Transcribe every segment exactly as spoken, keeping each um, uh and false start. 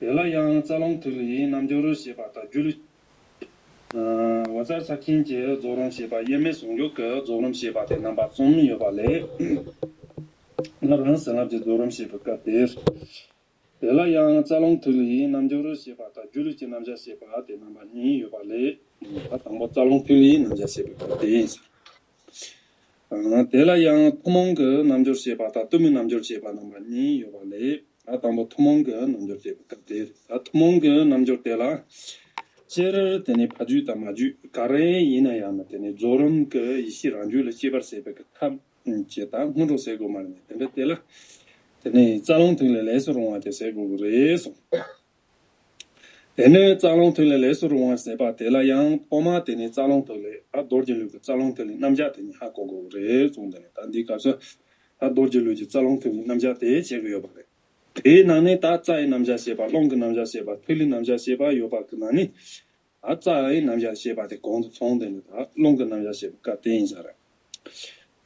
དེ་ལ་ཡང་རྩ་རླུང་ཐིག་ལེ་ཡི་རྣམ་འགྱུར་ཞེས་པ་དང་། རྒྱུད་ལུས་ཨ་བཛྲ་ས་ཁྱིན་གྱི་རྫོགས་རིམ་ཞེས་པ། དབྱེར་མེད་ཟུང་འཇུག་གི་རྫོགས་རིམ་ཞེས་པ་སྟེ་རྣམ་པ་གསུམ་ཡོད་པ་ལས། ང་རང་བྱིན་རླབས་ཀྱི་རྫོགས་རིམ་ཞེས་པའི་སྐབས་དེར། དེ་ལ་ཡང་རྩ་རླུང་ཐིག་ལེ་ཡི་རྣམ་འགྱུར་ཞེས་པ་དང་། སྒྱུ་ལུས་ཀྱི་རྣམ་གཞག་ཞེས་པ་སྟེ་རྣམ་པ་གཉིས་ཡོད་པ་ལས། ད་དང་པོ་རྩ་རླུང་ཐིག་ལེ་ཡི་རྣམ་གཞག་ཞེས་པའི་སྐབས་དེ་ཡིན་ཟེར། ཨ་དེ་ལ་ཡང་ཐུན་མོང་གི་རྣམ་འགྱུར་ཞེས་པ་དང་གཏི་མུག་རྣམ་འགྱུར་ཞེས་པ་རྣམ་པ་གཉིས་ཡོད་པ་ལས། ད་དང་པོ་ཐུན་མོང་གི་རྣམ་འགྱུར་ཞེས་པའི་སྐབས་དེ། ད་ཐུན་མོང་གི་རྣམ་འགྱུར་དེ་ལ། སྤྱིར་དེ་ནི་ཕ་རྒྱུད་དང་མ་རྒྱུད་ག་རེ་ཡིན་ན་ཡང་ན། དེ་ནི་རྫོགས་རིམ་གྱི་ཡེ་ཤེས་རང་རྒྱུད་ལ་སྐྱེ་བར་བྱེད་པའི་གི་ཐབས་ཅེས་དང་སྔོན་འགྲོ་ཟེར་དགོས་མ་རེད། དེ་འདྲ་དེ་ལ་དེ་ནི་རྩ་རླུང་ཐིག་ལེ་ལས་སུ་རུང་བ་དེ་ཟེར་དགོས་ཀྱི་རེད་གསུངས། དེ་ནི་རྩ་རླུང་ཐིག་ལེ་ལས་སུ་རུང་བ་ཟེར་བ་དེ་ལ་ཡང་ཐོག་མ་དེ་ནི་རྩ་རླུང་ཐིག་ལེ། ཨ་རྡོ་རྗེ་ལུས་ཀྱི་རྩ་རླུང་ཐིག་ལེ་རྣམ་གཞག་དེ་ཉིད་ཧ་གོ་དགོས་ཀྱི་རེད་གསུངས། དེ་ནི་ད་འདིའི་སྐབས་སུ་ཨ་རྡོ་རྗེ་ལུས་ཀྱི་རྩ་རླུང་ཐིག་ལེ་རྣམ་གཞག་དེ་བྱེད་ཀྱི་ཡོད་པ་རེད། དེའི་ནང་ནས་ད་རྩ་ཡི་རྣམ་གཞག་བྱེད་པ། རླུང་གི་རྣམ་གཞག་བྱེད་པ། ཐིག་ལེའི་རྣམ་གཞག་བྱེད་པ་ཡོད་པ་གི་ནང་ནས། ཨ་རྩ་ཡི་རྣམ་གཞག་བྱེད་པ་དེ་གོང་དུ་སོང་། དེ་ནི་ད་རླུང་གི་རྣམ་གཞག་བྱེད་པའི་སྐབས་དེ་ཡིན་ས་རེད།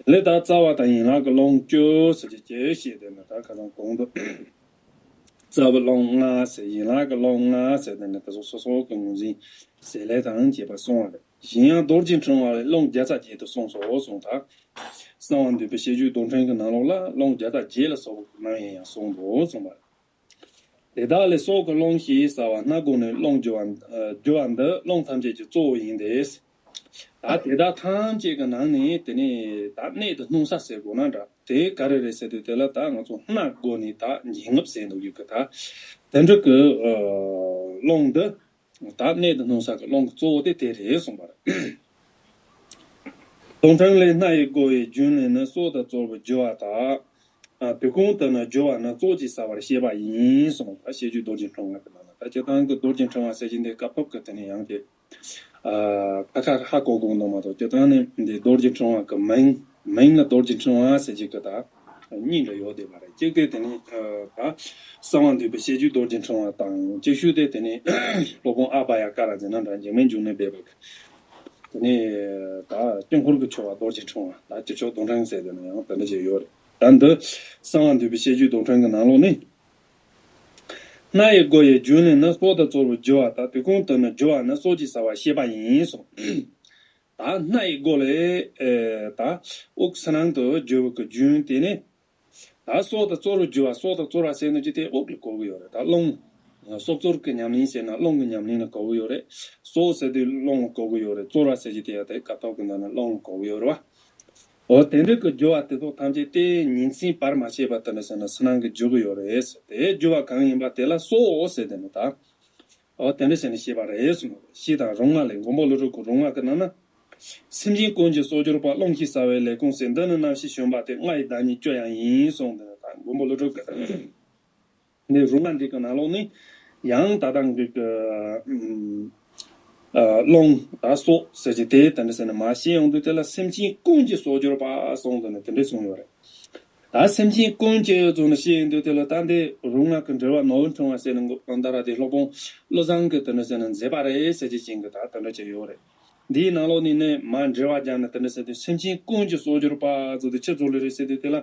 དེ་ལས་ད་རྩ་བ་དང་ཡན་ལག་གི་རླུང་བཅུ་ཟེར་གྱི་སྐྱེ་ཞེས། དེ་ནི་ད་ཁ་སང་གོང་དུ་རྩ་བའི་རླུང་ལྔ་ཟེར། ཡན་ལག་གི་རླུང་ལྔ་ཟེར། དེ་ནི་ད་སོ་སོ་སོ་གི་ངོས་འཛིན་བྱེད་ལས་དང་བཅས་པ་གསུངས་པ་རེད། གཞན་ཡང་རྡོ་རྗེ་ཕྲེང་བ་ལས་རླུང་བརྒྱ་རྩ་བརྒྱད་དུ་གསུངས་སོ་གསུངས། ད་གསང་བ་འདུས་པའི་བཤད་རྒྱུད་རྡོར་ཕྲེང་གི་ནང་ལོགས་ལ་རླུང་བརྒྱ་རྩ་བརྒྱད་ལ་སོགས་པའི་རྣམ་དབྱེ་ཡང་གསུངས་འདུག་གསུངས་པ་རེད། དེ་དག་ལས་སྲོག་གི་རླུང་ཞེས་བྱ་བ་སྣ་སྒོ་ནས་རླུང་རྒྱུ་བ། རྒྱུ་བ་འདི་རླུང་ཐམས་ཅད་ཀྱི་གཙོ་བོ་ཡིན་ཏེ། ད་དེ་དག་ཐམས་ཅད་ཀྱི་ནང་ནས་དེ་ནས་ད་གནད་དུ་སྣུན་ས་ཟེར་དགོས་ན་འདྲ། དེ་ག་རེ་རེད་ཟེར་དུས། དེ་ལ་ད་ང་ཚོ་སྣ་སྒོ་ནས་ད་འཇིགས་རྔུབ་ཟེར་འདུག་ཡོད་གི། ད་དེ་འདྲ་གི་ཨ་རླུང་འདི་ད་གནད་དུ་སྣུན་ས་གི་རླུང་གི་གཙོ་བོ་དེ་དེ་རེད་གསུངས་པ་རེད། རྡོར་ཕྲེང་ལས། སྣ་ཡི་སྒོ་ཡི་རྒྱུན་ལས་ནི། སྲོག་དང་གཙོ་བོར་རྒྱུ་བ་དག་ཨ་དུས་གང་དུ་ནི་རྒྱུ་བ་ནི། སྲོག་ཅེས་བྱ་བར་བཤད་པ་ཡིན་གསུངས། ད་བཤད་རྒྱུད་རྡོ་རྗེ་ཕྲེང་བ་གི་ནང་ན། ད་སྤྱིར་བཏང་གི་རྡོ་རྗེ་ཕྲེང་བ་ཟེར་གྱི་འདི་སྐབས་ཐོབ་ཀྱི་དེ་ནས་ཡང་དེ་ཨ་ཁ་ཁ་ཧ་གོ་དགོས་འདུག་མ་གཏོགས། སྤྱིར་བཏང་ནི་འདི་རྡོ་རྗེ་ཕྲེང་བ་གི་མིང་། མིང་ལ་རྡོ་རྗེ་ཕྲེང་བ་ཟེར་གྱི་གི་ད་གཉིས་འདྲ་ཡོད་བསྡད་པ་རེད། གཅིག་དེ་དེ་ནས་ཨ་ད་གསང་བ་འདུས་པའི་བཤད་རྒྱུད་རྡོ་རྗེ་ཕྲེང་བ་དང་། གཅིག་ཤོས་དེ་དེ་ནས་སློབ་དཔོན་ཨ་བྷ་ཡ་ཀ་ར་ཛི་ན་འདྲ་འཇིགས་མེད་འབྱུང་གནས་སྦས་པ་གི་དེ་ནས་ད་དཀྱིལ་འཁོར་གྱི་ཆོ་ག་རྡོ་རྗེ་ཕྲེང་བ། ད་དཀྱིལ་ཆོག་རྡོར་ཕྲེང་ཟེར་དེ་ནས་ཡང་དེ་འདྲ་ཅིག་ཡོད་རེད། ད་འདི་གསང་བ་འདུས་པའི་བཤད་རྒྱུད་རྡོར་ཕྲེང་གི་ནང་ལོགས་ནས། སྣ་ཡི་སྒོ་ཡི་རྒྱུན་ལས་ནི། སྲོག་དང་གཙོ་བོར་རྒྱུ་བ་དག་དུས་གང་དུ་ནི་རྒྱུ་བ་ནི། སྲོག་ཅེས་བྱ་བར་བཤད་པ་ཡིན་གསུངས། ད་སྣ་ཡི་སྒོ་ལས་ཨེ་ད་དབུགས་ཕྱི་ནང་དུ་རྒྱུ་བ་གི་རྒྱུན་དེ་ནི། ད་སྲོག་དང་གཙོ་བོར་རྒྱུ་བ། སྲོག་དང་གཙོ་བོར་ཟེར་ནས་ཀྱི་དེ་དབུགས་ལ་གོ་གི་ཡོད་རེད། ད་རླུང་། སྲོག་རྩོལ་གྱི་ཉམས་ལེན་ཟེར་ན་རླུང་གི་ཉམས་ལེན་ལ་གོ་གི་ཡོད་རེད། སྲོག་ཟེར་དུས་རླུང་ལ་གོ་གི་ཡོད་རེད། གཙོ་བོར་ཟེར་གྱི་དེ་ཡང་དེ་སྐབས་ཐོབ་ཀྱི་འདི་ནི་རླུང་ལ་གོ་གི་ཡོད་རེད་བ། འོ་དེ་འདྲ་གི་རྒྱུ་བ་དེ་ཚོ་ཐམས་ཅད་དེ་ཉིན་མཚན་བར་མ་ཆད་པར་དེ་འདྲ་ཟེར་ན་ཕྱི་ནང་གི་རྒྱུ་གི་ཡོད་རེད། དེ་རྒྱུ་བ་གང་ཡིན་པ་དེ་ལ་སྲོག་ཟེར་དེ་ནི་ད། འོ་དེ་འདྲ་ཟེར་ནས་བཤད་པ་རེད་གསུངས། ཞེས་དང་རུང་བ་ལས། མགོན་པོ་ཀླུ་སྒྲུབ་ཀྱི་རུང་བ་གི་ནང་ན། སེམས་ཅན་ཀུན་གྱི་སྲོག་གྱུར་པ། རླུང་ཞེས་བྱ་བའི་ལས་ཁུངས་ཟེར། འདི་ནི་རྣམ་ཤེས་བྱོན་པ་སྟེ། ལྔ་ཡི་བདག་ཉིད་བཅུ་ཡང་ཡིན་གསུངས། འདི་ནི་ད་མགོན་པོ་ཀླུ་སྒྲུབ་ཀྱི་འདི་རུང་བ་འདི་གི་ནང་ལོགས་ནས་ཡང་ད་ལྟ་འདི་གི་ཨ་རླུང་དང་སྲོག་ཟེར་གྱི་དེ་དེ་འདྲ་ཟེར་ནས་མར་བཤད་ཡོང་དུས། དེ་ལ་སེམས་ཅན་ཀུན་གྱི་སྲོག་གྱུར་པ་གསུངས། འདི་ནི་དེ་འདྲ་གསུངས་ཡོད་རེད། ད་སེམས་ཅན་ཀུན་གྱི་ཚུལ་ནི་བཤད་ཡོང་དུས། དེ་ལ་ད་འདི་རུང་བ་གི་འགྲེལ་པ་ནོར་བུ་ཕྲེང་བ་ཟེར་ནས་འགོ་ད་ར་དེ་སློབ་དཔོན་བློ་བཟང་གིས་དེ་འདྲ་ཟེར་ནས་མཛད་པ་རེད་ཟེར་གྱི་ཅན་གྱི་ད་དེ་འདྲ་ཅིག་ཡོད་རེད། འདིའི་ནང་ལོགས་ནས་ནི་མར་འགྲེལ་པ་བརྒྱབ་ནས་དེ་འདྲ་ཟེར་དུས། སེམས་ཅན་ཀུན་གྱི་སྲོག་གྱུར་པ་ཚུལ་དེ་ཆི་ཚུལ་ལ་རེད་ཟེར་དུས། དེ་ལ་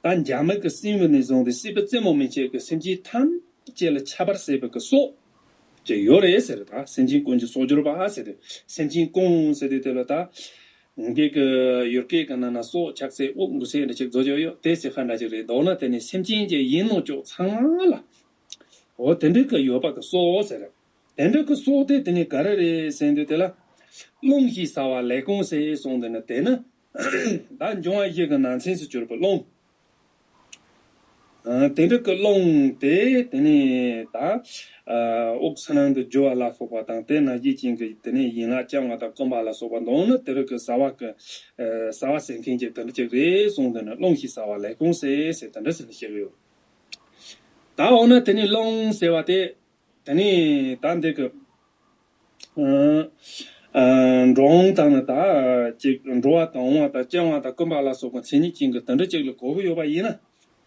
ད་འཇག་མ་གི་སྲིན་བུ་ནས་བཟུང་སྟེ་སྲིད་པའི་རྩེ་མོ་མན་ཆད་ཀྱི་སེམས་ཅན་ཐམས་ཅད་ལ་ཁྱབ་པར་བྱེད་པའི་གི་སྲོག་ཅིག་ཡོད་རེད་ཟེར། ད་སེམས་ཅན་ཀུན་གྱི་སྲོག་གྱུར་པ་ཟེར་དུས། སེམས་ཅན་ཀུན་ཟེར་དུས་དེ་ལ་ད། ངེད་ཀྱི་ཡུལ་སྐད་ཀྱི་ནང་ན་སྲོག་ཆགས་ཚད་དབུགས་འགུག་ཚད་འདྲ་ཅིག་བཟོ་རྒྱུ་ཡོད། དེ་ཚེ་ཁ་འདྲ་ཅིག་རེད། མདོར་ན་དེ་ནི་སེམས་ཅན་གྱི་ཡིན་ནོ་ཅོག་ཚང་མ་ལ། འོ་དེ་འདྲ་གི་ཡོད་པ་གི་སྲོག་ཟེར། དེ་འདྲ་གི་སྲོག་དེ་དེ་ནི་ག་རེ་རེད་ཟེར་དུས། དེ་ལ་རླུང་ཞེས་བྱ་བ་ལས་ཁུངས་ཟེར་གསུངས། དེ་ནི་དེ་ནི་ད་འབྱུང་བ་བཞི་གི་ནང་ཚན་སུ་གྱུར་པའི་རླུང་། ཨ་དེ་འདྲ་གི་རླུང་དེ་དེ་ནས་ད་ཨ་དབུགས་ཕྱི་ནང་དུ་རྒྱུ་བ་ལ་སོགས་པ་དང་། དེ་ནང་བཞིན་ཅན་གྱི་དེ་ནས་ཡན་ལག་བརྐྱང་བ་དང་བསྐུམ་པ་ལ་སོགས་པ་འདི་ནི་དེ་རིགས་ཀྱི་བྱ་བ་གི་ཨ་བྱ་བ་ཟེར་མཁན་གྱི་དེ་འདྲ་ཅིག་རེད་གསུངས། དེ་ནི་རླུང་ཞེས་བྱ་བ་ལས་ཁུངས་ཟེར་ཟེར་དེ་འདྲ་ཟེར་ནས་བཤད་ཀྱི་ཡོད། ད་འོ་ན་དེ་ནས་རླུང་ཟེར་བ་དེ། དེ་ནས་ད་འདི་གི་ཨ་ཨ་འགྲོ་འོང་དང་ནི་ད་ཅིག་འགྲོ་བ་དང་འོང་བ་དང་བརྐྱང་བ་དང་བསྐུམ་པ་ལ་སོགས་པ་མཚན་ཉིད་ཅན་གྱི་དེ་འདྲ་ཅིག་ལ་གོ་གི་ཡོད་པ་ཡིན་ན།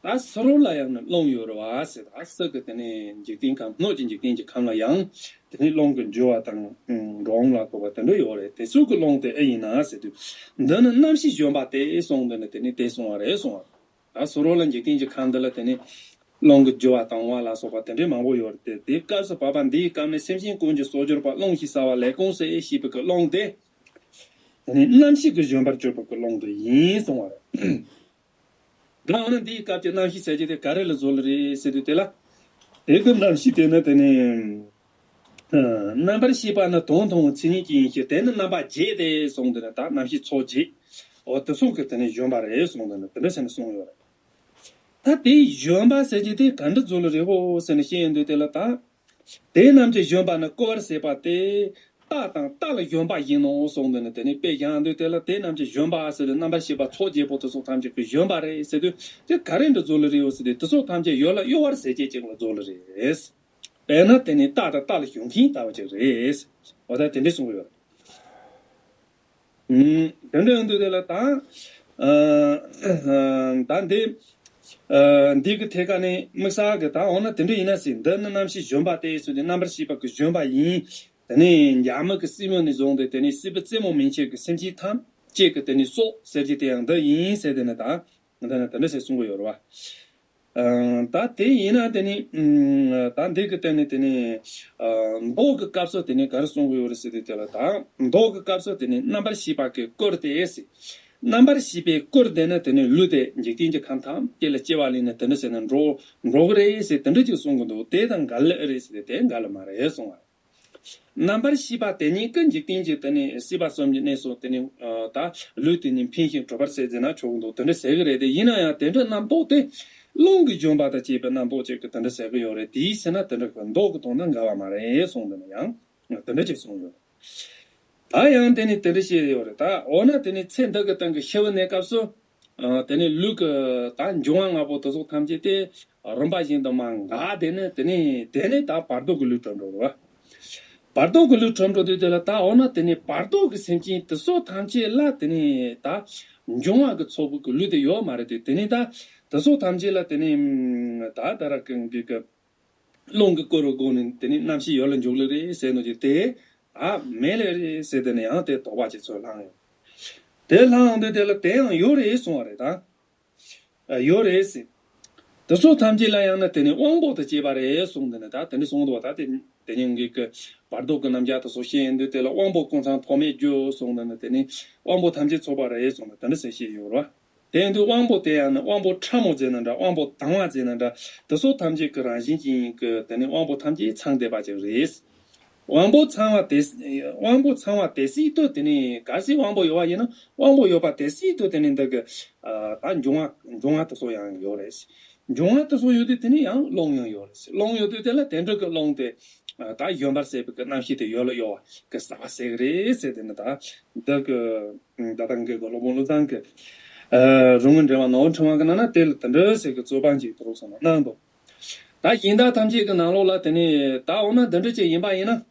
ད་སུ་རོ་ལ་ཡང་ནི་རླུང་ཡོད་རེད་བ་ཟེར། ད་སུ་གི་དེ་ནས་འཇིག་རྟེན་ཁམས། སྣོད་ཀྱི་འཇིག་རྟེན་གྱི་ཁམས་ལ་ཡང་དེ་ནས་རླུང་གི་རྒྱུ་བ་དང་འགྲོ་འོང་ལ་སོགས་པ་དེ་འདྲ་ཡོད་རེད། དེ་ཚོ་གི་རླུང་དེ་ཨེ་ཡིན་ན་ཟེར་དུས། འདི་ནི་རྣམ་ཤེས་བྱོན་པ་སྟེ་གསུངས། འདི་ནི་དེ་ནས་དེ་གསུངས་པ་རེད་གསུངས་པ། ད་སུ་རོ་ལ་འཇིག་རྟེན་གྱི་ཁམས་འདི་ལ་དེ་ནི་ རླུང་གི་རྒྱུ་བ་དང་བ་ལ་སོགས་པ་དེ་འདྲའི་མང་པོ་ཡོད་རེད་དེ། དེའི་སྐབས་སུ་བབ་པ་འདིའི་སྐབས་ནས་སེམས་ཅན་ཀུན་གྱི་སྲོག་གྱུར་པ་རླུང་ཞེས་བྱ་བ་ལས་ཀུན་གསལ་ཞེས་པའི་གི་རླུང་དེ། དེ་ནས་རྣམ་ཤེས་ཀྱི་བཞོན་པར་གྱུར་པའི་གི་རླུང་དེ་ཡིན་གསུང་བ་རེད། ད་འོ་ན་འདིའི་སྐབས་ཀྱི་རྣམ་ཤེས་ཟེར་རྒྱུ་དེ་ག་རེ་ལ་བཟོ་ལ་རེད་ཟེར་དུས་དེ་ལ། དེ་གི་རྣམ་ཤེས་དེ་ནི་དེ་ནི། རྣམ་པར་ཤེས་པ་ནི་དོན་མཐོང་བའི་མཚན་ཉིད་ཀྱི་ཡིན་ཞིང་། དེ་ནི་རྣམ་པ་བརྒྱད་དེ་གསུངས་འདི་ནི་ད་རྣམ་ཤེས་ཚོགས་བརྒྱད། འོ་དེ་ཚོ་གི་དེ་ནི་བཞོན་པ་རེད་གསུངས་འདི་ནི་དེ་འདྲ་བྱས་ནས་གསུངས་ཡོད་རེད། ད་དེའི་བཞོན་པ་ཟེར་གྱི་དེ་ག་འདྲ་བཟོ་ལ་རེད་བོ་ཟེར་ནས་བཤད་ཡོང་དུས་དེ་ལ་ད། དེ་རྣམས་ཀྱི་བཞོན་པ་ནི་བསྐོར་བར་བྱེད་པ་སྟེ། རྟ་དང་རྟ་ལ་བཞོན་པ་བཞིན་ནོ་གསུངས་འདི་ནི་དེ་ནི་དཔེ་བཞག་འདུག་དེ་ལ་དེ་རྣམས་ཀྱི་བཞོན་པ་ཟེར་དུས་རྣམ་པར་ཤེས་པ་ཚོགས་བརྒྱད་པོ་དེ་ཚོ་ཐམས་ཅད་ཀྱི་བཞོན་པ་རེད་ཟེར་དུས་དེ་ག་རེ་འདྲ་བཟོ་ལ་རེད་བོ་ཟེར་དུས་དེ་ཚོ་ཐམས་ཅད་ཡོད་ལ་གཡོ་བར་བྱེད་ཅེས་ཅིག་ལ་བཟོ་ལ་རེད། དཔེར་ན་དེ་ནི་རྟ་དང་རྟ་ལ་ཞོན་མཁན་ལྟ་བུ་ཅིག་རེད། འོ་ད་དེ་འདྲས་གསུང་གི་ཡོད། ཨུམ། དེ་འདྲ་ཡོང་དུས་དེ་ལ་ད། ཨ། ད་འདི། ཨ། འདི་གི་ཐད་ཀ་ནས་དམིགས་བསལ་གི་ད་འོ་ན་དེ་འདྲ་ཡིན་ན་ཟེར། འདི་ནི་རྣམ་ཤེས་བཞོན་པ་སྟེ་ཟེར་ཏེ་རྣམ་པར་ཤེས་པ་གི་བཞོན་པ་ཡིན། དེ་ནས་འཇའ་མི་གི་སྲིབ་མོ་ནས་བཟུང་སྟེ་དེ་ནས་སྲིད་པའི་རྩེ་མོ་མན་ཆད་ཀྱི་སེམས་ཅན་ཐམས་ཅད་ཀྱི་དེ་ནས་སྲོག་ཟེར་གྱི་དེ་ཡང་འདི་ཡིན་ཟེར་དེ་ནི་ད། འདི་ནི་དེ་འདྲ་ཟེར་གསུང་གི་ཡོད་རེད་བ། ཨ། ད་དེ་ཡིན་ན་དེ་ནི། ཨ། ད་འདི་གི་སྟེང་ནས་དེ་ནི། ཨ། མདོ་གི་སྐབས་སུ་དེ་ནི་ག་རེ་གསུང་གི་ཡོད་རེད་ཟེར་དུས་དེ་ལ་ད། མདོ་གི་སྐབས་སུ་དེ་ནི་རྣམ་པར་ཤེས་པ་གི་བསྐོར་ཏེ་ཟེར། རྣམ་པར་ཤེས་པས་བསྐོར་ཏེ་ནི་དེ་ནི་ལུས་དེ་འཇིག་རྟེན་གྱི་ཁམས་ཐམས་ཅད་ལ་སྐྱེ་བ་ལེན་ནས་དེ་འདྲ་ཟེར་ནས་འགྲོ་འགྲོ་གི་རེད་ཟེར་དེ་འདྲ་ཅིག་གསུང་གི་འདུག་དེ་དང་འགལ་ལེ་རེད་ཟེར་ཏེ་དེ་འགལ་ལེ་མ་རེད་གསུང་བ། རྣམ་པར་ཤེས་པ་དེ་ཉིད་ཀྱིས་འཇིག་རྟེན་གྱི་དེ་ནི་སྲིད་པ་གསུམ་གྱི་གནས་སུ་དེ་ནི། ཨ། ད་ལུས་དེ་ཉིད་འཕེན་ཞིང་གྲུབ་པར་བྱེད་ཟེར་ན་ཆོག་གི་འདུག་དེ་འདྲ་ཟེར་གི་རེད་དེ། ཡིན་ན་ཡང་དེ་འདྲ་རྣམ་རྟོག་དེ་རླུང་གི་བཞོན་པ་དང་བཅས་པའི་རྣམ་རྟོག་ཅིག་གིས་དེ་འདྲ་ཟེར་གི་ཡོད་རེད། དེའི་ཕྱིར་ན་དེ་འདྲ་གི་མདོ་གི་དོན་དང་འགལ་བ་མ་རེད་གསུངས་འདི་ནི་ཡང་དེ་འདྲ་ཅིག་གསུངས་ཡོད། ད་ཡང་དེ་ནི་དེ་འདྲ་བཤད་ཡོད་རེད། ད་འོ་ན་དེ་ནི་ཚེ་འདི་གི་སྟེང་གི་ཤི་བའི་གནས་སྐབས་སུ། ཨ། དེ་ནི་ལུས་ཀྱི་ད་འབྱུང་བ་ལྔ་པོ་དེ་ཚོ་ཐམས་ཅད་དེ་རིམ་པ་བཞིན་དུ་མར་འགག་དེ་ནི་དེ་ནི་དེ་ནི་ད་བར་དོ་གི་ལུས་གྲུབ་འགྲོ་རེད་བ། བར་དོ་གི་ལུས་གྲུབ་འགྲོ་དུས་དེ་ལ་ད་འོ་ན་དེ་ནི་བར་དོ་གི་སེམས་ཅན་དེ་ཚོ་ཐམས་ཅད་ལ་དེ་ནི་ད་འབྱུང་བ་གི་ཚོགས་པ་གི་ལུས་དེ་ཡོད་མ་རེད་དེ། དེ་ནི་ད་དེ་ཚོ་ཐམས་ཅད་ལ་དེ་ནི་ད་ད་ར་གི་གི་གི་རླུང་གི་བསྐོར་བའི་སྒོ་ནས་དེ་ནི་རྣམ་ཤེས་ཡོད་ལ་འཇུག་ལེ་རེད་ཟེར་ནོ་ཅིག་དེ། ཨ། མེད་ལེ་རེད་ཟེར་དེ་ནི་ཡང་དེ་དོགས་པ་ཅིག་ཚོ་ལྷང་ཡོད། དེ་ལྷང་འོང་དུས་དེ་ལ་དེ་ཡང་ཡོད་རེད་གསུང་བ་རེད་ད། ཨ། ཡོད་རེད་ཟེར། དེ་ཚོ་ཐམས་ཅད་ལ་ཡང་ན་དེ་ནི་དབང་པོ་དང་བཅས་པ་རེད་གསུངས་དེ་ནི་ད་དེ་ནི་གསུངས་འདུག་བ། ད་དེ་དེ་ཉིན་གྱི་གི་བར་དོ་གི་རྣམ་གཞག་དེ་ཚོ་བཤད་ཡོང་དུས་དེ་ལ་དབང་པོ་ཀུན་ཚང་ཐོགས་མེད་རྒྱུ་གསུངས་དེ་ནི་དེ་ནི་དབང་པོ་ཐམས་ཅད་ཚོགས་པ་རེད་གསུངས་ནས་དེ་འདྲ་ཟེར་བཤད་ཡོད་རེད་བ། དེ་ཡིན་དུས་དབང་པོ་དེ་ཡང་ནི་དབང་པོ་ཕྲ་མོ་ཟེར་ན་འདྲ། དབང་པོ་དྭངས་པ་ཟེར་ན་འདྲ། དེ་ཚོ་ཐམས་ཅད་ཀྱི་རང་བཞིན་ཅན་ཡིན་གྱི་དེ་ནི་དབང་པོ་ཐམས་ཅད་ཚང་བསྡད་པ་ཅིག་རེད། དབང་པོ་ཚང་བ་དེ། དབང་པོ་ཚང་བ་དེ་སྲིད་དུ་དེ་ནི་གལ་སྲིད་དབང་པོ་ཡོད་པ་ཡིན་ན་དབང་པོ་ཡོད་པ་དེ་སྲིད་དུ་དེ་ནི་འདི་གི། ཨ། ད་འབྱུང་བ་འབྱུང་བ་དེ་ཚོ་ཡང་ཡོད་རེད། འབྱུང་བ་དེ་ཚོ་ཡོད་དུས་དེ་ནི་ཡང་རླུང་ཡང་ཡོད་རེད། རླུང་ཡོད་དུས་དེ་ལ་དེ་འདྲ་གི་རླུང་དེ། ཨ། ད་བཞོན་པར་བྱེད་པའི་གི་རྣམ་ཤེས་དེ་ཡོད་ལ་གཡོ་བ་གི་ཟག་པ་ཟེར་གི་རེད་ཟེར་དེ་ནི་ད། འདི་གི། ད་ལྟ་འགའ་གི་སློབ་དཔོན་བློ་བཟང་གི། ཨ། རོང་བུ་འགྲེལ་བ་ནོར་ཕྲེང་བ་གི་ནང་ན་དེ་ལ་དེ་འདྲ་ཟེར་གི་རྩོད་པ་ཅིག་དེ་རུ་སོང་ན་གནང་འདུག་ད་གཞན་དག་ཐམས་ཅད་ཀྱི་ནང་ལོགས་ལ་དེ་ནི་ད་འོ་ན་འདི་འདྲ་ཅིག་ཡིན་པ་ཡིན་ན།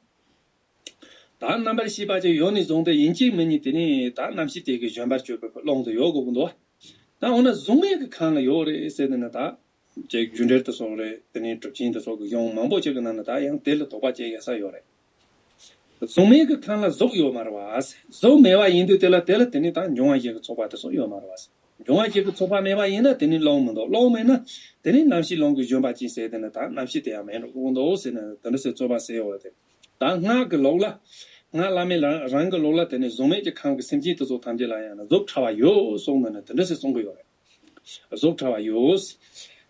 ད་རྣམ་པར་ཤེས་པ་ཅིག་ཡོད་ནས་བཟུང་སྟེ་ཡིན་གཅིག་མིན་གཉིས་དེ་ནི་ད་རྣམ་ཤེས་དེ་གི་བཞོན་པར་གྱུར་པའི་རླུང་དུ་ཡོད་དགོས་ཀྱི་འདུག་ད་འོ་ན་གཟུགས་མེད་ཀྱི་ཁམས་ལ་ཡོད་རེད་ཟེར་དེ་ནི་ད། ཅིག་རྒྱུ་འབྲས་དེ་ཚོ་རེད། དེ་ནི་གྲུབ་ཆེན་དེ་ཚོ་གི་གཞུང་མང་པོ་ཅིག་གི་ནང་ན་ད་ཡང་དེ་ལ་དོགས་པ་སྐྱེ་ཡ་ས་ཡོད་རེད། གཟུགས་མེད་ཀྱི་ཁམས་ལ་གཟུགས་ཡོད་མ་རེད་བ། གཟུགས་མེད་པ་ཡིན་དུས་དེ་ལ་དེ་ལ་དེ་ནི་ད་འབྱུང་བ་བཞི་གི་ཚོགས་པ་དེ་ཚོ་ཡོད་མ་རེད་བ། འབྱུང་བ་བཞི་གི་ཚོགས་པ་མེད་པ་ཡིན་ན་དེ་ནི་རླུང་མི་འདུག་རླུང་མེད་ན་དེ་ནི་རྣམ་ཤེས་རླུང་གི་བཞོན་པ་ཅན་ཟེར་དེ་ནི་ད་རྣམ་ཤེས་དེ་ཡང་མེད་འགྲོ་གི་འདུག་ཟེར་ནས་དེ་འདྲ་ཟེར་རྩོད་པ་ཟེར་ཡོད་རེད་དེ། ད་སྔགས་ཀྱི་ལུགས་ལ། སྔགས་བླ་མེད་རང་རང་གི་ལུགས་ལ་དེ་ནི་གཟུགས་མེད་ཀྱི་ཁམས་ཀྱི་སེམས་ཅན་དེ་ཚོ་ཐམས་ཅད་ལ་ཡང་ན་གཟུགས་ཕྲ་བ་ཡོད་གསུངས་ནས་ནི་དེ་འདྲ་ཟེར་གསུང་གི་ཡོད་རེད། གཟུགས་ཕྲ་བ་ཡོད།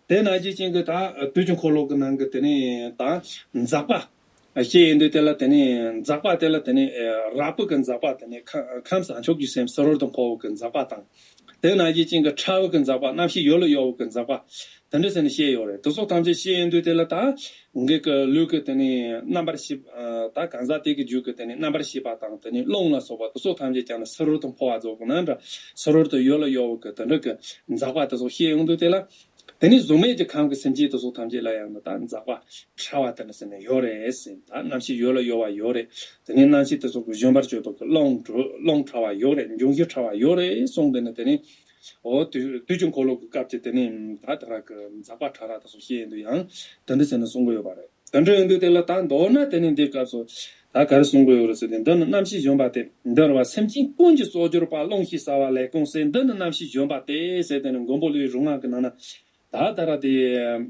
དེ་ནང་བཞིན་ཅན་གྱི་ད་དུས་ཀྱི་འཁོར་ལོ་གི་ནང་གི་དེ་ནི་ད་འཛག་པ། བཤད་ཡོང་དུས་དེ་ལ་དེ་ནི་འཛག་པ་དེ་ལ་དེ་ནི་རགས་པའི་གི་འཛག་པ། དེ་ནི་ཁམས་ཁམས་བྱང་ཆུབ་ཀྱི་སེམས་ཕྱི་རོལ་དུ་འཕོ་བའི་གི་འཛག་པ་དང་། དེ་ནང་བཞིན་ཅན་གྱི་ཕྲ་བའི་གི་འཛག་པ། རྣམ་ཤེས་ཡོད་ལ་གཡོ་བའི་གི་འཛག་པ། དེ་འདྲ་ཟེར་ནས་བཤད་ཡོད་རེད། དེ་ཚོ་ཐམས་ཅད་བཤད་ཡོང་དུས་དེ་ལ་ད་ངེད་ཀྱི་ལུས་ཀྱི་དེ་ནི་རྣམ་པར་ཤེས། ད་གང་ཟག་དེ་གི་རྒྱུད་ཀྱི་དེ་ནི་རྣམ་པར་ཤེས་པ་དང་དེ་ནི་རླུང་ལ་སོགས་པ་དེ་ཚོ་ཐམས་ཅད་ཀྱང་ནི་ཕྱི་རོལ་དུ་འཕོ་བ་རྫོགས་པ་ན་འདྲ། ཕྱི་རོལ་དུ་ཡོད་ལ་གཡོ་བའི་གི་དེ་འདྲ་གི་འཛག་པ་དེ་ཚོ་བཤད་ཡོང་དུས་དེ་ལ། དེ་ནི་གཟུགས་མེད་ཀྱི་ཁམས་ཀྱི་སེམས་ཅན་དེ་ཚོ་ཐམས་ཅད་ལ་ཡང་ནི་ད་འཛག་པ་ཕྲ་བ་དེ་ནི་ཟེར་ནས་ཡོད་རེད་ཟེར། ད་རྣམ་ཤེས་ཡོད་ལ་གཡོ་བ་ཡོད་རེད། དེ་ནི་རྣམ་ཤེས་དེ་ཚོ་གི་བཞོན་པར་གྱུར་པ་གི་རླུང་རླུང་ཕྲ་བ་ཡོད་རེད། འབྱུང་བཞི་ཕྲ་བ་ཡོད་རེད་གསུངས་དེ་ནི་དེ་ནི། འོ་དུས་དུས་ཀྱི་འཁོར་ལོ་གི་སྐབས་ཀྱི་དེ་ནི་ད་དེ་ར་གི་འཛག་པ་ཕྲ་རགས་དེ་ཚོ་བཤད་ཡོང་དུས་ཡང་དེ་འདྲ་ཟེར་ནས་གསུང་གི་ཡོད་པ་རེད། དེ་འདྲ་ཡིན་དུས་དེ་ལ་ད་མདོར་ན་དེ་ནི་འདིའི་སྐབས་སུ་ད་ག་རེ་གསུང་གི་ཡོད་རེད་ཟེར་ཏེ། འདི་ནི་རྣམ་ཤེས་བཞོན་པ་སྟེ། འདི་རུ་བ་སེམས་ཅན་ཀུན་གྱི་སྲོག་གྱུར་པ། རླུང་ཞེས་བྱ་བ་ལས་ཀུན་གསལ། འདི་ནི་རྣམ་ཤེས་བཞོན་པ་སྟེ་ཟེར་ཏེ་ནི་མགོན་པོ་ཀླུའི་རིག་སྔགས་ཀྱི་ནང་ན་ད་ད་ར་དེ་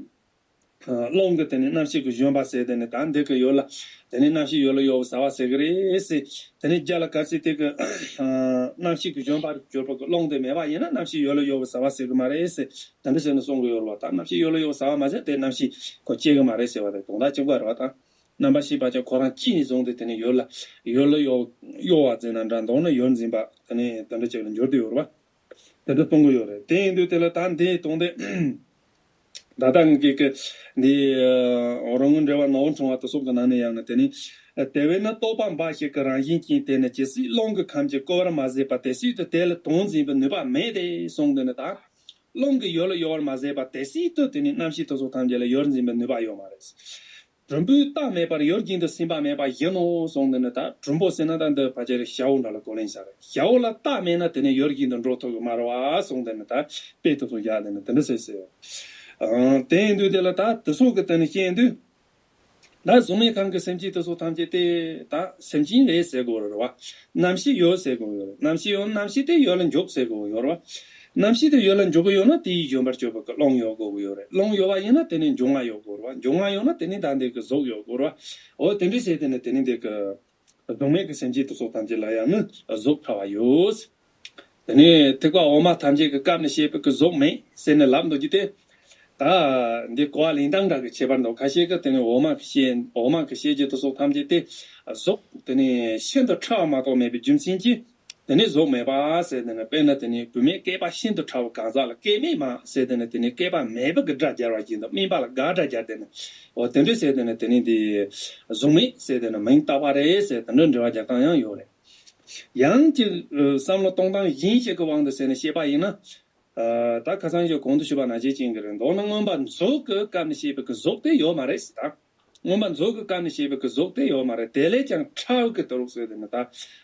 རླུང་གི་དེ་ནི་རྣམ་ཤེས་ཀྱི་བཞོན་པ་ཟེར། དེ་ནི་ད་འདི་གི་ཡུལ་ལ་དེ་ནི་རྣམ་ཤེས་ཡུལ་ལ་གཡོ་བའི་ཟ་བ་ཟེར་གི་རེད་ཟེར། དེ་ནི་རྒྱ་ལ་གལ་སྲིད་དེ་གི་རྣམ་ཤེས་ཀྱི་བཞོན་པར་གྱུར་པ་གི་རླུང་དེ་མེད་པ་ཡིན་ན་རྣམ་ཤེས་ཡུལ་ལ་གཡོ་བའི་ཟ་བ་ཟེར་གི་མ་རེད་ཟེར། དེ་འདྲ་ཟེར་ནས་གསུང་གི་ཡོད་རེད་བ། ད་རྣམ་ཤེས་ཡུལ་ལ་གཡོ་བའི་ཟ་བ་མ་ཟད་དེ་རྣམ་ཤེས་ཁོ་སྐྱེ་གི་མ་རེད་ཟེར་བ་དེ་དོན་དག་གཅིག་པ་རེད་བ། ད་རྣམ་པར་ཤེས་པ་ཅན་ཁོ་རང་སྐྱེས་ནས་བཟུང་སྟེ་དེ་ནི་ཡུལ་ལ་ཡུལ་ལ་གཡོ་གཡོ་བ་ཟེར་ན་འདྲ། མདོར་ན་ཡུལ་འཛིན་པ་དེ་ནི་དེ་འདྲ་ཅིག་ལ་འགྱུར་དུ་ཡོད་རེད་བ། དེ་འདྲ་གཏོང་གི་ཡོད་རེད། དེ་ཡིན་དུས་དེ་ལ་ད་འདི་གཏོང་དེ། ད་ལྟ་ངས་ཀྱི་འདི་རང་ངོ་འགྲེལ་བ་ནོར་བུ་ཕྲེང་བ་དེ་སོགས་ཀྱི་ནང་ནས་ཡང་ན་དེ་ནི། དེ་བས་ན་རྟོག་པ་འབའ་ཞིག་གི་རང་བཞིན་ཅན་དེ་ནི་ཇི་སྲིད་རླུང་གི་ཁམས་ཀྱིས་བསྐོར་བར་མ་ཟད་པར་དེ་སྲིད་དུ་དེ་ལ་དོན་འཛིན་པའི་ནུས་པ་མེད་དེ་གསུངས། དེ་ནི་ད་རླུང་གིས་ཡུལ་ལ་གཡོ་བར་མ་ཟད་པར་དེ་སྲིད་དུ་དེ་ནི་རྣམ་ཤེས་དེ་ཚོ་ཐམས་ཅད་ལ་ཡུལ་འཛིན་པའི་ནུས་པ་ཡོད་མ་རེད། གྲུམ་བུའི་རྟགས་མེད་པར་ཡུལ་རྒྱུན་དུ་ཟིན་པ་མེད་པ་ཡིན་ནོ་གསུངས། དེ་ནི་ད་གྲུམ་བུ་ཟེར་ན་ད་འདི་ཕལ་ཆེར་ཞ་བོ་འདྲ་ལ་གོ་ལེན་བྱ་རེད། ཞ་བོ་ལ་རྟགས་མེད་ན་དེ་ནི་ཡུལ་རྒྱུན་དུ་འགྲོ་ཐུབ་ཀྱི་མ་རེད་བ་གསུངས། དེ་ནི་ད་དཔེ་དེ་ཚོ་བཞག་དེ་ནི་དེ་འདྲ་ཟེར་ཟེར། ཨང་། དེ་ཡིན་དུས་དེ་ལ་ད་དེ་ཚོ་གི་དེ་ནི་བཤད་དུས། ད་གཟུགས་མེད་ཁམས་ཀྱི་སེམས་ཅན་དེ་ཚོ་ཐམས་ཅད་དེ་ད་སེམས་ཅན་རེད་ཟེར་དགོས་རེད་བ། རྣམ་ཤེས་ཡོད་ཟེར་དགོས་ཡོད་རེད། རྣམ་ཤེས་ཡོད། རྣམ་ཤེས་དེ་ཡུལ་ལ་འཇུག་ཟེར་དགོས་ཡོད་རེད་བ། རྣམ་ཤེས་དེ་ཡུལ་ལ་འཇུག་གི་ཡོད་ན་དེའི་བཞོན་པར་གྱུར་པ་གི་རླུང་ཡོད་དགོས་ཀྱི་ཡོད་རེད། རླུང་ཡོད་པ་ཡིན་ན་དེ་ནི་འབྱུང་ལྔ་ཡོད་དགོས་རེད་བ། འབྱུང་ལྔ་ཡོད་ན་དེ་ནི་ད་འདི་གི་གཟུགས་ཡོད་དགོས་རེད་བ། འོ་དེ་འདྲ་བྱས་དེ་ནི་དེ་ནི་འདི་གི་གཟུགས་མེད་ཀྱི་སེམས་ཅན་དེ་ཚོ་ཐམས་ཅད་ལ་ཡང་ནི་གཟུགས་ཕྲ་བ་ཡོད། དེ་ནས་ཐེག་པ་འོག་མ་ཐམས་ཅད་ཀྱི་སྐབས་ནས་བཤད་པའི་གི་གཟུགས་མེད་ཟེར་ནས་ལབ་འདུག་རྒྱུ་དེ། ད་འདི་གོ་བ་ལེན་སྟངས་འདྲ་གི་ཁྱད་པར་འདུག་ཁ་ཤས་ཀྱིས་དེ་ནས་འོག་མ་གི་བཤད་འོག་མ་གི་བཤད་རྒྱུ་དེ་ཚོ་ཐམས་ཅད་དེ་གཟུགས་དེ་ནས་ཤིན་ཏུ་ཕྲ་བ་མ་གཏོགས་མེད་པའི་རྒྱུ་མཚན་གྱིས། དེ་ནས་གཟུགས་མེད་པ་ཟེར། དེ་ནས་དཔེར་ན་དེ་ནས་བུད་མེད་སྐྱེས་པ་ཤིན་ཏུ་ཕྲ་བའི་གང་ཟག་ལ་སྐྱེས་མེད་མ་ཟེར། དེ་ནས་དེ་ནས་སྐྱེས་པ་མེད་པ་གི་སྒྲ་སྦྱར་བ་བཞིན་དུ་སྨིན་པ་ལ་དགག་སྒྲ་སྦྱར། དེ་ནས་འོ་དེ་འདྲ་ཟེར། དེ་ནས་དེ་ནས་དེ་གཟུགས་མེད་ཟེར། དེ་ནས་མིང་བཏགས་པ་རེད་ཟེར། དེ་འདྲ་འགྲེལ་བ་རྒྱག་སྟངས་ཡང་ཡོད་རེད། ཡང་གཅིག་བསམ་བློ་གཏོང་སྟངས་གཞན་ཞིག་གི་དབང་དུ་བྱས་ནས་བཤད་པ་ཡིན་ན། ད་ཁ་སང་ཞིག་གོང་དུ་ཞུས་པ་ནང་བཞིན་ཅན་གྱི་རེད། མདོར་ན་མངོན་པ་མཛོད་ཀྱི་སྐབས་ནས་བཤད་པའི་གི་གཟུགས་དེ་ཡོད་མ་རེད་ཟེར། ད་མངོན་པ་མཛོད་ཀྱི་སྐབས་ནས་བཤད་པའི་གི་གཟུགས་དེ་ཡོད་མ་རེད། དེ་ལས་ཀྱང་ཕྲ་བའི་གི་དུ་རུ་ཟེར། དེ་ནི་ད་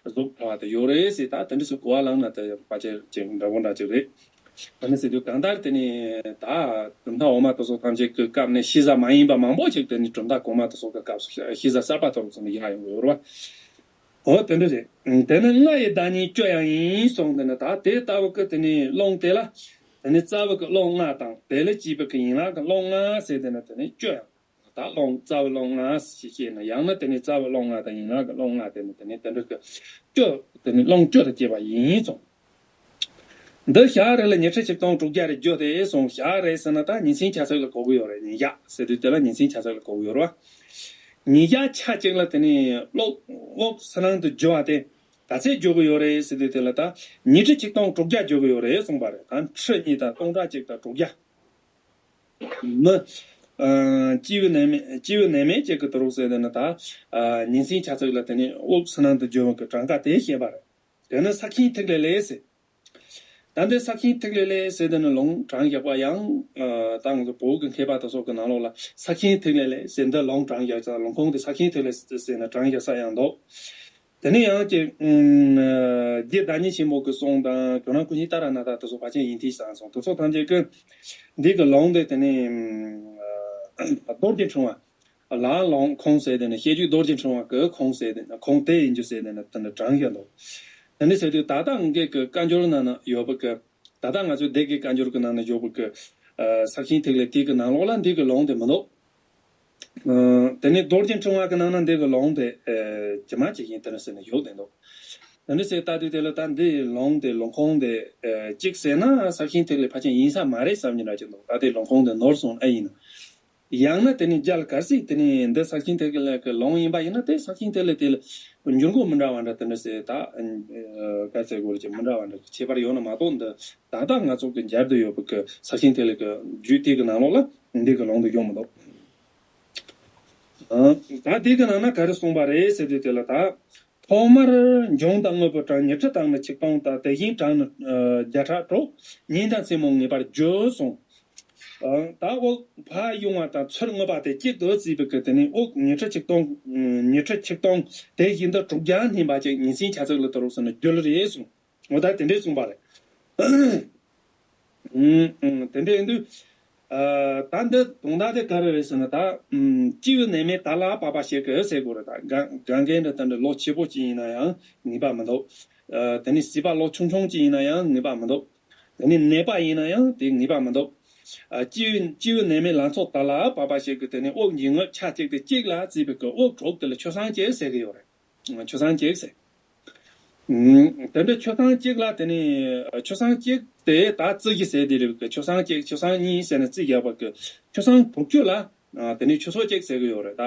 གཟུགས་ཕྲ་བ་དེ་ཡོད་རེད་ཟེར། ད་དེ་འདྲ་ཟེར་གོ་བ་བླངས་ན་དེ་ཕལ་ཆེར་ཅིག་འདྲ་པོ་འདྲ་ཅིག་རེད། ད་ནི་ཟེར་དུས་གང་ལྟར་དེ་ནི་ད་གྲུབ་མཐའ་འོག་མ་དེ་ཚོ་ཐམས་ཅད་ཀྱི་སྐབས་ནས་ཤེས་བྱ་མ་ཡིན་པ་མང་པོ་ཅིག་དེ་ནི་གྲུབ་མཐའ་གོང་མ་དེ་ཚོ་གི་སྐབས་སུ་ཤེས་བྱ་གསར་པ་དེ་རུ་ཚོ་ནི་ཡང་ཡོང་གི་ཡོད་རེད་བ། འོ་དེ་འདྲ་རེད། དེ་ནི་ལྔ་ཡི་བདག་ཉིད་སྤྱོད་ཡང་ཡིན་གསུངས། དེ་ནི་ད་དེ་ལྟ་བུ་གི་དེ་ནི་རླུང་དེ་ལ་དེ་ནི་རྩ་བའི་གི་རླུང་ལྔ་དང་དེ་ལས་སྐྱེས་པའི་གི་ཡན་ལག་གི་རླུང་ལྔ་ཟེར། དེ་ནི་དེ་ནི་སྤྱོད་ཡང་ད་རླུང་རྩ་བའི་རླུང་ལྔ་ཞེས་བཤད་ན། ཡང་ན་དེ་ནི་རྩ་བའི་རླུང་ལྔ་དང་ཡན་ལག་གི་རླུང་ལྔ་དེ་ནི་དེ་ནི་དེ་འདྲ་གི་སྤྱོད་དེ་ནི་རླུང་སྤྱོད་དུ་སྐྱེས་པ་ཡིན་གསུངས། འདི་ཞག་རེ་ལ་ཉི་ཁྲི་ཆིག་སྟོང་དྲུག་བརྒྱ་རེ་རྒྱུ་སྟེ་གསུངས། ཞག་རེ་ཟེར་ན་ད་ཉིན་མཚན་ཆ་ཚིགས་ལ་གོ་གི་ཡོད་རེད། ཉིན་ཞག་ཟེར་དུས་དེ་ལ་ཉིན་མཚན་ཆ་ཚིགས་ལ་གོ་གི་ཡོད་རེད་བ། ཉིན་ཞག་ཆ་གཅིག་ལ་དེ་ནི་གློག་འོད་སུ་ནང་དུ་རྒྱུ་བ་དེ་ག་ཚད་རྒྱུ་གི་ཡོད་རེད་ཟེར་དུས་དེ་ལ་ད་ཉི་ཁྲི་ཆིག་སྟོང་དྲུག་བརྒྱ་རྒྱུ་གི་ཡོད་རེད་གསུངས་པ་རེད། ད་ཁྲི་གཉིས་དང་སྟོང་ཕྲག་གཅིག་དང་དྲུག་བརྒྱ། མི་སྐྱེས་བུ་ནད་མེད་སྐྱེས་བུ་ནད་མེད་ཅིག་གི་དུ་རུ་ཟེར་དེ་ནི་ད་ཉིན་མཚན་ཆ་ཚིགས་ལ་དེ་ནི་འོད་སུ་ནང་དུ་རྒྱུ་བ་གི་གྲངས་ཀ་དེ་བཤད་པ་རེད། དེ་ནི་ས་ཁྱིན་ཐིག་ལེ་ལས་ཟེར། ད་འདི་ས་ཁྱིན་ཐིག་ལེ་ལས་ཟེར་དེ་ནི་ལུང་དྲངས་བཞག་པ་ཡང་ད་ང་ཚོ་བོད་ཀྱི་མཁས་པ་དེ་ཚོ་གི་ནང་ལོགས་ལ་ས་ཁྱིན་ཐིག་ལེ་ལས་ཟེར་འདི་ལུང་དྲངས་བཞག་ས། ལུང་ཁུངས་དེ་ས་ཁྱིན་ཐིག་ལེ་ཟེར་ནས་དྲངས་བཞག་ས་ཡང་འདུག་དེ་ནས་ཡང་ཀྱི་རྒྱུད་བདག་ཉིད་ཆེན་པོ་གི་གསུང་དང་ཁྱོད་རང་ཀུན་གཞི་ཏཱ་ར་ནཱ་ཐ་དེ་ཚོ་ཕལ་ཆེར་ཡིན་ཐིག་ས་སོང་། དེ་ཚོ་ཐམས་ཅད་ཀྱི་འདི་གི་ལུང་དེ་དེ་ནས་རྡོ་རྗེ་འཕྲེང་བ། ལ་ལུང་ཁུངས་ཟེར་དེ་ནི་བཤད་རྒྱུད་རྡོ་རྗེ་འཕྲེང་བ་གི་ཁུངས་ཟེར་དེ་ནི་ཁུངས་དེ་ཡིན་རྒྱུ་ཟེར་དེ་ནི་དེ་འདྲ་དྲངས་བཞག་འདུག་དེ་འདྲ་ཟེར་དུས་ད་ལྟ་ངེད་ཀྱི་བཀའ་འགྱུར་ནང་ན་ཡོད་པ་གི་ད་ལྟ་ང་ཚོའི་སྡེ་དགེ་བཀའ་འགྱུར་གྱི་ནང་ན་ཡོད་པ་གི་ས་ཁྱིན་ཐིག་ལེ་དེ་གི་ནང་ལོགས་ལ་འདི་གི་ལུང་དེ་མི་འདུག་དེ་ནི་རྡོ་རྗེ་འཕྲེང་བ་གི་ནང་ན་འདི་གི་ལུང་དེ་ཇི་མ་ཇི་བཞིན་དེ་འདྲ་ཟེར་ནས་ཡོད་དེ་འདུག་དེ་འདྲ་ཟེར་ལྟ་དུས་དེ་ལ་ད་འདི་ལུང་དེ་ལུང་ཁུངས་དེ་གཅིག་ཟེར་ན་ས་ཁྱིན་ཐིག་ལེ་ཕལ་ཆེར་ཡིན་ས་མ་རེད་བསམ་གྱི་འདྲ་ཅིག་འདུག་ད་དེ་ལུང་ཁུངས་དེ་ནོར་སོང་ཨེ་ཡིན་ན། ཡང་ན་དེ་ནི་རྒྱལ་གར་སྲིད་དེ་ནི་འདི་ས་ཁྱིན་ཐིག་ལེ་གི་ལུང་ཡིན་པ་ཡིན་ན་དེ་ས་ཁྱིན་ཐིག་ལེ་དེ་ལ་འགྱུར་འགོ་མི་འདྲ་བ་འདྲ་དེ་འདྲ་ཟེར་ད་ག་ཚད་དགོས་རེད་ཅེས་མི་འདྲ་བ་འདྲ་ཁྱད་པར་ཡོད་ན་མ་གཏོགས་འདི་ད་ལྟ་ང་ཚོ་གི་མཇལ་དུ་ཡོད་པའི་གི་ས་ཁྱིན་ཐིག་ལེ་གི་རྒྱུད་དེ་གི་ནང་ལོགས་ལ་འདི་གི་ལུང་དུ་ཡོང་མི་འདུག་ད་དེ་གི་ནང་ན་ག་རེ་གསུངས་པ་རེད་ཟེར་དུས་དེ་ལ་ད། ཐོག་མར་འབྱུང་དང་དངོས་པོ་གྲངས་ཉི་ཁྲི་དང་ནི་ཆིག་སྟོང་དང་དེ་བཞིན་གྲངས་ནི་བརྒྱ་ཕྲག་དྲུག་ཉིན་དང་མཚན་མོ་ངེས་པར་བརྗོད་གསུངས། ད་འོག་ཕར་གཡུང་བ་དང་ཚུར་རྔུབ་པ་དེ་གཅིག་ཏུ་བརྩིས་པའི་སྐུ་དེ་ནི་འོག་ཉི་ཁྲི་ཆིག་སྟོང་ཉི་ཁྲི་ཆིག་སྟོང་དེ་བཞིན་དུ་དྲུག་བརྒྱ་སྣིན་པ་ཅིག་ཉིན་མཚན་ཆ་ཚིགས་ལ་དུ་རུ་སོང་ནས་རྒྱུ་ལ་རེད་གསུངས། འོ་ད་དེ་འདྲས་གསུངས་པ་རེད། དེ་འདྲ་ཡིན་དུས། ད་འདི་དོན་དག་དེ་ག་རེ་རེད་ཟེར་ན་ད། སྐྱེས་བུ་ནད་མེད་དར་ལ་བབ་པ་ཞིག་གི་ཟེར་དགོས་རེད། ད་ག་ག་འགན་འདྲ་དེ་འདྲ་ལོ་ཆེ་པོ་ཅིག་ཡིན་ན་ཡང་ངེས་པ་མི་འདུག་དེ་ནི་སྲིད་པ་ལོ་ཆུང་ཆུང་ཅིག་ཡིན་ན་ཡང་ངེས་པ་མི་འདུག་དེ་ནི་ནད་པ་ཡིན་ན་ཡང་དེ་ངེས་པ་མི་འདུག་ཨ་སྤྱི་བོའི་སྤྱི་བོའི་ནས་མའི་ལང་ཚོ་དར་ལ་བབས་པ་ཞིག་གི་དེ་ནས་དབུགས་འབྱིན་རྔུབ་ཆ་གཅིག་དེ་གཅིག་ལ་བརྩིས་པའི་གི་དབུགས་དྲུག་དེ་ལ་ཆུ་སྲང་གཅིག་ཟེར་གི་ཡོད་རེད། ཆུ་སྲང་གཅིག་ཟེར། ཨུམ། དེ་འདྲ་ཆུ་སྲང་གཅིག་ལ་དེ་ནས་ཆུ་སྲང་གཅིག་དེ་ད་རྩི་གི་ཟེར་དེ་རེད་གི། ཆུ་སྲང་གཅིག་ཆུ་སྲང་གཉིས་ཟེར་ནས་རྩི་བརྒྱབ་པ་གི་ཆུ་སྲང་དྲུག་ཅུ་ལ། ཨ་དེ་ནས་ཆུ་ཚོད་གཅིག་ཟེར་གི་ཡོད་རེད། ད་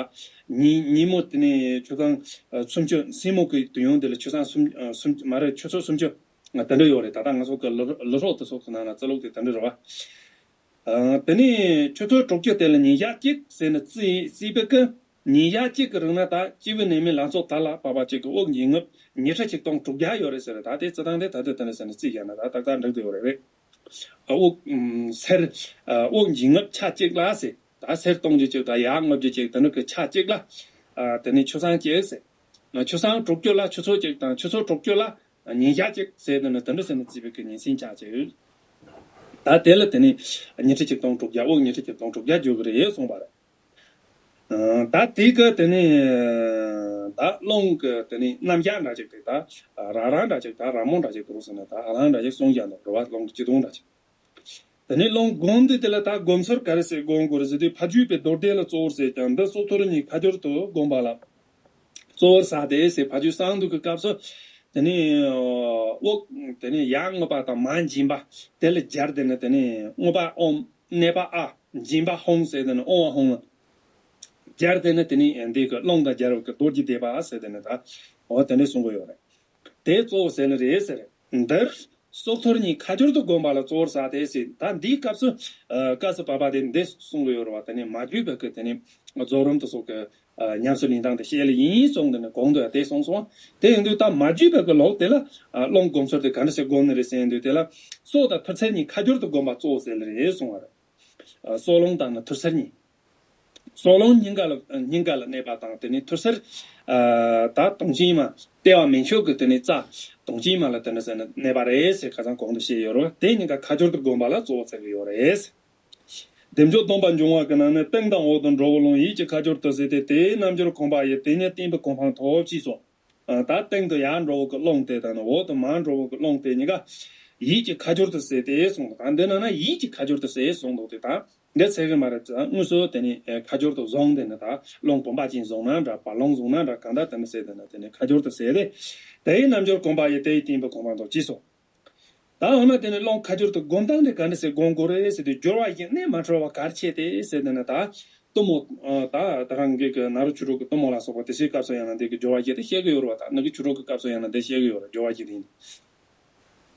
ཉིན་ཉིན་མོ་དེ་ནས་ཆུ་སྲང་ཨ་སུམ་ཅུ། མཚན་མོ་གི་དུས་ཡུན་དེ་ལ་ཆུ་སྲང་སུམ་ཨ་སུམ་མ་རེད། ཆུ་ཚོད་སུམ་ཅུ་ཨ་དེ་འདྲ་ཡོད་རེད། ད་ལྟ་ང་ཚོ་གི་ལུ་ལུ་ཧྲོག་དེ་ཚོ་གི་ནང་ལ་རྩི་ལུགས་དེ་དེ་འདྲ་རེད་བ། ཨ་དེ་ནས་ཆུ་ཚོད་དྲུག་ཅུ་དེ་ལ་ཉིན་ཞག་གཅིག་ཟེར་ནས་རྩིས་རྩིས་པའི་གི། ཉིན་ཞག་གཅིག་གི་རིང་ན་ད་སྤྱི་བོའི་ནས་མའི་ལང་ཚོ་དར་ལ་བབས་པ་གཅིག་གི་དབུགས་འབྱིན་རྔུབ་ཉི་ཁྲི་ཆིག་སྟོང་དྲུག་བརྒྱ་ཡོད་རེད་ཟེར། ད་དེ་རྩི་སྟངས་དེ་ད་དེ་དེ་ནས་ཟེར་ནས་རྩིས་བཞག་ན་ད་ཏག་ཏག་འགྲིག་དུ་ཡོད་རེད། ཨ་དབུགས་ཨུམ་སེར་ཨ་དབུགས་འབྱིན་རྔུབ་ཆ་གཅིག་ལ་ཟེར། ད་སེར་གཏོང་རྒྱུ་གཅིག་དང་ཡར་རྔུབ་རྒྱུ་གཅིག་དེ་འདྲ་གི་ཆ་གཅིག་ལ་ཨ་དེ་ནས་ཆུ་སྲང་གཅིག་ཟེར། ཆུ་སྲང་དྲུག་ཅུ་ལ་ཆུ་ཚོད་གཅིག་དང་ཆུ་ཚོད་དྲུག་ཅུ་ལ་ཉིན་ཞག་གཅིག་ཟེར། དེ་ནས་དེ་འདྲ་ཟེར་ནས་བརྩིས་པའི་གི་ཉིན་མཚན་ཆ་གཅིག་ད་དེ་ལ་དེ་ནས་ཉི་ཁྲི་ཆིག་སྟོང་དྲུག་བརྒྱ། དབུགས་ཉི་ཁྲི་ཆིག་སྟོང་དྲུག་བརྒྱ་འཇུག་གི་རེད་གསུངས་པ་རེད། ཨ་ད་དེ་གི་དེ་ནས་ད་རླུང་གི་དེ་ནས་རྣམ་གཞག་འདྲ་ཅིག་དེ་ད་རང་རང་འདྲ་ཅིག་ད་རང་མོ་འདྲ་ཅིག་དུ་རུ་ཟེར་ན་ད་ཨ་རང་འདྲ་ཅིག་གསུངས་ཀྱང་འདུག་རེད་བ། རླུང་གི་སྤྱི་དོན་འདྲ་ཅིག་དེ་ནས་རླུང་སྒོམ་དུས་དེ་ལ་ད་སྒོམ་ཚུལ་ག་རེ་ཟེར་སྒོམ་དགོས་རེད་ཟེར་དུས་ཕ་རྒྱུད་པའི་མདོ་སྡེ་ལ་གཙོ་བོར་ཟེར་ཀྱང་འདི་སོ་ཐར་གཉིས་ཁ་སྦྱོར་དུ་སྒོམ་པ་ལ་གཙོ་བོར་ཟག་སྟེ་ཟེར། ཕ་རྒྱུད་གསང་འདུས་ཀྱི་སྐབས་སུ་དེ་ནས་དབུགས་དེ་ནས་ཡར་རྔུབ་པ་དང་མར་འབྱིན་པ་དེ་ལ་སྦྱར་ཏེ་ནས་དེ་ནས་རྔུབ་པ་ཨོཾ། གནས་པ་ཨཱཿ། འབྱིན་པ་ཧཱུྃ་ཟེར་དེ་ནས་ཨོཾ་ཨཱཿཧཱུྃ་ལ་སྦྱར་ཏེ་ནས་དེ་ནས་འདི་གི་རླུང་དང་སྦྱར་བའི་གི་རྡོ་རྗེ་བཟླས་པ་ཟེར་དེ་ནས་ད་འོ་དེ་འདྲ་གསུང་གི་ཡོད་རེད། དེ་གཙོ་བོ་ཟེར་ནི་རེད་ཟེར། འདིར་སོ་ཐར་གཉིས་ཁ་སྦྱོར་དུ་བསྒོམ་པ་ལ་གཙོ་བོར་ཟག་སྟེ་ཟེར། ད་འདིའི་སྐབས་སུ་ཨ་སྐབས་སུ་བབ་པ་དེ་འདི་གསུང་གི་ཡོད་རེད་བ། དེ་ནས་མ་བརྒྱུད་པའི་གི་དེ་ནས་རྫོགས་རིམ་དུ་སོགས་ཀྱི་ཨ་ཉམས་སུ་ལེན་སྟངས་དེ་བཤད་ལེ་ཡིན་གསུངས། དེ་ནས་གོང་དུ་ཡང་དེ་གསུངས་སོང་། དེ་ཡིན་དུས་ད་མ་བརྒྱུད་པའི་གི་ལུགས་དེ་ལ་ཨ་རླུང་སྒོམ་ཚུལ་དེ་ག་འདྲ་ཞིག་སྒོམ་ནི་རེད་ཟེར་དུས་དེ་ལ་སོ་དང་ཐར་ཚུལ་གཉིས་ཁ་སྦྱོར་དུ་བསྒོམ་པ་གཙོ་བོ་ཟེར་ལེ་རེད་གསུང་བ་རེད། ཨ་སྲོག་རླུང་དང་ནི་ཐུར་སེལ་གཉིས། སྲོག་རླུང་སྙིང་ག་ལ་སྙིང་ག་ལ་གནས་པ་དང་དེ་ནས་ཐུར་སེལ་ཨ་ད་དུང་ཅན་མ་ལྟེ་བ་མན་ཆད་ཀྱི་དེ་ནས་རྩ་དུང་ཅན་མ་ལ་དེ་ནས་ཟེར་ནས་གནས་པ་རེད་ཟེར། ཁ་སང་གོང་དུ་བཤད་ཡོད་རེད། དེ་གཉིས་ཀ་ཁ་སྦྱོར་དུ་བསྒོམ་པ་ལ་གཙོ་བོ་བརྩི་གི་ཡོད་རེད། བདེ་མཆོག་སྡོམ་པ་འབྱུང་བ་གི་ནང་ནས་སྟེང་དང་འོག་ཏུ་འགྲོ་བའི་རླུང་ཡིད་ཀྱི་ཁ་སྦྱོར་དུ་ཟེར་ཏེ་དེའི་རྣལ་འབྱོར་གོམས་པ་ཡིས་དེ་ཉིད་བརྟན་པའི་གོ་འཕང་ཐོབ་ཅེས་སོ། ཨ་ད་སྟེང་དུ་ཡར་འགྲོ་བའི་གི་རླུང་དེ་དང་ནི་འོག་ཏུ་མར་འགྲོ་བའི་གི་རླུང་དེ་གཉིས་ཀ་ཡིད་ཀྱི་ཁ་སྦྱོར་དུ་ཟེར་ཏེ་གསུངས་འདུག་ད་འདི་ནང་ན་ཡིད་ཀྱི་ཁ་སྦྱོར་དུ་ཟེར་གསུངས་འདུག་དེ་དང་འདི་ཚད་གི་མ་རེད། དངོས་སུ་དེ་ནི་ཨེ་ཁ་སྦྱོར་དུ་བཟུང་དེ་ནི་ད་རླུང་བུམ་པ་ཅན་བཟུང་ན་འདྲ། བ་ལང་བཟུང་ན་འདྲ། གང་ལྟར་དེ་ནི་ཟེར་དེ་ནི་དེ་ནི་ཁ་སྦྱོར་དུ་ཟེར་ཏེ། དེའི་རྣལ་འབྱོར་གོམས་པ་ཡིས་དེ་ཡི་བརྟན་པའི་གོ་འཕང་ཐོབ་ཅེས་སོ། ད་འོ་ན་དེ་ནི་རླུང་ཁ་སྦྱོར་དུ་སྒོམ་སྟངས་དེ་ག་འདྲ་ཟེར་སྒོམ་དགོས་རེད་ཟེར་དུས་སྦྱོར་བ་བཞི་ནས་མ་འཁྲུལ་བ་ག་རེ་བྱས་ཏེ་ཟེར་དེ་ནི་ད། གཏུམ་མོ། ཨ་ད་ད་རང་གི་གི་ནཱ་རོ་ཆོས་དྲུག་གི་གཏུམ་མོ་ལ་སོགས་པ་དེ་ཚོའི་སྐབས་སུ་ཡང་ན་འདི་གི་སྦྱོར་བ་བཞི་དེ་བཤད་གི་ཡོད་རེད་བ། ད་ནི་གི་ཆོས་དྲུག་གི་སྐབས་སུ་ཡང་ན་འདི་བཤད་གི་ཡོད་རེད། སྦྱོར་བ་བཞི་དེ་ཡིན།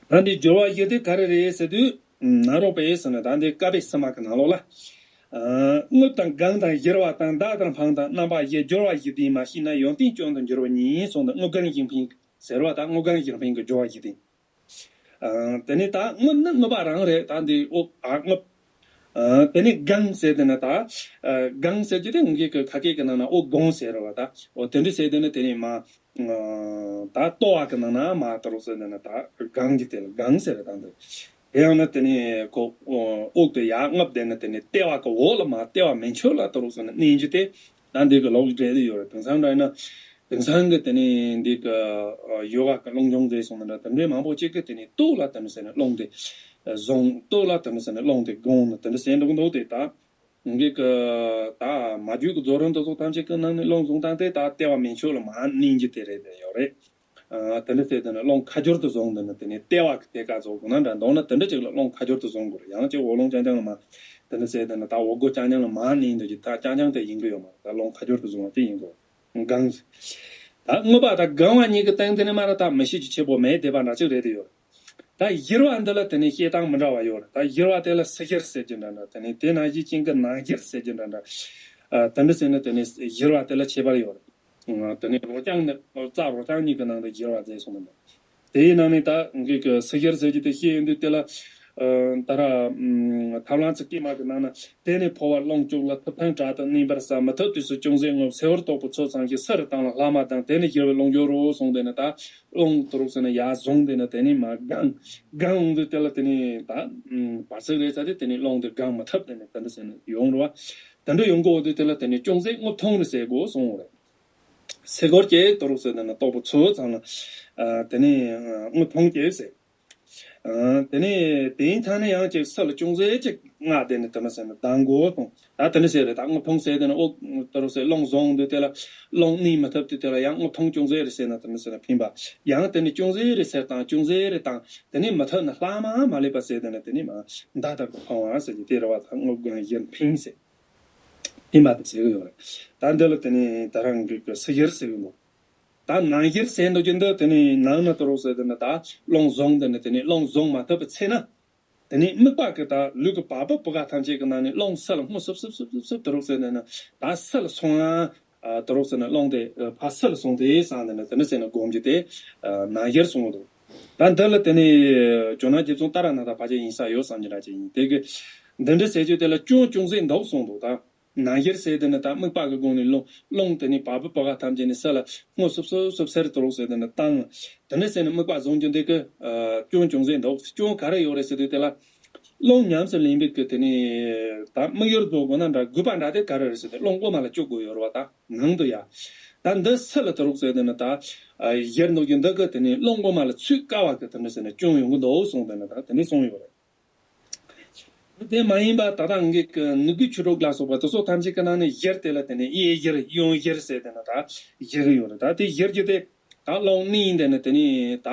ད་འདི་སྦྱོར་བ་བཞི་དེ་ག་རེ་རེད་ཟེར་དུས། ནཱ་རོ་པས་ཟེར་ན་ད་འདི་བཀའ་པོད་གསུམ་པ་གི་ནང་ལོགས་ལ། ཨ་རྔུབ་དང་དགང་དང་གཞིར་བ་དང་བརྡེག་དང་འཕང་དང་རྣམ་པ་བཞི། སྦྱོར་བ་བཞི་དེས་མ་ཤེས་ན་ཡོན་ཏན་སྐྱོན་དུ་འགྱུར་བ་ཉིད་གསུངས་ཏེ། རྔུབ་དགང་གཞིར་འཕེན་ཟེར་བ་དང་རྔུབ་དགང་གཞིར་འཕེན་གི་སྦྱོར་བ་བཞི་དེ། ཨ་དེ་ནས་ད་རྔུབ་ནི་རྔུབ་པ་རང་རེད། ད་འདི་དབུགས་ཨ་རྔུབ། ཨ་དེ་ནས་དགང་ཟེར་དེ་ན་ད། ཨ་དགང་ཟེར་རྒྱུ་དེ་ངེད་ཀྱི་ཁ་སྐད་ཀྱི་ནང་ན་དབུགས་དགོང་ཟེར་རེད་བ། ད་འོ་དེ་འདྲ་ཟེར་དེ་ནི་དེ་ནས་མ། ཨ་ད་ལྟོ་བ་གི་ནང་ན་མ་ད་རུ་ཟེར་དེ་ན་ད་དགང་གི་དེ་ལ་དགང་ཟེར་རེད། ད་འདི་དེ་ཡང་ན་དེ་ནས་ཁོ་དབུགས་དེ་ཡར་རྔུབ་དེ་ནི་དེ་ནས་ལྟེ་བ་གི་འོག་ལ་མ་ལྟེ་བ་མན་ཆད་ལ་ད་རུ་ཟེར་ནས་གནས་རྒྱུ་དེ། ད་འདི་གི་ལོག་འགྲེལ་དེ་ཡོད་རེད། དེང་སང་འདྲ་ཡིན་ན། དེང་སང་གི་དེ་ནས་འདི་གི་ཨ་ཡོ་ག་གི་རླུང་སྦྱོང་རེད་སོང་ན་འདྲ། དེ་འདྲའི་མང་པོ་ཅིག་གི་དེ་ནས་སྟོད་ལ་དེ་འདྲ་ཟེར་ནས་རླུང་དེ་བཟུང་། སྟོད་ལ་དེ་འདྲ་ཟེར་ནས་རླུང་དེ་དགོང་ནས་དེ་འདྲ་ཟེར་འགྲོ་གི་འདུག་དེ་ད་འདི་གི་ད་མ་རྒྱུད་ཀྱི་རྫོགས་རིམ་དེ་ཚོ་ཐམས་ཅད་ཀྱི་ནང་ནས་རླུང་བཟུང་སྟངས་དེ་ད་ལྟེ་བ་མན་ཆད་ལ་མར་གནས་རྒྱུ་དེ་རེད་དེ་ཡོད་རེད། ཨ་དེ་འདྲ་ཟེར་དེ་ནས་རླུང་ཁ་སྦྱོར་དུ་བཟུང་དེ་ནས་དེ་ནས་ལྟེ་བ་གི་ཐད་ཀ་བཟོ་དགོས་ན་འདྲ། མདོར་ན་དེ་འདྲ་ཅིག་ལ་རླུང་ཁ་སྦྱོར་དུ་བཟུང་དགོས་རེད། ཡང་ཅིག་འོག་རླུང་རྐྱང་རྐྱང་ལ་མར་དེ་འདྲ་ཟེར་དེ་ནས་ད་འོག་སྒོ་རྐྱང་རྐྱང་ལ་མར་གནས་འདུག་གི། ད་རྐྱང་རྐྱང་དེ་ཡིན་གི་ཡོད་མ་རེད། ད་རླུང་ཁ་སྦྱོར་དུ་བཟུང་བ་དེ་ཡིན་དགོས། དགང་། ད་རྔུབ་པ་དང་དགང་བ་གཉིས་ཀྱི་སྟེང་དེ་ནས་མ་ར་ད་མི་ཤེས་རྒྱུ་ཆེ་པོ་མེད་བསྡད་པ་འདྲ་ཅིག་རེད་དེ་ཡོད། ད་གཞིར་བ་འདི་ལ་དེ་ནས་བཤད་སྟངས་མི་འདྲ་བ་ཡོད་རེད། ད་གཞིར་བ་དེ་ལ་སྲིད་གཞིར་ཟེར་རྒྱུ་འདྲ་འདྲ། དེ་ནས་དེ་ནང་བཞིན་ཅན་གྱི་ནང་གཞིར་ཟེར་རྒྱུ་འདྲ་འདྲ། ཨ་དེ་འདྲ་ཟེར་ན་དེ་ནས་གཞིར་བ་དེ་ལ་ཁྱད་པར་ཡོད་རེད། ཨ་དེ་ནས་རོ་རྐྱང་ནི་རྩ་རོ་རྐྱང་གཉིས་ཀྱི་ནང་དུ་གཞིར་བ་ཟེར་སོང་ནི་འདུག་དེའི་ནང་ནས་ད་ངེད་ཀྱི་སྲིད་གཞིར་ཟེར་རྒྱུ་དེ་བཤད་ཡོང་དུས་དེ་ལ། ཨ་ད་ར་ཨ་ཐབས་ལམ་ཚིག་བསྐྱེད་མ་གི་ནང་ན། དེ་ནས་འཕོ་བ་རླུང་བཅུག་ལ་ཐུབ་ཐང་དྲག་ཏུ་གནས་པར་བསམ། མི་ཐུབ་དུས་སུ་ཅུང་ཟད་རྔུབ། སེལ་བར་དོགས་པའི་ཚོད་ཙམ་ཞིག་སུ་རུ་བཏང་ལ་ལྷག་མ་དང་། དེ་ནས་གཞིར་བའི་རླུང་སྦྱོར་རོ་གསུངས་དེ་ནི་ད་རླུང་དུ་རུག་ཟེར་ན་ཡར་བཟུང་དེ་ནི་དེ་ནས་མར་དགང་། དགང་འོང་དུས་དེ་ལ་དེ་ནས་ད་བར་ཚིགས་རེད་ཚ་དེ་དེ་ནས་རླུང་དེ་དགང་མི་ཐུབ། དེ་ནས་དེ་འདྲ་ཟེར་ནས་ཡོང་རུ་བ། དེ་འདྲ་ཡོང་གི་འོང་དུས་དེ་ལ་དེ་ནས་ཅུང་ཟད་རྔུབ་ཐུང་རུ་ཟེར་དགོས་གསུངས་རེད། སེལ་བར་དོགས་ཀྱི་རུག་ཟེར་དེ་ནི་དོགས་པའི་ཚོད་ཙམ་ལ། ཨ་དེ་ནས་ཨ་རྔུབ་ཐུང་ཀྱི་ཟེར། ཨ། དེ་ནས་དེའི་མཐའ་ནས་ཡང་ཅིག་སུ་ལ་ཅུང་ཟད་ཅིག་སྔ་དེ་ནས་དེ་ནས་ཟེར་ན་ལྡང་དགོས་སོང་། ད་དེ་ནས་ཟེར་རེད། ད་དངུལ་ཕུང་ཟེར་དེ་ནས་ཨོ་དེ་རུ་ཟེར་རླུང་བཟུང་དུས་དེ་ལ་རླུང་གནས་མི་ཐུབ་དུས་དེ་ལ་ཡང་དངུལ་ཕུང་ཅུང་ཟད་རེ་ཟེར་ན་དེ་ནས་ཟེར་ན་ཕིང་པ། ཡང་དེ་ནས་ཅུང་ཟད་རེ་ཟེར་དང་ཅུང་ཟད་རེ་དང་དེ་ནས་མི་ཐུབ་ན་ལྷག་མ་མ་ལུས་པ་ཟེར་དེ་ནས་དེ་ནས་མ་མདའ་ལྟར་དུ་འཕང་བ་ཟེར་གྱི་དེ་རེད་བ། ད་དངུལ་དགང་བཞིར་ཕིང་ཟེར། ཕིང་པ་དེ་ཟེར་གི་ཡོད་རེད། ད་འདི་ལ་དེ་ནས་ད་རང་གི་གི་སུ་བཞིར་ཟེར་གི་འདུག་ད་ནང་བཞིར་ཟེར་འདུག་ཀྱི་འདི་དེ་ནས་ནང་ན་དུ་རུག་ཟེར་དེ་ནི་ད་རླུང་བཟུང་དེ་ནི་དེ་ནས་རླུང་བཟུང་མ་ཐུབ་པའི་ཚེ་ན། དེ་ནས་དམིགས་པ་གི་ད་ལུས་ཀྱི་བ་སྤུ་བུ་ག་ཐམས་ཅད་ཀྱི་ནང་ནས་རླུང་སུ་ལ་སྔོ་སུབ་སུབ་སུབ་སུབ་སུབ་དུ་རུག་ཟེར་དེ་ནི་ད་སུ་ལ་སོང་ཡང་དུ་རུག་ཟེར་ནས་རླུང་དེ་ཕར་སུ་ལ་སོང་དེ་བསམ་དེ་ནི་དེ་ནི་ཟེར་ནས་སྒོམ་རྒྱུ་དེ་ནང་བཞིར་གསུངས་འདུག་ད་འདི་ལ་དེ་ནས་ཇོ་ནང་རྗེ་བཙུན་ཏཱ་ར་ནཱ་ཐ་ཕལ་ཆེར་ཡིན་ས་ཡོད་བསམ་གྱི་འདྲ་ཅིག་ཡིན། དེ་གི་འདི་འདྲ་ཟེར་རྒྱུ་དེ་ལ་སྐྱོན་ཅུང་ཟད་འདུག་གསུངས་འདུག་ད། ནང་བཞིར་ཟེར་དེ་ནི་ད་དམིགས་པ་གི་སྒོ་ནས་རླུང་རླུང་དེ་ནི་བ་སྤུ་བུ་ག་ཐམས་ཅད་ནི་སུ་ལ་སྔོ་སུབ་སུབ་སུབ་སེར་དུ་རུག་ཟེར་དེ་ནི་བཏང་། དེ་ནི་ཟེར་ནི་དམིགས་པ་བཟུང་རྒྱུ་འདི་གི་སྐྱོན་ཅུང་ཟད་འདུག་སྐྱོན་ག་རེ་ཡོད་རེད་ཟེར་དུས་དེ་ལ། རླུང་ཉམས་སུ་ལེན་པའི་གི་དེ་ནི་ད་དམིགས་ཡུལ་བཟོ་དགོས་ན་འདྲ་དགོས་པ་འདྲ་དེ་ག་རེ་རེད་ཟེར་དུས་རླུང་དབུ་མ་ལ་བཅུག་དགོས་ཡོད་རེད་བ། ད་ནང་དུ་ཡ། ད་འདི་སུ་ལ་དུ་རུག་ཟེར་དེ་ནི་ད་བཞིར་འདུག་རྒྱུ་འདི་གི་དེ་ནི་རླུང་དབུ་མ་ལ་ཚུད་དཀའ་བ་གི་དེ་ནི་ཟེར་ནི་སྐྱོན་ཡོང་གི་འདུག་གསུངས་དེ་ནི་ད་དེ་ནི་གསུངས་ཡོད་རེད། དེ་མ་ཡིན་པ་ད་ལྟ་ངེད་ཀྱི་ནུ་གུ་ཆུ་གྲོགས་ལ་སོགས་པ་དེ་ཚོ་ཐམས་ཅད་ཀྱི་ནང་ནས་བཞིར་དེ་ལ་དེ་ནས་གཡས་བཞིར་གཡོན་བཞིར་ཟེར་དེ་ནས་ད་བཞི་གི་ཡོད་རེད། ད་དེ་བཞིར་རྒྱུ་དེ་ད་རླུང་གནས་དེ་ནས་དེ་ནས་ད་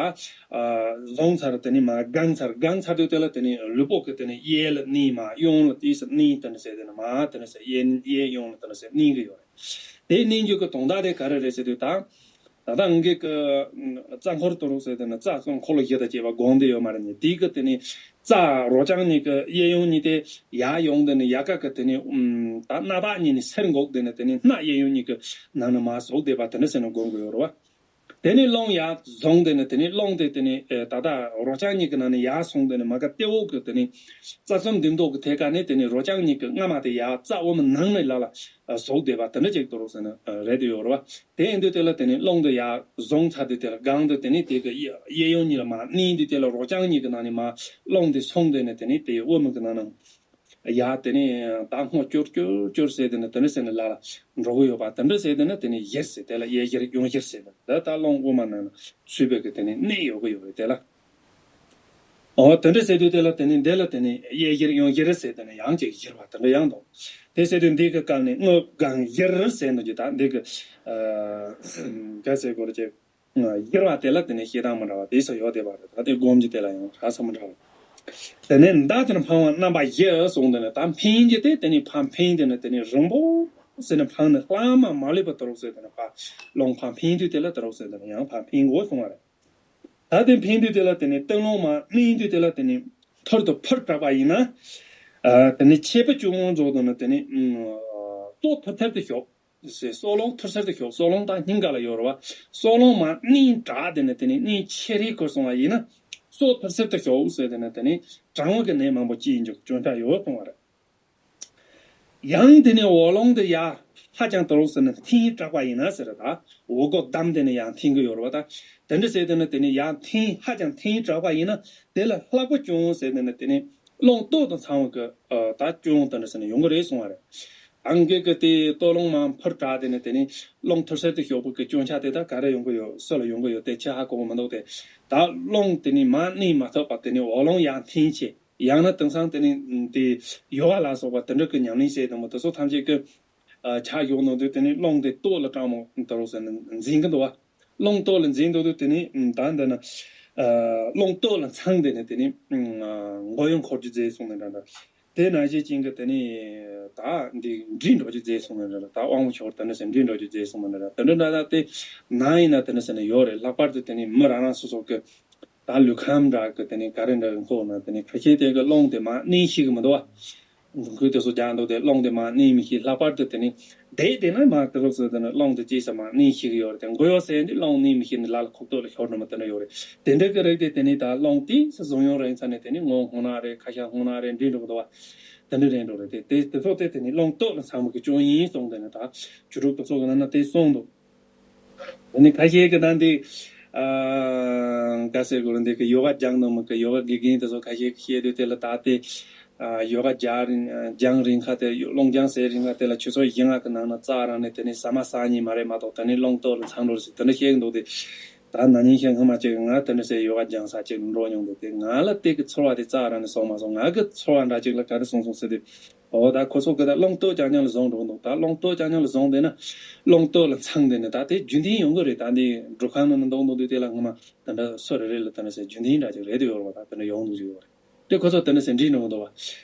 བཟུང་ཚར་དེ་ནས་མ་བསྒང་ཚར་བསྒང་ཚར་དུས་དེ་ལ་དེ་ནས་ལུས་པོ་གི་དེ་ནས་གཡས་ལ་གནས་མ་གཡོན་ལ་དེ་ཟེར་གནས་དེ་ནས་ཟེར་དེ་ནས་མ་དེ་ནས་ཟེར་གཡས་གཡས་གཡོན་ལ་དེ་ནས་ཟེར་གནས་གི་ཡོད་རེད། དེ་གནས་རྒྱུ་གི་དོན་དག་དེ་ག་རེ་རེད་ཟེར་དུས་ད། ད་ལྟ་ངེད་ཀྱི་རྩ་འཁོར་དུ་རུག་ཟེར་དེ་ནི་རྩ་གསུམ་འཁོར་ལོ་བཞི་དང་བཅས་པ་སྒོམ་དེ་ཡོད་མ་རེད་ནི། དེའི་གི་དེ་ནི་རྩ་རོ་རྐྱང་གཉིས་ཀྱི་གཡས་གཡོན་གཉིས་དེ་ཡར་ཡོང་དེ་ནི་ཡལ་ག་གི་དེ་ནི་ད་སྣ་ཐག་གཉིས་ནི་སེར་འགོག་དེ་ནི་དེ་ནི་སྣ་གཡས་གཡོན་གཉིས་ཀྱི་ནང་ནས་མར་ཟུག་བསྡད་པ་དེ་འདྲ་ཟེར་ནས་སྒོམ་དགོས་ཡོད་རེད་བ། དེ་ནི་རླུང་ཡར་བཟུང་དེ་ནི་དེ་ནི་རླུང་དེ་དེ་ནི་ད་ལྟ་རོ་རྐྱང་གཉིས་ཀྱི་ནང་ནས་ཡར་སོང་དེ་ནི་མ་ག་ཏེ་འོག་གི་དེ་ནི་རྩ་གསུམ་འདི་མདོག་གི་ཐད་ཀ་ནས་དེ་ནི་རོ་རྐྱང་གཉིས་ཀྱི་རྔ་མ་དེ་ཡར་རྩ་འོག་མ་ནང་ནས་ལ་ལ་ཟུག་བསྡད་པ་དེ་འདྲ་ཅིག་དུ་རུག་ཟེར་ནས་རེད་དེ་ཡོད་རེད་བ། དེ་ཡིན་དུས་དེ་ལ་དེ་ནི་རླུང་དེ་ཡར་བཟུང་ཚར་དུས་དེ་ལ་སྒང་དུ་དེ་ནི་དེ་གི་གཡས་གཡོན་གཉིས་ལ་མར་གནས་དུས་དེ་ལ་རོ་རྐྱང་གཉིས་ཀྱི་ནང་ནས་མར་རླུང་དེ་སོང་དེ་ནི་དེ་ནི་དེ་འོག་མིན་གྱི་ནང་ན་ཡར་དེ་ནི་ད་སྔོ་ཅོར་ཅོར་ཅོར་ཟེར་དེ་ནི་དེ་འདྲ་ཟེར་ནས་ལ་ལ་འགྲོ་གི་ཡོད་པ་དེ་འདྲ་ཟེར་དེ་ནི་དེ་ནི་བཞིར་ཟེར་དེ་ལ་གཡས་བཞིར་གཡོན་བཞིར་ཟེར་ནས་ད་ད་རླུང་འོག་མ་ནང་ན་ཚུད་པའི་གི་དེ་ནི་གནས་ཡོད་གི་ཡོད་རེད་དེ་ལ། ཨོ་དེ་འདྲ་ཟེར་དུས་དེ་ལ་དེ་ནི་འདི་ལ་དེ་ནི་གཡས་བཞིར་གཡོན་བཞིར་ཟེར་དེ་ནི་ཡང་ཅིག་བཞིར་བ་དེ་འདྲ་ཡང་འདུག་དེ་ཟེར་དུས་འདི་གི་སྐབས་ནས་དངུལ་དགང་བཞིར་ཟེར་འདུག་ཀྱི་ད་འདི་གི་ག་ཟེར་དགོས་རེད་ཅེ། བཞིར་བ་དེ་ལ་དེ་ནི་བཤད་སྟངས་མི་འདྲ་བ་དེ་སུ་ཡོད་དེ་བ་རེད། ད་དེ་སྒོམ་གྱི་དེ་ལ་ཡང་ར་ས་མི་འདྲ་བ། དེ་ནས་མདའ་དེར་འཕང་བ་རྣམ་པ་བཞི་གསུངས་དེ་ནི་ད་འཕེན་གྱི་དེ་དེ་ནི་ཕར་འཕེན་དེ་ནི་དེ་ནི་རིང་པོ་ཟེར་ནས་འཕང་ནས་ལྷག་མ་མ་ལུས་པ་དུ་རུག་ཟེར་དེ་ནི་ཕར་རླུང་ཕར་འཕེན་དུས་དེ་ལ་དུ་རུག་ཟེར་དེ་ནི་ཡང་ཕར་འཕེན་དགོས་གསུང་བ་རེད། ད་དེ་འཕེན་དུས་དེ་ལ་དེ་ནི་སྟེང་རླུང་མར་མནན་དུས་དེ་ལ་དེ་ནི་ཐུར་དུ་ཕུར་དྲགས་པ་ཡིན་ན། དེ་ནི་ཆད་པ་ཅུང་རྫོགས་དུ་ནི་དེ་ནི་ལྟོ་ཐུར་ཐུར་དུ་ཞོག་སོ་རླུང་ཐུར་ཐུར་དུ་ཞོག་སོ་རླུང་དང་སྙིང་ག་ལ་ཡོད་རེད་བ། སོ་རླུང་མར་མནན་དྲགས་དེ་ནི་དེ་ནི་མནན་ཆེ་རིགས་ཁུར་སོང་བ་ཡིན་ན། སོ་ཐུར་ཐུར་དུ་ཞོག་ཟེར་དེ་ནི་དེ་ནི་གྲང་བ་གི་ནད་མང་པོ་ཅི་ཡིན་ཀྱང་སྐྱོན་ཆ་ཡོད་གསུང་བ་རེད། ཡང་དེ་ནས་འོག་རླུང་དེ་ཡར་ཧ་ཅང་དུ་རུག་ཟེར་ནས་འཐེན་དྲགས་པ་ཡིན་ན་ཟེར་ད། འོག་སྒོ་བསྡམས་དེ་ནས་ཡར་འཐེན་གི་ཡོད་རེད་བ་ད། དེ་འདྲ་ཟེར་དེ་ནས་དེ་ནས་ཡར་འཐེན་ཧ་ཅང་འཐེན་དྲགས་པ་ཡིན་ན་དེ་ལ་ལྷག་པ་ཅུང་ཟེར་དེ་ནས་དེ་ནས་རླུང་ལྟོ་དང་ཚང་བ་གི་ད་ཅུང་དེ་འདྲ་ཟེར་ནས་ཡོང་གི་རེད་གསུང་བ་རེད། ཨང་གི་གི་དེ་ལྟོ་རླུང་མར་འཕུར་དྲགས་དེ་ནས་དེ་ནས་རླུང་ཐུར་སེར་དུ་ཞོག་པ་གི་སྐྱོན་ཆ་དེ་ད་ག་རེ་ཡོང་གི་ཡོད་སུ་ལ་ཡོང་གི་ཡོད་དེ་ཆ་ཧ་གོ་གི་མི་འདུག་དེ་ད་རླུང་དེ་ནས་མར་མནན་མ་ཐུབ་པ་དེ་ནས་འོག་རླུང་ཡར་འཐེན་ཆེ། ཡང་ན་དེང་སང་དེ་ནི་དེ་ཡོ་ག་ལ་སོགས་པ་དེ་འདྲ་གི་ཉམས་ལེན་བྱས་དང་པོ་དེ་ཚོ་ཐམས་ཅད་ཀྱི་ཆ་ཡོང་ནོ་དུས་དེ་ནི་རླུང་དེ་ལྟོ་ལ་སྐྲག་མོ་དེ་རུ་ཟེར་ནས་འཛིན་གི་འདུག་བ། རླུང་ལྟོ་ལ་འཛིན་འདུག་དུས་དེ་ནི་ད་འདི་ན་རླུང་ལྟོ་ལ་འཚང་དེ་ནི་དེ་ནི་མགོ་ཡང་འཁོར་རྒྱུ་མཛད་སོང་ནས་འདྲ་འདྲ། དེ་ནང་བཞིན་ཅན་གྱི་དེ་ནི་ད་འདི་འདྲིས་འགྲོ་རྒྱུ་མཛད་སོང་ནས་འདྲ་འདྲ། ད་དབང་པོ་ཆོར་དེ་ནི་ཟེར་འདྲིས་འགྲོ་རྒྱུ་མཛད་སོང་ནས་འདྲ་འདྲ། དེ་འདྲ་འདྲ་ད་དེ་ནང་ཡིན་ན་དེ་ནི་ཟེར་ནས་ཡོད་རེད། ལྷག་པར་དུ་དེ་ནི་མི་རང་རང་སོ་སོ་གི་ད་ལུས་ཁམས་འདྲ་གི་དེ་ནས་ག་རེ་འདྲ་གི་འཁོར་ན་དེ་ནས་ཁ་ཤས་དེ་གི་རླུང་དེ་མར་མནན་ཤེས་གི་མི་འདུག་བ། འདུ་འགོད་དེ་ཚོ་རྒྱག་འདུག་དེ་རླུང་དེ་མར་མནན་མི་ཤེས། ལྷག་པར་དུ་དེ་ནས་བསྡད་བསྡད་ན་མར་དེ་རུ་ཚོ་དེ་ནས་རླུང་དེ་ཅི་ས་མར་མནན་ཤེས་གི་ཡོད་རེད། དེ་མགོ་ཡོ་ཟེར་འདི་རླུང་མནན་མི་ཤེས་ནི་ལ་ལ་ཁོག་ཐོག་ལ་ཤོར་འགྲོ་མི་དེ་འདྲ་ཡོད་རེད། དེ་འདྲ་གི་རིགས་དེ་དེ་ནས་ད་རླུང་དེ་སུ་བཟུང་ཡོང་རིང་ཚ་ནས་དེ་ནས་ངོ་སྔོ་ནག་རེད། ཁ་ཤ་སྔོ་ནག་རེད། འདྲིས་འགྲོ་གི་འདུག་བ། དེ་འདྲ་རེད་འགྲོ་རེད། དེ་དེ་དེ་ཚོ་དེ་དེ་ནས་རླུང་སྟོབས་ལ་ཚང་མ་གི་སྐྱོན་ཡིན་གསུངས། དེ་ནས་ད་ཆོས་དྲུག་དེ་ཚོ་གི་ནང་ན་དེ་གསུངས་འདུག་ཨ་ནི་ཁ་ཤས་ཀྱི་ད་འདི་ཨ་ག་ཟེར་དགོས་རེད། འདི་གི་ཡོ་ག་སྦྱང་ནོ་མི་གི་ཡོ་ག་དགེ་རྒན་དེ་ཚོ་ཁ་ཤས་ཀྱིས་བཤད་དུས་དེ་ལ་ད་དེ་ཨ་ཡོ་ག་སྦྱང་རིང་སྦྱང་རིང་ཁ་དེ་རླུང་སྦྱང་ཟེར་རིང་ཁ་དེ་ལ་ཆུ་ཚོད་བཞི་ལྔ་གི་ནང་ན་རྩ་རང་ནས་དེ་ནས་ཟ་མ་ཟ་ཉན་མ་རེད་མ་གཏོགས་དེ་ནས་རླུང་སྟོབས་ལ་ཚང་འགྲོ་རེད་ཟེར་དེ་འདྲ་བཤད་གི་འདུག་དེ་ད་ ད་ན་ནིང་ཞིག་སྔོན་མ་ཅིག་ང་དེ་འདྲ་སེ་ཡོ་ག་སྦྱང་ས་ཅིག་འགྲོ་མྱོང་འདུག་དེ་ང་ལ་དེ་གི་ཚོར་བ་དེ་རྩ་རང་ནས་སོང་མ་སོང་། ང་གི་ཚོར་བ་འདྲ་ཅིག་ལ་ག་རེ་སོང་སོང་ཟེར་དུས། འོ་ད་ཁོ་ཚོ་གི་ད་རླུང་སྟོད་རྐྱང་རྐྱང་ལ་བཟུང་འགྲོ་འདུག་ད་རླུང་སྟོད་རྐྱང་རྐྱང་ལ་བཟུང་དེ་ན་རླུང་སྟོད་ལ་འཚང་དེ་ནས་ད་དེ་རྒྱུན་ལྡན་ཡོང་གི་རེད། ད་འདི་འགྲོ་ཁང་ནང་ན་འདུག་འདུག་དུས་དེ་ལ་སྔོན་མ་དེ་འདྲ་སུ་རེ་རེ་ལ་དེ་འདྲ་སེ་རྒྱུན་ལྡན་འདྲ་ཅིག་རེད་དུ་ཡོད་རེད་བ། ད་དེ་འདྲ་ཡོང་འདུག་ཅིག་ཡོད་རེད། དེ་ཁོ་ཚོ་དེ་འདྲ་སེ་འདྲི་འགྲོ་གི་འདུག་བ།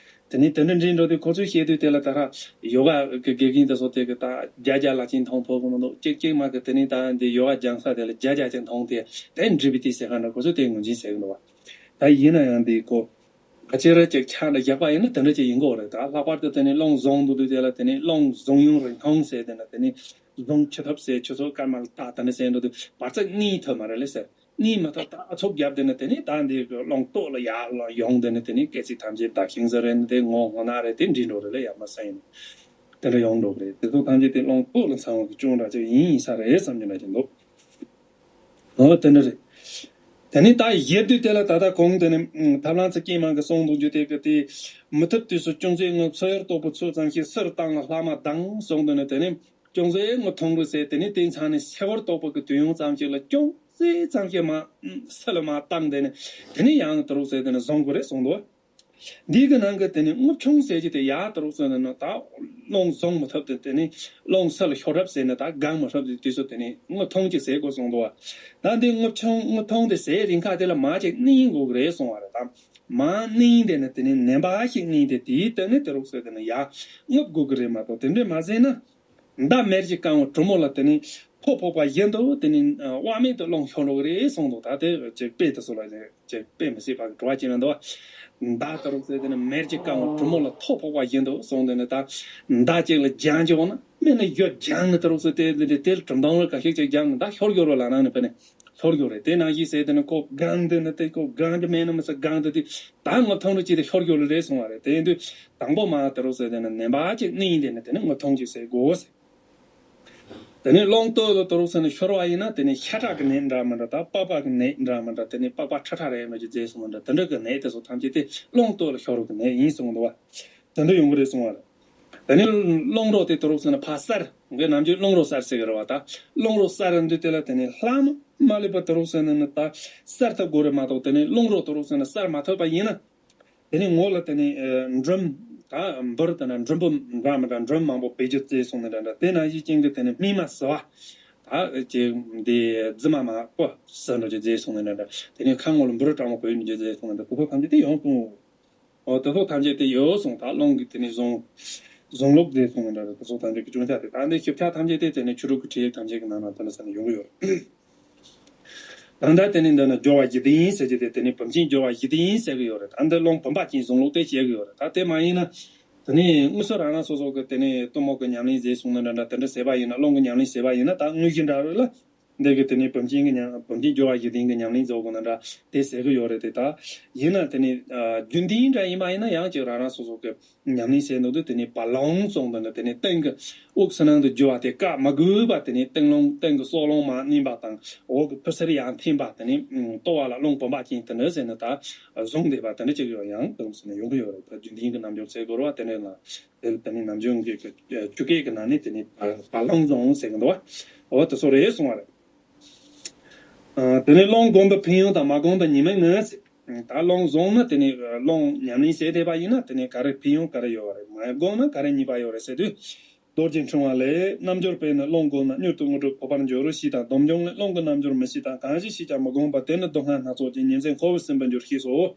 དེ་ནས་དེ་འདྲ་འདྲི་འགྲོ་དུས་ཁོ་ཚོས་བཤད་དུས་དེ་ལ་ད་ཧ་ཡོ་ག་གི་དགེ་རྒན་དེ་ཚོ་དེ་གི་ད་བརྒྱ་བརྒྱ་ལ་ཅིག་མཐོང་ཕོད་གི་མི་འདུག་གཅིག་གཅིག་མ་གི་དེ་ནས་ད་འདི་ཡོ་ག་སྦྱང་ས་དེ་ལ་བརྒྱ་བརྒྱ་ཅིག་མཐོང་དེ་དེ་འདྲི་བི་དེ་ཟེར་ག་འདྲ་ཁོ་ཚོས་དེ་ངོས་འཛིན་བྱེད་གི་འདུག་བ། ད་ཡིན་ན་ཡང་འདི་ཁོ་ག་ཅི་རེད་ཅིག་ཆ་འདྲ་བཞག་པ་ཡིན་ན་དེ་འདྲ་ཅིག་ཡིན་གོ་རེད། ད་ལྷག་པར་དུ་དེ་ནས་རླུང་བཟུང་འདུག་དུས་དེ་ལ་དེ་ནས་རླུང་བཟུང་ཡུན་རིང་ཐུང་ཟེར་དེ་ན་དེ་ནས་བཟུང་ཆུ་ཐབས་ཟེར་ཆུ་ཚོད་སྐར་མ་ལ་ད་དེ་འདྲ་ཟེར་འགྲོ་དུས་བར་ཚིགས་གཉིས་ཐོན་མ་རེད་ལེ་ཟེར། གཉིས་མ་ཐག་ད་ཨ་ཚོགས་བརྒྱབ་དེ་ནས་དེ་ནས་ད་འདི་རླུང་སྟོད་ལ་ཡར་ལ་ཡོང་དེ་ནས་དེ་ནས་སྐད་ཚིག་ཐམས་ཅད་བརྡབ་ཤིང་ཟེར་རེད་དེ་ངོ་ངོ་ན་རེད་དེ་འདྲི་འགྲོ་རེད་ལེ། ཡ་མ་ས་ཡིན་དེ་འདྲ་ཡོང་འགྲོ་གི་རེད། དེ་ཚོ་ཐམས་ཅད་དེ་རླུང་སྟོད་ལ་འཚང་བ་གི་སྐྱོན་འདྲ་ཅིག་ཡིན་ཡིན་ས་རེད་བསམ་གྱི་འདྲ་ཅིག་འདུག་འོ་དེ་འདྲ་རེད། དེ་ནས་ད་ཡེ་དུས་དེ་ལ་ད་ལྟ་གོང་དེ་ནས་ཐབས་ལམ་ཚིག་རྐྱེན་མང་གི་གསུང་འདུག་རྒྱུ་དེ་གི་དེ་མུ་མཐུད་དུས་སུ་ཅུང་ཟད་ངུ་ཚོར་ཡུལ་རྟོག་པོ་ཚོད་ཙམ་ཞིག་སིར་བཏང་ལ་ལྷག་མ་ལྡང་གསུང་དེ་ནས་དེ་ནས། ཅུང་ཟད་ངུ་ཐུང་རུ་ཟེར་དེ་ནས་དེ་མཚམས་ནས་སེ་བར་རྟོག་པ་གི་དུས་ཡུན་ཙམ་ཞིག་ལ་ཅུང་ཟད་ཙམ་ཞིག་མ་སེ་ལ་མ་བཏང་དེ་ནས་དེ་ནས་ཡང་དུ་རུག་ཟེར་དེ་ནས་བཟུང་དགོས་རེད་གསུངས་འདུག་འདི་གི་ནང་གི་དེ་ནས་ངུ་ཆུང་ཟེར་གྱི་དེ་ཡག་དུ་རུག་ཟེར་ནས་ད་རླུང་བཟུང་མི་ཐུབ་དེ་དེ་ནས་རླུང་སེ་ལ་ཤོར་རབས་ཟེར་ནས་ད་སྒང་མི་ཧྲབ་དེ་དུས་སུ་དེ་ནས་ངུ་ཐུང་ཅིག་ཟེར་དགོས་གསུངས་འདུག་ད་འདི་ངུ་ཆུང་ངུ་ཐུང་དེ་ཟེར་རིང་ཁ་དེ་ལ་མ་ཅིག་གནས་དགོས་གི་རེད་གསུངས་བ་རེད། ད་མ་གནས་དེ་ནས་དེ་ནས་ནན་པ་ཞིག་གནས་དེ་དེའི་སྟེང་ནས་དུ་རུག་ཟེར་དེ་ནས་ཡག་ངུ་དགོས་གི་རེད་མ་གཏོགས་དེ་འདྲས་མ་ཟེར་ན། མདའ་མེར་གྱིས་བཀང་བ་གྲུ་མོ་ལ་དེ་ནི་ཐོ་ཕོག་པ་བཞིན་དུ་དེ་ནི་དབང་མེད་དུ་རླུང་ཤོར་འགྲོ་གི་རེད་གསུངས་འདུག་ད་དེ་ཅིག་དཔེ་དེ་ཚོ་ལ་ཅིག་དཔེ་མི་སྲིད་པ་གི་བྲོ་བ་ཅན་ལ་འདུག་མདའ་དུ་རུག་ཟེར་དེ་ནི་མེར་གྱིས་བཀང་བ་གྲུ་མོ་ལ་ཐོ་ཕོག་པ་བཞིན་དུ་གསུངས་དེ་ནི་ད་མདའ་ཅིག་ལ་རྒྱང་འཇོག་ན་མེད་ན་ཡོད་རྒྱང་ནི་དུ་རུག་ཟེར་དེ་དེ་དེ་དེ་གྲུབ་མཐོང་ལ་ག་ཤེད་ཅིག་རྒྱང་ནི་ད་ཤོར་འགྱུར་བ་ལ་ནང་ནི་ཕེ་ནི་ཤོར་འགྱུར་རེད། དེ་ནང་བཞིན་ཟེར་དེ་ནི་ཁོ་སྒང་དེ་ནི་དེ་ཁོ་སྒང་དེ་མེད་ན་མི་ས་སྒང་དེ་དེ་ད་ངོ་ཐང་རུ་ཅིག་དེ་ཤོར་འགྱུར་རེད་གསུངས་བ་རེད། དེ་ཡིན་དུས་དང་པོ་མ་དུ་རུག་ཟེར་དེ་ནི་ནན་པ་ཅིག་གནས་དེ་ནི་དེ་ནི་ངོ་ཐང་ཅིག་ཟེར་དགོས། དེ་ནས་རླུང་སྟོད་དུ་དུ་རུག་ཟེར་ནས་ཤོར་བ་ཡིན་ན་དེ་ནས་ཤ་ཁྲག་གི་ནད་འདྲ་མི་འདྲ་དང་པགས་པ་གི་ནད་འདྲ་མི་འདྲ་དེ་ནས་པགས་པ་ཁྲ་ཁྲ་རེད་འདྲ་ཅིག་རྫས་སུ་མི་འདྲ་དེ་འདྲ་གི་ནད་དེ་ཚོ་ཐམས་ཅད་དེ་རླུང་སྟོད་ལ་ཤོར་རུག་གི་ནད་ཡིན་གསུངས་འདུག་བ། དེ་འདྲ་ཡོང་གི་རེད་གསུངས་བ་རེད། དེ་ནས་རླུང་རོ་དེ་དུ་རུག་ཟེར་ན་ཕ་གསར་ངས་ནམ་རྒྱུན་རླུང་རོ་གསར་ཟེར་གི་རེད་བ། ད་རླུང་རོ་གསར་འདི་དེ་ལ་དེ་ནས་ལྷག་མ་མ་ལུས་པ་དུ་རུག་ཟེར་ན་ནི་ད་གསར་ཐུབ་དགོས་རེད་མ་གཏོགས་དེ་ནས་རླུང་རོ་དུ་རུག་ཟེར་ན་གསར་མ་ཐུབ་པ་ཡིན་ན། དེ་ནས་ངོ་ལ་དེ་ནས་འབྲུམ། ད་འབུར་དེ་ན་འབྲུམ་བུ་འདྲ་མི་འདྲ་འབྲུམ་མང་པོ་བེད་སྤྱོད་རྫས་སོང་ནས་འདྲ་འདྲ་དེ་ནང་བཞིན་ཅན་གྱི་དེ་ནས་སྨིན་མ་ཟ་བ། ད་ཅེ་འདི་རྫི་མ་མ་ཀོ་ཟ་འགྲོ་རྒྱུ་རྫས་སོང་ནས་འདྲ་འདྲ་དེ་ནས་ཁ་ངོ་ལ་འབུར་གྲང་མོ་བེད་འགྲོ་རྒྱུ་རྫས་སོང་ནས་འདྲ་ཁོ་ཁོ་ཐམས་ཅད་དེ་ཡོང་སོང་། འོ་དེ་ཚོ་ཐམས་ཅད་དེ་ཡོད་སོང་། ད་རླུང་གི་དེ་ནས་བཟུང་བཟུང་ལུགས་རྫས་སོང་ནས་འདྲ་འདྲ་དེ་ཚོ་ཐམས་ཅད་ཀྱི་སྐྱོན་ཆ་དེ་ད་འདི་ཞིབ་ཆ་ཐམས་ཅད་དེ་དེ་ནས་ཆོས་དྲུག་གི་ཁྲིད་ཡིག་ཐམས་ཅད་ཀྱི་ནང་ན་དེ་ནས་ས་ནས་ཡོང་གི་ཡོད། ད་ལྟ་དེ་ནི་འདི་ནི་སྦྱོར་བ་བཞི་ལྡན་ཟེར་གྱི་དེ་དེ་ནི་བུམ་ཆེན་སྦྱོར་བ་བཞི་ལྡན་ཟེར་གྱི་ཡོད་རེད། ད་འདི་རླུང་བུམ་པ་ཅན་བཟུང་ལུགས་དེ་བཤད་ཀྱི་ཡོད་རེད། ད་དེ་མ་ཡིན་ན་དེ་ནི་དངོས་སུ་རང་རང་སོ་སོ་གི་དེ་ནི་གཏུམ་མོ་གི་ཉམས་ལེན་ཟེར་གསུངས་ན་འདྲ་འདྲ་དེ་འདྲ་ཟེར་བ་ཡིན་ན་རླུང་གི་ཉམས་ལེན་ཟེར་བ་ཡིན་ན་ད་དངོས་གཞི་འདྲ་རེད་ལ། འདི་གི་དེ་ནི་བུམ་ཆེན་གྱི་ཉམས་བུམ་ཆེན་སྦྱོར་བ་བཞི་ལྡན་གྱི་ཉམས་ལེན་རྫོགས་དགོས་ན་འདྲ་དེ་ཟེར་གྱི་ཡོད་རེད་དེ། ད་ཡིན་ན་དེ་ནི་རྒྱུན་ལྡན་འདྲ་ཡིན་པ་ཡིན་ན་ཡང་ཅིག་རང་རང་སོ་སོ་གི་ཉམས་ལེན་བྱེད་འདུག་དུས་དེ་ནས་བ་ལང་བཙོང་དུ་ནི་དེ་ནས་སྟེང་གི་དབུགས་ཕྱི་ནང་དུ་རྒྱུ་བ་དེ་བཀག་མ་དགོས་པ་དེ་ནས་སྟེང་རླུང་སྟེང་གི་སྲོག་རླུང་མར་གནོན་པ་དང་འོག་གི་ཕུ་སེར་ཡར་འཐེན་པ་དེ་ནས་ལྟོ་བ་ལ་རླུང་བུམ་པ་ཅན་དེ་འདྲ་ཟེར་ནས་ད་བཟུང་བསྡད་པ་དེ་འདྲ་ཅིག་ཡང་དུ་ཟེར་ནས་ཡོང་གི་ཡོད་རེད། ད་རྒྱུན་ལྡན་གྱི་རྣལ་འབྱོར་ཟེར་དགོས་རེད་བ། དེ་འདྲ་ལ་དེ་དེ་ནས་རྣལ་འབྱོར་གྱི་གི་ཆོས་སྐད་ཀྱི་ནང་ནས་དེ་ནས་བ་ལང་བཙོང་ཟེར་གི་འདུག་བ། འོ་དེ་ཚོ་རེད་གསུང་བ་རེད། ཨ། དེ་ནས་རླུང་བསྒོམས་པའི་ཕན་ཡོན་དང་མ་བསྒོམས་པའི་ཉེས་དམིགས་ནི། ད་རླུང་བཟུང་ན་དེ་ནས་རླུང་ཉམས་ལེན་བྱས་བསྡད་པ་ཡིན་ན་དེ་ནས་ག་རེ་ཕན་ཡོན་ག་རེ་ཡོད་རེད། མ་བསྒོམས་ན་ག་རེ་ཉེས་པ་ཡོད་རེད་ཟེར་དུས། རྡོ་རྗེ་ཕྲེང་བ་ལས། རྣལ་འབྱོར་པས་ནི་རླུང་བསྒོམས་ན་མྱུར་དུ་དངོས་གྲུབ་འཕགས་པར་འགྱུར་ཞེས་དང་། སྡོམ་འཇོམས་ལས། རླུང་གི་རྣལ་འབྱོར་མི་ཤེས་དང་། གང་ཞིག་ཤེས་ཀྱང་མི་བསྒོམ་པ། དེ་ནི་སྡུག་བསྔལ་སྣ་ཚོགས་ཀྱི། ཉིན་མཚན་འཁོར་བའི་སྲིན་བུར་འགྱུར་ཞེས་སོ།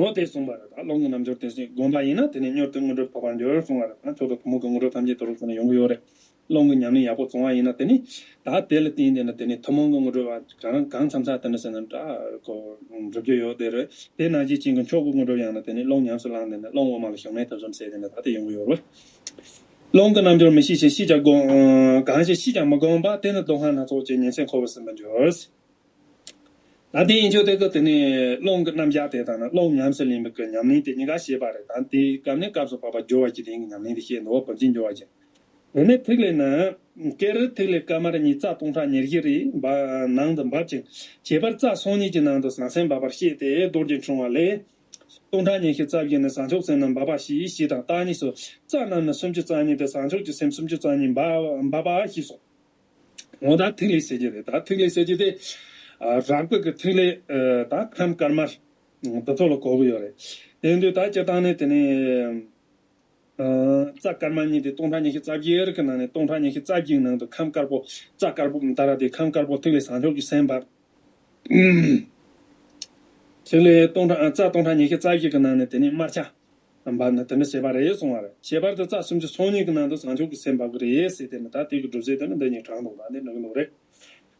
འོ་དེ་གསུངས་པ་རེད། ད་རླུང་གི་རྣལ་འབྱོར་དེ་བཞིན་བསྒོམས་པ་ཡིན་ན་དེ་ནས་མྱུར་དུ་དངོས་གྲུབ་འཕགས་པར་འགྱུར་གསུངས་པ་རེད། ད་མཆོག་ཏུ་ཐུན་མོང་གི་དངོས་གྲུབ་ཐམས་ཅད་དུ་རུང་ཟེར་ནས་ཡོང་གི་ཡོད་རེད། རླུང་གི་ཉམས་ལེན་ཡག་པོ་བྱུང་བ་ཡིན་ན་དེ་ནི་ད་དེ་ལ་བརྟེན་ཏེ་ན་དེ་ནི་ཐུན་མོང་གི་དངོས་གྲུབ་གང་གང་འཚམ་ཚ་དེ་འདྲ་ཟེར་ན་འདྲ་གོ་འགྲུབ་རྒྱུ་ཡོད་དེ་རེད། དེ་ནང་བཞིན་ཅན་གྱི་མཆོག་གི་དངོས་གྲུབ་ཡང་ན་དེ་ནི་རླུང་ཉམས་སུ་བླངས་ཏེ་ན་རླུང་དབུ་མ་ལ་ཞུགས་གནས་ཐོབ་ཙམ་ཟེར་ཏེ་ན་ད་དེ་ཡོང་གི་ཡོད་རེད། རླུང་གི་རྣལ་འབྱོར་མི་ཤེས་ཤིང་ཤེས་ཀྱང་བསྒོམ་གང་ཞིག་ཤེས་ཀྱང་མི་བསྒོམ་པ། དེ་ནི་སྡུག་བསྔལ་སྣ་ཚོགས་ཀྱི། ཉིན་མཚན་འཁོར་བའི་སྲིན་བུར་འགྱུར། ད་དེ་ཡིན་ཆོག་དེ་གི་དེ་ནས་རླུང་གི་རྣམ་གཞག་དེ་དང་ནི་རླུང་ཉམས་སུ་ལེན་པའི་གི་ཉམས་ལེན་དེ་གཉིས་ཀ་བཤད་པ་རེད། ད་དེའི་སྐབས་ནས་སྐབས་སུ་བབ་པ་སྦྱོར་བ་བཞི་ལྡན་གྱི་ཉམས་ལེན་དེ་བཤད་འདུག་བ། བུམ་ཆེན་སྦྱོར་བ་བཞི། དེ་ནས་ཐིག་ལེ་ནི། ཀེང་རུས་ཐིག་ལེ་དཀར་དམར་གཉིས་རྩ་སྟོང་ཕྲག་ཉེར་བཞི་རེ་འབབ་ནང་དུ་འབབ་ཅིང་། ཁྱད་པར་རྩ་སོ་གཉིས་ཀྱི་ནང་དུ་ཟང་ཟིང་འབབ་པར་བཤད་དེ། རྡོ་རྗེ་ཕྲེང་བ་ལས། སྟོང་ཕྲག་ཉི་ཤུ་རྩ་བཞི་ནི་བྱང་ཆུབ་སེམས་རྣམས་འབབ་པ་ཞེས་ཞེས་དང་། རྟགས་གཉིས་སུ་རྩ་རྣམས་ནི་སུམ་ཅུ་རྩ་གཉིས་ཏེ། བྱང་ཆུབ་ཀྱི་སེམས་སུམ་ཅུ་རྩ་གཉིས་འབབ་འབབ་པ་ཞེས་སོ། འོ་ད་ཐིག་ལེ་ཟེར་གྱི་རེད། ད་ཐིག་ལེ་ཟེར་གྱི་དེ་རགས་པའི་གི་ཐིག་ལེ་ད་ཁམས་དཀར་དམར་དེ་ཚོ་ལ་གོ་གི་ཡོད་རེད། དེ་དུས་ད་སྤྱིར་བཏང་ནས་དེ་ནས། རྩ་དཀར་དམར་གཉིས་དེ་སྟོང་ཕྲག་ཉི་ཤུ་རྩ་བརྒྱད་གི་ནང་ནས་སྟོང་ཕྲག་ཉི་ཤུ་རྩ་བརྒྱད་ནང་དུ་ཁམས་དཀར་པོ། རྩ་དཀར་པོ་ད་ར་དེ་ཁམས་དཀར་པོ་ཐིག་ལེ་བྱང་ཆུབ་ཀྱི་སེམས་འབབ། ཐིག་ལེ་སྟོང་ཕྲག་རྩ་སྟོང་ཕྲག་ཉི་ཤུ་རྩ་བརྒྱད་གི་ནང་ནས་དེ་ནས་དམར་ཆ་འབབ་ནས་དེ་འདྲ་བྱས་པ་རེད་གསུངས་པ་རེད། ཁྱད་པར་དུ་རྩ་སུམ་ཅུ་སོ་གཉིས་གི་ནང་དུ་བྱང་ཆུབ་ཀྱི་སེམས་འབབ་གི་རེད་ཟེར། དེ་ནི་ད་དེ་གི་སྒྲུབ་བྱེད་དེ་ནི་འདི་ཉིད་དྲངས་འདུག་ད་འདི་འགྲིག་གི་འདུག་རེད།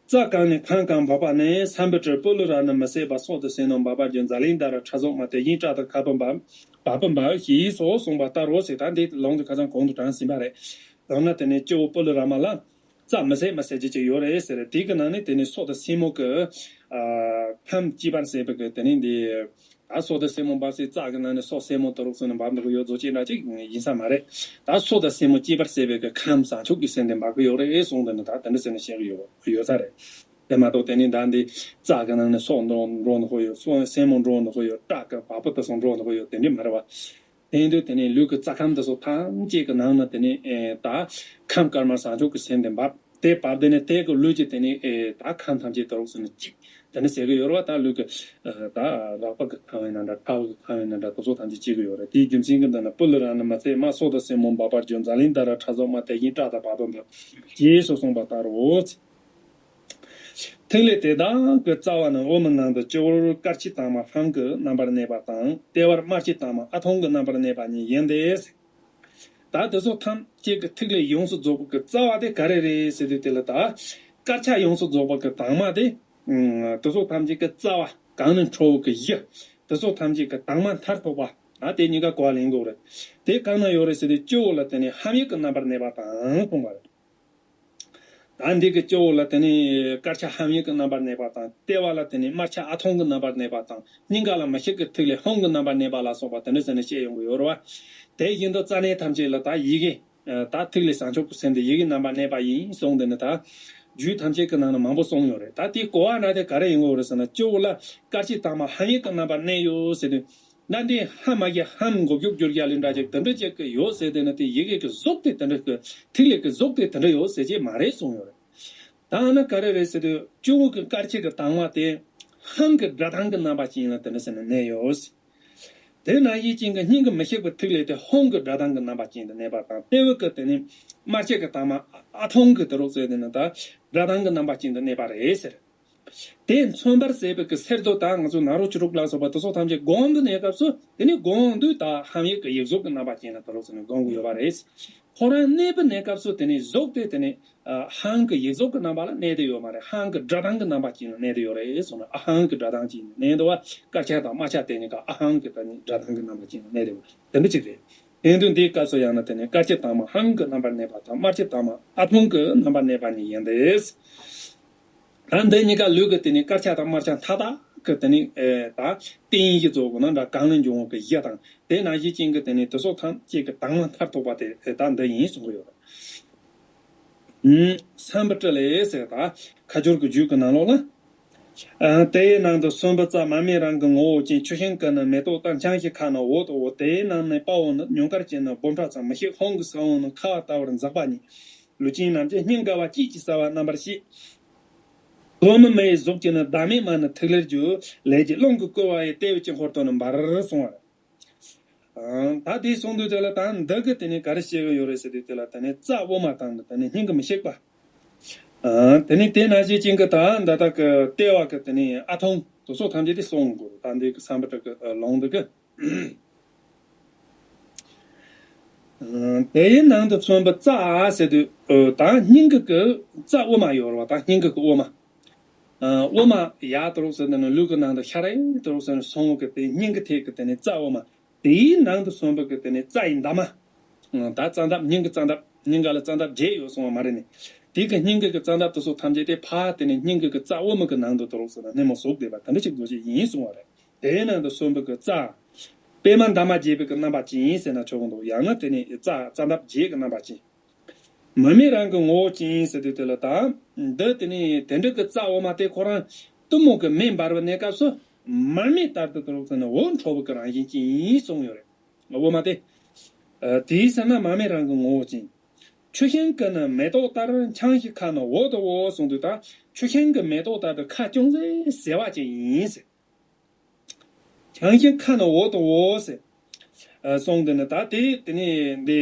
རྩ་གང་ནས་ཁམས་གང་འབབ་པ་ནས། སམ་བུ་ཊ་པུ་ལུ་ར་ནི་མི་ཟད་པ། སྲོག་ཏུ་སེན་མོ་འབབ་པར་འགྱུར། ཛ་ལིང་དྷ་ར་ཁྲག་རྫོགས་མ། དེ་བཞིན་བཀྲག་དང་བ་སྤུ་འབབ། བ་སྤུ་འབབ་ཞེས་སོགས་གསུངས་པ་ལྟར་རོ་ཟེར། ད་འདི་ལུང་འདི་ཁ་སང་གོང་དུ་དྲངས་ཟིན་པ་རེད། ཡང་ན་དེ་ནས་སྤྱི་བོ་པུ་ལུ་ར་མ་ལ་རྩ་མི་ཟད་མི་ཟད་ཅིག་ཅིག་ཡོད་རེད་ཟེར། དེ་གི་ནང་ནས་དེ་ནས་སྲོག་དང་སེན་མོ་གི་ཨ་ཁམས་གཅིག་པར་ཟད་པའི་གི་དེ་ནས་འདི། ད་སྲོག་དང་སེན་མོ་འབབ་སའི་རྩ་གི་ནང་ནས་སྲོག་སེན་མོ་དུ་རུག་ཟེར་ནས་འབབ་འདུག་གི་ཡོད་རྫོགས་ཅན་འདྲ་ཅིག་ཡིན་ས་མ་རེད། ད་སྲོག་དང་སེན་མོ་གཅིག་པར་ཟད་པའི་གི་ཁམས་བྱང་ཆུབ་ཀྱི་སེམས་དེ་འབབ་གི་ཡོད་རེད་གསུངས། དེ་ནི་ད་དེ་འདྲ་ཟེར་ནས་བཤད་གི་ཡོད་ཡོད་ས་རེད། དེ་མ་གཏོགས་དེ་ནི་ད་འདི་རྩ་གི་ནང་ནས་སྲོག་འགྲོ་འགྲོ་འདུག་གི་ཡོད། སྲོག་སེན་མོ་འགྲོ་འདུག་གི་ཡོད། བཀྲག་གི་བ་སྤུ་དེ་ཚོ་འགྲོ་འདུག་གི་ཡོད། དེ་འདྲ་མ་རེད་བ། དེ་ཡིན་དུས་དེ་ནི་ལུས་ཀྱི་རྩ་ཁམས་དེ་ཚོ་ཐམས་ཅད་ཀྱི་ནང་ན་དེ་ནི་ཨེ་ད་ཁམས་དཀར་དམར་བྱང་ཆུབ་ཀྱི་སེམས་དེ་འབབ། དེ་བབ་དེ་ནས་དེ་གི་ལུས་ཀྱི་དེ་ནི་ཨེ་ད་ཁམས་ཐམས་ཅད་དུ་རུག་ཟེར་ནས་གཅིག་དེ་ནི་ཟེར་གི་ཡོད་རེད་བ། ད་ལུས་ཀྱི་ཨ་ད་རགས་པ་གི་ཁམས་ཡིན་ན་འདྲ། ཁྲག་གི་ཁམས་ཡིན་ན་འདྲ། དེ་ཚོ་ཐམས་ཅད་གཅིག་གི་ཡོད་རེད། དེའི་རྒྱུ་མཚན་གྱིས་འདི་ནི་པུ་ལུ་ར་ནི་མི་ཟད་མ། སྲོག་དང་སེན་མོ་འབབ་པར་འགྱུར། ཛ་ལིང་དྷ་ར་ཁྲག་རྫོགས་མ། དེ་བཞིན་བཀྲག་དང་བ་སྤུ་འབབ། ཞེས་སོགས་གསུངས་པ་ལྟར་རོ། ཐིག་ལེ་དེ་དག་གི་རྩ་བ་ནི་དབུ་མའི་ནང་དུ་སྤྱི་བོར་དཀར་ཆའི་དྭངས་མ་ཧཱན་གྱི་རྣམ་པར་གནས་པ་དང་། ལྟེ་བར་དམར་ཆའི་དྭངས་མ་ཨ་ཐུང་གི་རྣམ་པར་གནས་པ་གཉིས་ཡིན་ཏེ། ད་དེ་ཚོ་ཐམས་ཅད་ཀྱི་ཐིག་ལེ་ཡོངས་སུ་རྫོགས་པ་གི་རྩ་བ་དེ་ག་རེ་རེད་ཟེར་དུས་དེ་ལ་ད་དཀར་ཆ་ཡོངས་སུ་རྫོགས་པ་གི་དྭངས་མ་དེ། ཨ་དེ་ཚོ་ཐམས་ཅད་ཀྱི་རྩ་བ་གང་ནས་འཕྲོ་བ་གི་གཞི། དེ་ཚོ་ཐམས་ཅད་ཀྱི་དྭངས་མ་མཐར་ཐུག་པ། ད་དེ་གཉིས་ཀ་གོ་བ་ལེན་དགོས་རེད། དེ་གང་ན་ཡོད་རེད་ཟེར་དུས་སྤྱི་བོ་ལ་དེ་ནས་ཧཱུྃ་ཡིག་གི་རྣམ་པར་གནས་པ་དང་གསུངས་པ་རེད། ད་འདི་གི་སྤྱི་བོ་ལ་དེ་ནས་དཀར་ཆ་ཧཱུྃ་ཡིག་གི་རྣམ་པར་གནས་པ་དང་། ལྟེ་བ་ལ་དེ་ནས་དམར་ཆ་ཨ་ཐུང་གི་རྣམ་པར་གནས་པ་དང་། སྙིང་ག་ལ་མི་ཤིགས་ཀྱི་ཐིག་ལེ་ཧཱུྃ་གི་རྣམ་པར་གནས་པ་ལ་སོགས་པ་དེ་འདྲ་ཟེར་ནས་བཤད་ཡོང་གི་ཡོད་རེད་བ། དེ་བཞིན་དུ་རྩ་གནས་ཐམས་ཅད་ལ་ད་ཡི་གེ་ད་ཐིག་ལེ་བྱང་ཆུབ་ཀྱི་སེམས་དེ་ཡི་གེའི་རྣམ་པར་གནས་པ་ཡིན་གསུངས། དེ་ནི་ད་རྒྱུད་ཐམས་ཅད་ཀྱི་ནང་ན་མང་པོ་གསུངས་ཡོད་རེད། ད་དེའི་གོ་བ་འདྲ་དེ་ག་རེ་ཡིན་དགོས་རེད་ཟེར་ན། སྤྱི་བོ་ལ་དཀར་ཆའི་དྭངས་མ་ཧཱུྃ་ཡིག་གི་རྣམ་པར་གནས་ཡོད་ཟེར་དུས། ད་འདི་ཧ་མ་གི་ཧམ་འགོག་རྒྱུག་བསྒྱུར་རྒྱག་ལེན་འདྲ་ཅིག་དེ་འདྲ་ཅིག་གི་ཡོད་ཟེར། དེ་ནི་དེ་ཡི་གེ་གི་གཟུགས་དེ་དེ་འདྲ་གི་ཐིག་ལེ་གི་གཟུགས་དེ་དེ་འདྲ་ཡོད་ཟེར་གྱི་མ་རེད་གསུངས་ཡོད་རེད། ད་ཨ་ན་ག་རེ་རེད་ཟེར་དུས་སྤྱི་བོ་གི་དཀར་ཆ་གི་དྭངས་མ་དེ་ཧང་གི་སྒྲ་གདངས་ཀྱི་རྣམ་པ་ཅན་ལ་དེ་འདྲ་ཟེར་ནས་གནས་ཡོད། དེ་ནང་བཞིན་ཅན་གྱི་སྙིང་གི་མི་ཤིགས་པའི་ཐིག་ལེ་དེ་ཧོང་གི་སྒྲ་གདངས་ཀྱི་རྣམ་པ་ཅན་དུ་གནས་པ་དང་། ལྟེ་བ་གི་དེ་ནི་དམར་ཆ་གི་དྭངས་མ་ཨ་ཐུང་གི་དུ་རུག་ཟེར། དེ་ནི་ད་སྒྲ་གདངས་ཀྱི་རྣམ་པ་ཅན་དུ་གནས་པ་རེད་ཟེར། དེ་མཚོན་པར་བྱེད་པའི་གི་གསེར་མདོག་དང་། ང་ཚོ་ནཱ་རོ་ཅི་རུག་ལ་སོགས་པ་དེ་ཚོ་ཐམས་ཅད་སྒོམ་དུ་གནས་སྐབས་སུ་དེ་ནི་སྒོམ་དུས་ད་ཧམ་ཡིག་གི་ཡིག་གཟུགས་ཀྱི་རྣམ་པ་ཅན་ལ་དུ་རུག་ཟེར་ནས་སྒོམ་གྱི་ཡོད་པ་རེད། ཁོ་རང་གནས་པའི་གནས་སྐབས་སུ་དེ་ནི་གཟུགས་དེ་དེ་ནི་ཧང་གི་ཡིག་གཟུགས་ཀྱི་རྣམ་པ་ལ་གནས་ཏེ་ཡོད་མ་རེད། ཧང་གི་སྒྲ་གདངས་ཀྱི་རྣམ་པ་ཅན་ལ་གནས་ཏེ་ཡོད་རེད་གསུངས་ན། ཨ་ཧང་གི་སྒྲ་གདངས་ཅན་ལ་གནས་འདུག་བ། དཀར་ཆ་དང་དམར་ཆ་དེ་གཉིས་ཀ་ཨ་ཧང་གི་ད་ནི་སྒྲ་གདངས་ཀྱི་རྣམ་པ་ཅན་ལ་གནས་ཏེ་ཡོད། དེ་འདྲ་ཅིག་རེད། དེ་དུས་འདིའི་སྐབས་སུ་ཡང་ན་དེ་ནི་དཀར་ཆ་དྭངས་མ་ཧང་གི་རྣམ་པར་གནས་པ་དང་། དམར་ཆ་དྭངས་མ་ཨ་ཐུང་གི་རྣམ་པར་གནས་པ་གཉིས་ཡིན་ཏེ། ད་འདི་གཉིས་ཀ་ལུས་ཀྱི་དེ་ནི་དཀར་ཆ་དང་དམར་ཆ་མཐའ་དག་གི་དེ་ནི་ཨེ་ད་རྟེན་གཞི་གཙོ་བོ་ན་འདྲ་གང་ལས་འབྱུང་བ་གི་གཞི་དང་། དེ་ནང་བཞིན་ཅན་གྱི་དེ་ནི་དེ་ཚོ་ཐམས་ཅད་ཀྱི་དྭངས་མ་མཐར་ཐུག་པ་དེ་ད་འདི་ཡིན་གསུང་གི་ཡོད། ཨུམ། སམ་བུ་ཊ་ལས་ཟེར། ད་ཁ་སྦྱོར་གྱི་རྒྱུད་ཀྱི་ནང་ལོགས་ལ། ཨ་དེའི་ནང་དུ་སུམ་བུ་རྩ་མར་མེ་རང་གི་ངོ་བོ་ཅན། ཆུ་ཤིང་ཀུན་ནི་མེ་ཏོག་ལྟར། ཆང་ཞིང་ཁ་ནི་འོད་དུ་འོང་། དེའི་ནང་ནས་དཔའ་བོ་ནི་ཉུངས་དཀར་ཅན་ནི་སྦོམ་ཕྲ་ཙམ། མི་ཤིགས་ཧོང་གི་ས་བོན་ནི་ཁ་བ་ལྟ་བུར་འཛག་པ་ཉིད། ལུས་ཅན་རྣམས་ཀྱི་སྙིང་ག་བ་སྐྱིད་ཀྱི་ཟ་བ་རྣམ་པར་ཤེས། གདོང་མའི་མི་ཡི་གཟུགས་ཅན་ནི་ཟླ་མེད་མ་ནི་ཐིག་ལེར་གྱུར། ལས་ཀྱི་རླུང་གིས་བསྐོལ་བ་ཡི། ལྟེ་བའི་དཀྱིལ་འཁོར་དུ་ནི་འབར་གསུངས་པ་རེད། ཨང་། ད་དེ་གསུངས་དུས་དེ་ལ་ད་འདི་གི་དེ་ནས་ག་རེ་བཤད་གི་ཡོད་རེད་ཟེར་དུས་དེ་ལ་དེ་ནས་རྩ་དབུ་མ་དང་དེ་ནས་སྙིང་གི་མི་ཤིགས་པ། ཨང་། དེ་ནས་དེ་ནང་བཞིན་ཅན་གི་ད་འདི་དག་གི་ལྟེ་བ་གི་དེ་ནས་ཨ་ཐུང་དེ་ཚོ་ཐམས་ཅད་དེ་གསུང་དགོས། ད་འདི་གི་སམ་བུ་ཊ་གི་ལུང་འདི་གི། ཨང་། དེའི་ནང་དུ་མཚོན་པའི་རྩ་ཟེར་དུས་ད་སྙིང་གི་གི་རྩ་དབུ་མ་ཡོད་རེད་བ། ད་སྙིང་གི་གི་དབུ་མ། ཨ་དབུ་མ་ཡར་དུ་རུག་ཟེར་ནས་ལུས་ཀྱི་ནང་དུ་ཤ་རེ་དུ་རུག་ཟེར་ནས་སོང་བ་གི་དེ་སྙིང་གི་ཐད་ཀྱི་དེ་ནས་རྩ་དབུ་མ། དེའི་ནང་དུ་སོན་པོ་གི་དེ་ནས་རྩ་ཡི་འདབ་མ། ད་རྩ་འདབ་སྙིང་གི་རྩ་འདབ་སྙིང་ག་ལ་རྩ་འདབ་བརྒྱད་ཡོད་སོང་བ་མ་རེད་ནི། དེ་གི་སྙིང་གི་གི་རྩ་འདབ་དེ་ཚོ་ཐམས་ཅད་དེ་ཕར་དེ་ནས་སྙིང་གི་གི་རྩ་དབུ་མ་གི་ནང་དུ་དུ་རུག་ཟེར་ན་སྣེ་མོ་ཟུག་བསྡད་པ་དེ་འདྲ་ཞིག་འདུག་ཅིག་ཡིན་སོང་བ་རེད། དེའི་ནང་དུ་སོན་པོ་གི་རྩ། པད་མ་འདབ་མ་བརྒྱད་པའི་གི་རྣམ་པ་ཅན་ཡིན་ཟེར་ན་ཆོག་གི་འདུག་ཡང་ན་དེ་ནས་རྩ་རྩ་འདབ་བརྒྱད་གི་རྣམ་པ་ཅན། མར་མེ་རང་གི་ངོ་བོ་ཅན་ཟེར་དུས་དེ་ལ་ད། འདི་དེ་ནི་དེ་འདྲ་གི་རྩ་དབུ་མ་དེ་ཁོ་རང་གཏུམ་མོ་གི་མེ་འབར་བའི་གནས་སྐབས་སུ་མར་མེ་ལྟར་དུ་དུ་རུག་ཟེར་ན་འོད་འཕྲོ་བའི་གི་རང་བཞིན་ཅན་ཡིན་གསུངས་ཡོད་རེད། དབུ་མ་དེ། དེའི་ཟེར་ན་མར་མེ་རང་གི་ངོ་བོ་ཅན། ཆུ་ཤིང་གི་ནི་མེ་ཏོག་ལྟར། ཆང་ཞིང་ཁ་ནི་འོད་དུ་འོང་གསུངས་དུས། ད་ཆུ་ཤིང་གི་མེ་ཏོག་ལྟར་དུ་ཁ་ཅུང་ཟད་བྱེར་བ་ཅིག་ཡིན་ཟེར། ཆང་ཞིང་ཁ་ནི་འོད་དུ་འོང་ཟེར། ཨ་གསུངས་དུས་ནི། ད་དེ་དེ་ནས་འདི་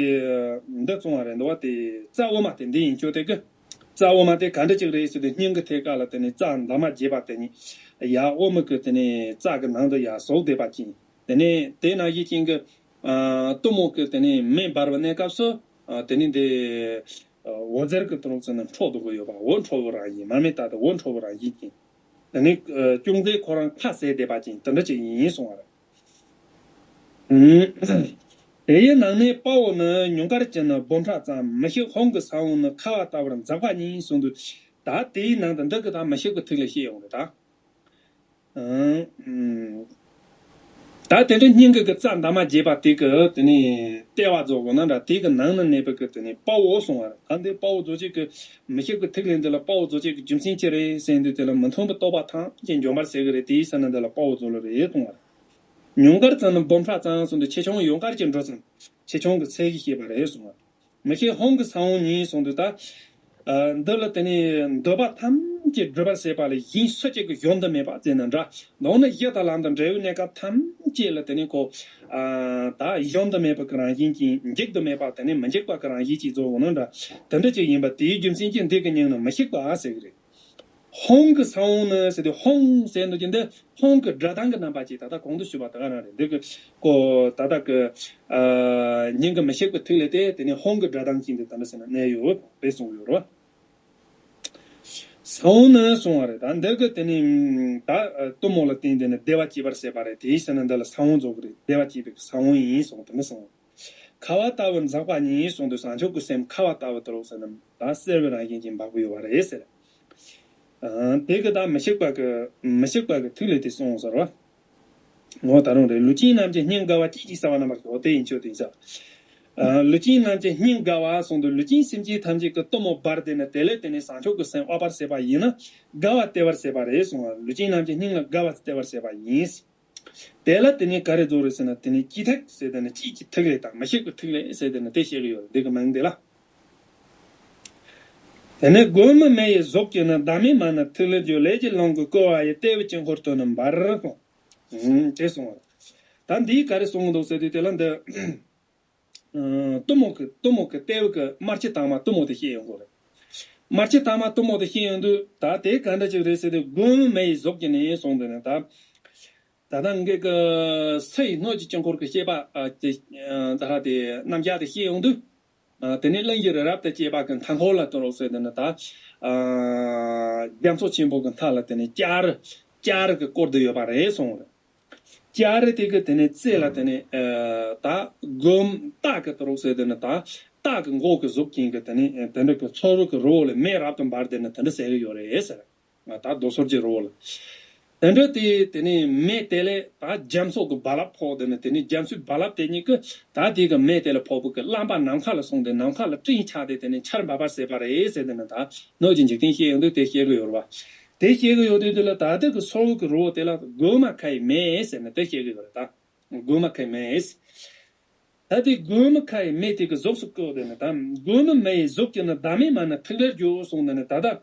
འདི་གསུངས་པ་རེད་འདུག་བ། དེ་རྩྭ་འོ་མ་དེ་འདི་ཡིན་ཆོག་དེ་གི། རྩྭ་འོ་མ་དེ་ག་འདྲ་ཅིག་རེད་ཟེར་དུས། སྙིང་གི་ཐད་ཀ་ལ་དེ་ནི་རྩྭ་འདབ་མ་བརྒྱད་པ་དེ་ནི་ཡར་འོ་མ་གི་དེ་ནི་རྩྭ་གི་ནང་དུ་ཡར་ཟུག་བསྡད་པ་ཅིག། དེ་ནས་དེ་ནང་བཞིན་ཅན་གྱི་ཨ་གཏུམ་མོ་གི་དེ་ནས་མེ་འབར་བའི་གནས་སྐབས་སུ། ཨ་དེ་ནས་འདི་ཨ་འོད་ཟེར་གྱི་དུ་རུང་ཚོ་ནི་འཕྲོ་འདུག་གི་ཡོད་པ། འོད་འཕྲོ་བའི་རང་བཞིན། མར་མེ་ལྟར་དུ་འོད་འཕྲོ་བའི་རང་བཞིན་ཅན། དེ་ནས་ཨ་ཅུང་ཟད་ཁོ་རང་ཁ་བྱེར་བསྡད་པ་ཅན་དེ་འདྲ་ཅིག་ཡིན་གསུངས་པ་རེད། ཨུམ། དེ་ཡི་ནང་ནས་དཔའ་བོ་ནི་ཉུངས་དཀར་གྱི་ནི་སྦོམ་ཕྲ་ཙམ། མི་ཤིགས་ཧཱུྃ་གི་ས་བོན་ནི་ཁ་བ་ལྟ་བུར་འཛག་པ་ཉིད་གསུངས་དུས། ད་དེའི་ནང་དུ་འདི་གི་ད་མི་ཤིགས་པའི་ཐིག་ལེ་བཤད་ཡོང་གི་ད། ཨང་། ད་དེ་འདྲའི་སྙིང་གི་གི་རྩྭ་འདབ་མ་བརྒྱད་པ་དེ་གི་དེ་ནས་ལྟེ་བ་རྫོགས་པ་ན་འདྲ། དེ་གི་ནང་ན་གནས་པའི་གི་དེ་ནས་དཔའ་བོ་གསུངས་པ་རེད། ད་འདི་དཔའ་བོ་རྫོགས་བྱེད་ཀྱི་མི་ཤིགས་པའི་ཐིག་ལེ་འདི་ལ་དཔའ་བོ་རྫོགས་བྱེད་ཀྱི་རྒྱུ་མཚན་ཅི་རེད་ཟེར་དུས། དེ་ལ་མི་མཐུན་པའི་རྟོག་པ་ཐམས་ཅད་འཇོམས་པར་བྱེད་ཀྱི་རེད། དེའི་ས་ན་འདི་ལ་དཔའ་བོ་རྫོགས་ལ་རེད་གསུངས་པ་རེད། ཉུངས་དཀར་ཙམ་ནི་སྦོམ་ཕྲ་ཙམ་གསུངས་དུས། ཆེ་ཆུང་ཡུངས་དཀར་གྱི་འགྲོས་ཙམ། ཆེ་ཆུང་གི་ཚད་གཞི་བཤད་པ་རེད་གསུངས་པ། མི་ཤིགས་ཧཱུྃ་གི་ས་བོན་ཉིད་གསུངས་དུས། ད་ཨ་འདི་ལ་དེ་ནས་འདོད་པ་ཐམས་ཅད་སྒྲུབ་པར་བྱེད་པ་ལ་གཞན་སུ་གཅིག་གིས་གཞོམ་དུ་མེད་པ་བྱས་ན་འདྲ། མདོར་ན་གཞི་དང་ལམ་དང་འབྲས་བུའི་གནས་སྐབས་ཐམས་ཅད་ལ་དེ་ནས་ཁོ་ཨ་ད་གཞོམ་དུ་མེད་པ་གི་རང་བཞིན་ཅན། འཇིག་ཏུ་མེད་པ་དེ་ནས་མི་འཇིག་པ་གི་རང་བཞིན་ཅན་རྫོགས་པ་ན་འདྲ། དེ་འདྲ་ཅིག་ཡིན་པ་དེའི་རྒྱུ་མཚན་གྱིས་འདི་གི་མིང་ནི་མི་ཤིགས་པ་ཟེར་གི་རེད། ཧཱུྃ་གི་ས་བོན་ནི་ཟེར་དུས། ཧཱུྃ་ཟེར་འདུག་ཀྱི་འདི་ཧཱུྃ་གི་སྒྲ་གདངས་ཀྱི་རྣམ་པ་ཅིག་ད་ལྟ་གོང་དུ་ཞུས་པ་དེ་ག་རང་རེད། འདི་གི་ཀོ་ད་ལྟ་གི་ཨ་སྙིང་གི་མི་ཤིགས་པའི་ཐིག་ལེ་དེ་དེ་ནས་ཧཱུྃ་གི་སྒྲ་གདངས་ཅིག་འདི་ད་འདྲ་ཟེར་ན་གནས་ཡོད་རེད་གསུངས་ཡོད་རེད། ས་བོན་ནི་གསུངས་པ་རེད། ད་འདི་གི་དེ་ནས་ད་གཏུམ་མོ་ལ་བརྟེན་ཏེ་ནི་བདེ་བ་སྐྱེད་པར་བྱེད་པ་རེད། དེའི་ས་ན་འདི་ལ་ས་བོན་རྫོགས་ཀྱི་རེད། བདེ་བ་སྐྱེད་པའི་ས་བོན་ཡིན་གསུངས། དེ་འདྲ་གསུངས། ཁ་བ་ལྟ་བུར་འཛག་པ་ཉིད་གསུངས་དུས། བྱང་ཆུབ་ཀྱི་སེམས་ཁ་བ་ལྟ་བུ་དེ་རུ་ཟེར་ན་ད་གསེར་བའི་རང་བཞིན་གྱི་འབག་པ་ཡོད་པ་རེད་ཟེར། ཨ་དེ་གི་ད་མི་ཤིགས་པ་གི་མི་ཤིགས་པ་གི་ཐིག་ལེ་དེ་གསུངས་ཟེར་བ། ངོ་ད་རུང་རེད། ལུས་ཅན་རྣམས་ཀྱི་སྙིང་དགའ་བ་སྐྱིད་ཅིང་གསལ་བ་རྣམ་པར་ཤོག། དེ་ཡིན་ཆོག་དེ་ཡིན་ས། ཨ་ལུས་ཅན་རྣམས་ཀྱི་སྙིང་དགའ་བ་གསུངས་དུས། ལུས་ཅན་སེམས་ཅན་ཐམས་ཅད་ཀྱི་གཏུམ་མོ་འབར་ཏེ་ནི་དེ་ལས་དེ་ནས་བྱང་ཆུབ་ཀྱི་སེམས་དབབ་པར་བྱེད་པ་ཡིན་ན། དགའ་བ་སྟེར་བར་བྱེད་པ་རེད་གསུངས་པ། ལུས་ཅན་རྣམས་ཀྱི་སྙིང་ལ་དགའ་བ་སྟེར་བར་བྱེད་པ་ཡིན། དེ་ལ་དེ་ནས་ག་རེ་རྫོགས་རེད་ཟེར་ན། དེ་ནས་སྐྱིད་ཐིག་ཟེར་དེ་ནི་སྐྱིད་ཀྱི་ཐིག་ལེ་དང་མི་ཤིགས་པའི་ཐིག་ལེ་ཟེར་དེ་ནི་དེ་བཤད་གི་ཡོད་རེད། འདི་གི་མིང་འདི་ལ། དེ་ནས་སྒོམ་མེ་ཡི་གཟུགས་ཀྱིས་ནི། བདག་མེད་མ་ནི་ཐིག་ལེར་གྱུར། ལས་ཀྱི་རླུང་གིས་བསྐོར་བ་ཡི། ལྟེ་བའི་དཀྱིལ་འཁོར་དུ་ནི་འབར་གསུངས། ཨུམ་དེ་གསུངས་པ། ད་འདིས་ག་རེ་གསུངས་འདུག་ཟེར་དུས། དེ་ལ་འདི་ཨ་གཏུམ་མོ་གི་གཏུམ་མོ་གི་ལྟེ་བ་གི་དམར་ཆ་དྭངས་མ་གཏུམ་མོ་དེ་བཤད་ཡོང་གི་རེད། དམར་ཆ་དྭངས་མ་གཏུམ་མོ་དེ་བཤད་ཡོང་དུས། ད་དེ་ག་འདྲ་ཅིག་རེད་ཟེར་དུས། སྒོམ་མེ་ཡི་གཟུགས་ཀྱིས་ནི་གསུངས་དུས་ནི། ད་ད་ལྟ་ངེད་ཀྱི་སའི་སྣོད་ཀྱི་དཀྱིལ་འཁོར་གྱི་བཤད་པ་ཨ་དེ་ཨ་ད་ར་དེ་རྣམ་གཞག་དེ་བཤད་ཡོང་དུས། ཨ་དེ་ནས་གླིང་བཞི་རི་རབ་ཏུ་བཅད་པ་གི་མཐའ་འཁོར་ལ་དུ་རོགས་ཟེར་དེ་ནི། ད་ཨ་རྒྱ་མཚོ་ཆེན་པོ་གི་མཐའ་ལ་དེ་ནས་ལྕགས་རི་ལྕགས་རི་གིས་བསྐོར་ཏེ་ཡོད་པ་རེད་གསུངས་རེད། ལྕགས་རི་དེ་གི་དེ་ནས་རྩེ་ལ་དེ་ནས་ཨ་ད་སྒོམ་སྟག་གི་དུ་རོགས་ཟེར་དེ་ནི། ད་སྟག་གི་མགོ་གི་གཟུགས་ཅན་གྱི་དེ་ནས་ཨ་དེ་འདྲ་གི་ཚོགས་རིས་ཀྱི་རི་བོ་ལ་མེ་རབ་ཏུ་འབར་དེ་ནི་དེ་འདྲ་ཟེར་གི་ཡོད་རེད་ཟེར། ང་ད་རྡོ་སོལ་གྱི་རི་བོ་ལ། དེ་འདྲ་དེ་དེ་ནས་མེ་དེ་ལས་ད་རྒྱ་མཚོ་གི་རྦ་རླབས་ཕོག་དེ་ནི། དེ་ནས་རྒྱ་མཚོའི་རྦ་རླབས་དེ་ཉིད་ཀྱིས་ད་དེ་གི་མེ་དེ་ལ་ཕོག་པའི་གི་རླངས་པ་ནམ་མཁའ་ལ་སོང་སྟེ། ནམ་མཁའ་ལ་སྤྲིན་ཆགས་ཏེ་དེ་ནས་ཆར་འབབ་པར་བྱེད་པ་རེད་ཟེར་དེ་ནི། ད་སྣོད་ཀྱི་འཇིག་རྟེན་བཤད་ཡོང་དུས་དེ་བཤད་གི་ཡོད་རེད་བ། དེ་བཤད་གི་ཡོད་དུས་དེ་ལ་ད་དེ་གི་ཚོགས་རིས་ཀྱི་རི་བོ་དེ་ལ་སྒོ་མ་ཁ་ཡི་མེ་ཟེར་ནས་དེ་བཤད་གི་ཡོད་རེད། ད་སྒོ་མ་ཁ་ཡི་མེ། ད་དེ་སྒོམ་ཁ་ཡི་མེ་དེ་གི་གཟུགས་སུ་བཀོད་དེ་ནི། ད་སྒོམ་མེ་ཡི་གཟུགས་ཀྱིས་ནི། བདག་མེད་མ་ནི་ཐིག་ལེར་གྱུར་གསུངས་དེ་ནི། ད་ལྟ་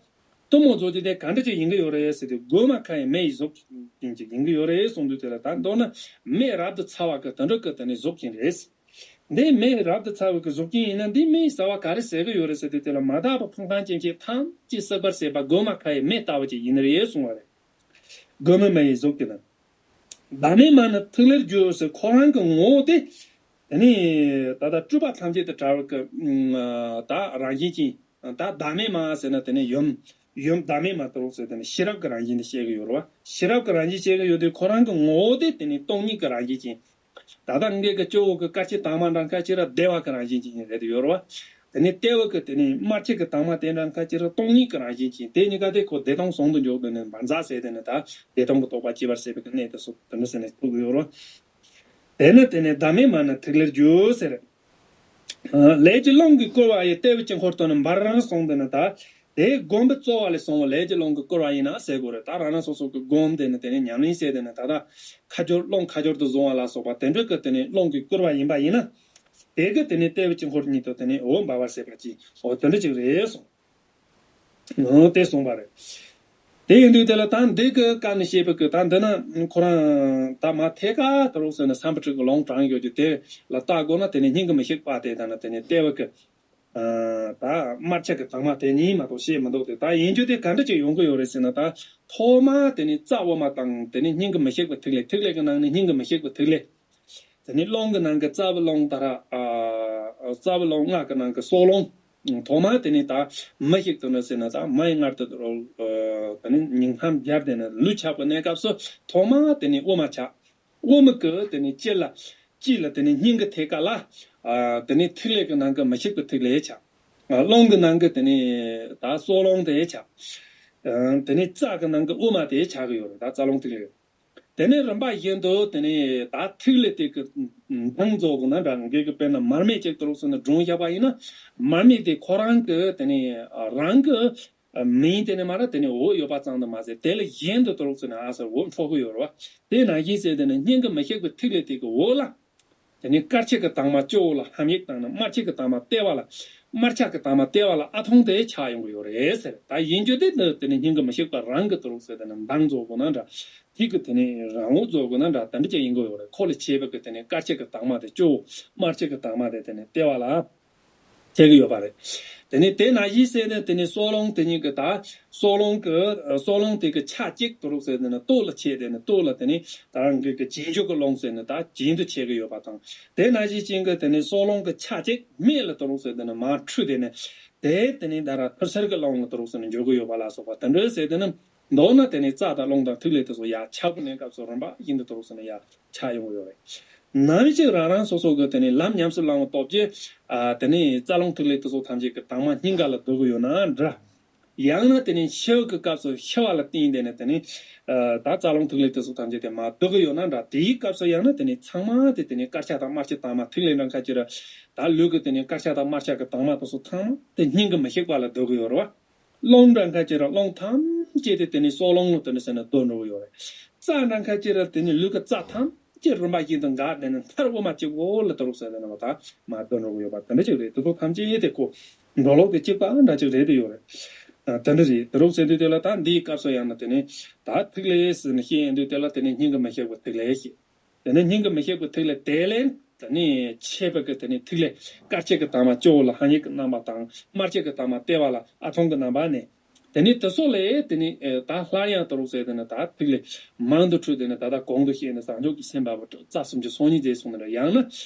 གཏུམ་མོ་རྫོགས་བྱེད་དེ་ག་འདྲ་ཅིག་ཡིན་གི་ཡོད་རེད་ཟེར་དུས། སྒོམ་ཁ་ཡི་མེ་ཡི་གཟུགས་ཅན་ཅིག་ཡིན་གི་ཡོད་རེད་གསུངས་དུས། དེ་ལ་ད་མདོར་ན་མེ་རབ་ཏུ་ཚ་བ་གི་དེ་འདྲ་གི་དེ་ནི་གཟུགས་ཅན་རེད། འདི་མེ་རབ་ཏུ་ཚ་བ་གི་གཟུགས་ཅན་ཡིན་ན། འདི་མེ་ཡི་ཟ་བ་ག་རེ་ཟ་གི་ཡོད་རེད་ཟེར་དུས། དེ་ལ་མ་དག་པའི་ཕུང་ཁམས་ཅན་ཅིག་ཐམས་ཅད་བསྲེག་པར་བྱེད་པ་སྒོམ་ཁ་ཡི་མེ་ལྟ་བུ་ཅིག་ཡིན་ནི་རེད་གསུངས་པ་རེད། སྒོམ་མེ་ཡི་གཟུགས་ཀྱིས་ནི། བདག་མེད་མ་ནི་ཐིག་ལེར་གྱུར་ཟེར། ཁོ་རང་གི་ངོ་བོ་དེ། དེ་ནི་ད་ལྟ་སྤྲུལ་པ་ཐམས་ཅད་དུ་གྲགས་པའི་གི་ད་རང་བཞིན་ཅན། ད་བདག་མེད་མ་ཟེར་ན་དེ་ནི་ཡུམ། ཡུམ་བདག་མེད་མ་དུ་རོགས་ཟེར་དེ་ནི་ཤེས་རབ་ཀྱི་རང་བཞིན་དེ་བཤད་གི་ཡོད་རེད་བ། ཤེས་རབ་ཀྱི་རང་བཞིན་བཤད་གི་ཡོད་དུས། ཁོ་རང་གི་ངོ་བོ་དེ་དེ་ནི་སྟོང་ཉིད་ཀྱི་རང་བཞིན་ཅན། ད་ལྟ་ངེད་ཀྱི་སྤྱི་བོ་གི་སྐར་ཆེན་དྭངས་མ་འདྲ་ཁ་ཅིག་ར་བདེ་བ་གི་རང་བཞིན་ཅན་རེད་དེ་ཡོད་རེད་བ། དེ་ནི་ལྟེ་བ་གི་དེ་ནི་དམར་ཆ་གི་དྭངས་མ་དེ་འདྲ་ཁ་ཅིག་ར་སྟོང་ཉིད་ཀྱི་རང་བཞིན་ཅན། དེ་གཉིས་ཀ་དེ་ཁོ་བདེ་སྟོང་ཟུང་དུ་འཇུག་དེ་ནི་མ་འཛག་ཟེར་དེ་ནི། ད་བདེ་སྟོང་གི་རྟོགས་པ་སྐྱེ་བར་བྱེད་པའི་གི་གནས་དེ་སོགས་དེ་འདྲ་ཟེར་ནས་ཐུག་གི་ཡོད་རེད་བ། དེ་ནི་དེ་ནི་བདག་མེད་མ་ནི་ཐིག་ལེར་གྱུར་ཟེར། ལས་ཀྱི་རླུང་གིས་བསྐོར་བ་ཡི། ལྟེ་བའི་དཀྱིལ་འཁོར་དུ་ནི་འབར་གསུངས་དེ་ནི། ད་དེ་སྒོམ་པའི་རྩོལ་བ་ལས་སོང་བ་ལས་ཀྱི་རླུང་གིས་བསྐོར་བ་ཡིན་ན་ཟེར་དགོས་རེད། ད་རང་རང་སོ་སོ་གི་སྒོམ་དེ་ནི་དེ་ནི་ཉམས་ལེན་བྱས་དེ་ནི། ད་ལྟ་ཁ་སྦྱོར་རླུང་ཁ་སྦྱོར་དུ་བཟུང་བ་ལ་སོགས་པ་དེ་འདྲ་གི་དེ་ནི་རླུང་གིས་བསྐོར་བ་ཡིན་པ་ཡིན་ན། དེ་གི་དེ་ནས་ལྟེ་བའི་དཀྱིལ་འཁོར་ཉིད་དུ་དེ་ནས་འོད་འབར་བར་བྱེད་པ་ཅིག་འོ་དེ་འདྲ་ཅིག་རེད་གསུངས། འོ་དེ་གསུངས་པ་རེད། དེ་ཡིན་དུས་དེ་ལ་ད་འདི་གི་སྐབས་ནས་བཤད་པའི་གི་ད་འདི་ན་ཁོ་རང་ད་མ་ཐད་ཀ་དུ་རོགས་ཟེར་ན་སམ་བྷོ་ཊ་གི་ལུང་དྲངས་ཡོད་རྒྱུ་དེ་ལ་ལྟ་དགོས་ན་དེ་ནས་སྙིང་གི་མི་ཤིགས་པ་དེ་དང་ན་དེ་ནས་ལྟེ་བ་གི་ད་དམར་ཆ་གི་དྭངས་མ་དེ་གཉིས་མ་གཏོགས་བཤད་མི་འདུག་དེ་ད་ཡིན་རྒྱུ་དེ་ག་འདྲ་ཅིག་ཡོང་གི་ཡོད་རེད་ཟེར་ན། ད་ཐོག་མ་དེ་ནས་རྩ་དབུ་མ་དང་དེ་ནས་སྙིང་གི་མི་ཤིགས་པའི་ཐིག་ལེ། ཐིག་ལེ་གི་ནང་ནས་སྙིང་གི་མི་ཤིགས་པའི་ཐིག་ལེ། དེ་ནས་རླུང་གི་ནང་གི་རྩ་བའི་རླུང་ད་ར། ཨ་རྩ་བའི་རླུང་ལྔ་གི་ནང་གི་སྲོག་རླུང་། ཐོག་མ་དེ་ནས་ད་མི་ཤིགས་དུ་ནི་ཟེར་ན་ད་མ་ཡི་མངལ་དུ་དེ་ནས་ཉིང་ཁམ་སྦྱར་དེ་ནས་ལུས་ཆགས་པའི་གནས་སྐབས་སུ་ཐོག་མ་དེ་ནས་དབུ་མ་ཆགས། དབུ་མ་གི་དེ་ནས་དཀྱིལ་ལ། དཀྱིལ་ལ་དེ་ནས་སྙིང་གི་ཐད་ཀ་ལ། ཨ་དེ་ནས་ཐིག་ལེ་གི་ནང་གི་མི་ཤིགས་པའི་ཐིག་ལེ་ཆགས། ཨ་རླུང་གི་ནང་གི་དེ་ནས་ད་སྲོག་རླུང་དེ་ཆགས། ཨ་དེ་ནས་རྩ་གི་ནང་གི་དབུ་མ་དེ་ཆགས་གི་ཡོད་རེད། ད་རྩ་རླུང་ཐིག་ལེ། དེ་ནས་རིམ་པ་བཞིན་དུ་དེ་ནས་ད་ཐིག་ལེ་དེ་གི་མདངས་རྫོགས་གོ་ན་འདྲ། ངེད་ཀྱི་དཔེར་ན་མར་མེ་ཅིག་དུ་རོགས་ཟེར་ན་སྒྲོན་བཞག་པ་ཡིན་ན། མར་མེ་དེ་ཁོ་རང་གི་དེ་ནས་རང་གི་མིང་དེ་ནས་མ་ར་དེ་ནས་འོད་ཡོད་པ་ཙམ་དུ་མ་ཟད། དེ་ལས་གཞན་དུ་དུ་རོགས་ཟེར་ན་ཨ་ཟེར་འོད་འཕྲོ་གི་ཡོད་རེད་བ། དེ་ནང་བཞིན་ཟེར་དེ་ནས་སྙིང་གི་མི་ཤིགས་པའི་ཐིག་ལེ་དེ་གི་འོད་ལ། དེ་ནས་དཀར་ཆ་གི་དྭངས་མ་སྤྱི་བོ་ལ་ཧམ་ཡིག་བཏང་ན། དམར་ཆ་གི་དྭངས་མ་ལྟེ་བ་ལ། དམར་ཆ་གི་དྭངས་མ་ལྟེ་བ་ལ་ཨ་ཐུང་དེ་ཆགས་ཡོང་གི་ཡོད་རེད་ཟེར། ད་ཡིན་རྒྱུ་དེ་འདི་དེ་ནས་སྙིང་གི་མི་ཤིགས་པ་རང་གི་དུ་རོགས་ཟེར་དེ་ནས་མདངས་རྫོགས་གོ་ན་འདྲ། ཐིག་གི་དེ་ནས་རང་འོད་རྫོགས་གོ་ན་འདྲ། དེ་འདྲ་ཅིག་ཡིན་གི་ཡོད་རེད། ཁོ་ལ་བྱས་པའི་གི་དེ་ནས་དཀར་ཆ་གི་དྭངས་མ་དེ་སྤྱི་བོ། དམར་ཆ་གི་དྭངས་མ་དེ་དེ་ནས་ལྟེ་བ་ལ། བྱེད་ཀྱི་ཡོད་པ་རེད། དེ་ནས་དེ་ནང་བཞིན་ཟེར་ནས་དེ་ནས་སྲོག་རླུང་དེ་ཉིད་ཀྱི་ད་སྲོག་རླུང་གི་སྲོག་རླུང་དེ་གི་ཆ་གཅིག་དུ་རོགས་ཟེར་དེ་ནས་སྟོད་ལ་བྱས། དེ་ནས་སྟོད་ལ་དེ་ནས་ད་རང་གི་གི་རྗེས་འཇུག་གི་རླུང་ཟེར་ནས་ད་རྗེས་འཇུག་བྱེད་ཀྱི་ཡོད་པ་དང་། དེ་ནང་བཞིན་ཅན་གྱི་དེ་ནས་སྲོག་རླུང་གི་ཆ་གཅིག་སྨད་ལ་དུ་རོགས་ཟེར་དེ་ནས་མར་འཕྲོས། དེ་ནས་དེ་དེ་ནས་ད་ར་ཐུར་སེལ་གྱི་རླུང་ལ་དུ་རོགས་ཟེར་ནས་འཇུག་གི་ཡོད་པ་ལ་སོགས་པ་དེ་འདྲ་ཟེར་དེ་ནས། མདོར་ན་དེ་ནས་རྩ་དང་རླུང་དང་ཐིག་ལེ་དེ་ཚོ་ཡར་ཆགས་པའི་གནས་སྐབས་སུ་རིམ་པ་བཞིན་དུ་དུ་རོགས་ཟེར་ནས་ཡར་ཆགས་ཡོང་གི་ཡོད་རེད། ནམ་ཞིག་རང་རང་སོ་སོ་གི་དེ་ནས་ལམ་ཉམས་སུ་བླང་བའི་སྟོབས་ཀྱིས། ཨ་དེ་ནས་རྩ་རླུང་ཐིག་ལེ་དེ་ཚོ་ཐམས་ཅད་ཀྱི་དྭངས་མ་སྙིང་ག་ལ་བསྡུ་གི་ཡོད་ན་འདྲ། ཡང་ན་དེ་ནས་འཆི་བའི་གི་སྐབས་སུ་འཆི་བ་ལ་བརྟེན་དེ་ནས་དེ་ནས་ཨ་ད་རྩ་རླུང་ཐིག་ལེ་དེ་ཚོ་ཐམས་ཅད་དེ་མར་བསྡུ་གི་ཡོད་ན་འདྲ། དེའི་སྐབས་སུ་ཡང་ན་དེ་ནས་ཚང་མ་དེ་དེ་ནས་དཀར་ཆ་དང་དམར་ཆ་དྭངས་མ་ཐིག་ལེ་འདྲ་ཁ་ཅིག་ར། ད་ལུས་ཀྱི་དེ་ནས་དཀར་ཆ་དང་དམར་ཆ་གི་དྭངས་མ་དེ་ཚོ་ཚང་མ་དེ་སྙིང་གི་མི་ཤིགས་པ་ལ་བསྡུ་གི་ཡོད་རེད་བ། རླུང་འདྲ་ཁ་ཅིག་ར་རླུང་ཐམས་ཅད་དེ་དེ་ནས་སྲོག་རླུང་ལ་དེ་ནས་ཟེར་ནས་བསྡུ་འགྲོ་གི་ཡོད་རེད། རྩ་འདྲ་ཁ་ཅིག་ར་དེ་ནས་ལུས་ཀྱི་རྩ་ཐམས་ཅད་རིམ་པ་བཞིན་དུ་འགག་དེ་ནས་མཐར་དབུ་མ་གཅིག་པོ་ལ་དུ་རོགས་ཟེར་དེ་ནས་བ་ད་མར་བསྡུ་འགྲོ་གི་ཡོད་པ་དེ་འདྲ་ཅིག་རེད། དེ་ཚོ་ཐམས་ཅད་དེ་ཁོ་འགྲོ་ལུགས་དེ་གཅིག་པ་འདྲ་ཅིག་རེད་དེ་ཡོད་རེད། ཨ་དེ་འདྲ་རེད། དུ་རོགས་ཟེར་དུས་དེ་ལ་ད་འདིའི་སྐབས་སུ་ཡང་ན་དེ་ནས་ད་ཐིག་ལེ་ཟེར་ནས་བཤད་ཡོང་དུས་དེ་ལ་དེ་ནས་སྙིང་གི་མི་ཤིགས་པའི་ཐིག་ལེ་ཞེས། དེ་ནས་སྙིང་གི་མི་ཤིགས་པའི་ཐིག་ལེ་དེ་ལས་དེ་ནས་མཆེད་པའི་གི་དེ་ནས་ཐིག་ལེ། དཀར་ཆ་གི་དྭངས་མ་སྤྱི་བོ་ལ་ཧ་ཡིག་གི་རྣམ་པ་དང་། དམར་ཆ་གི་དྭངས་མ་ལྟེ་བ་ལ་ཨ་ཐུང་གི་རྣམ་པ་ནས། དེ་ནས་དེ་སོགས་ལས་དེ་ནས་ཨེ་ད་སླར་ཡང་དུ་རོགས་ཟེར་དེ་ནས་ད་ཐིག་ལེ་མང་དུ་འཕྲོས། དེ་ནས་ད་ལྟ་གོང་དུ་བཤད་ནས་བཟང་ཕྱོགས་ཀྱི་སེམས་འབབ་པ་རྩ་སུམ་ཅུ་སོ་གཉིས་མཛད་གསུངས་ནས། ཡང་ན་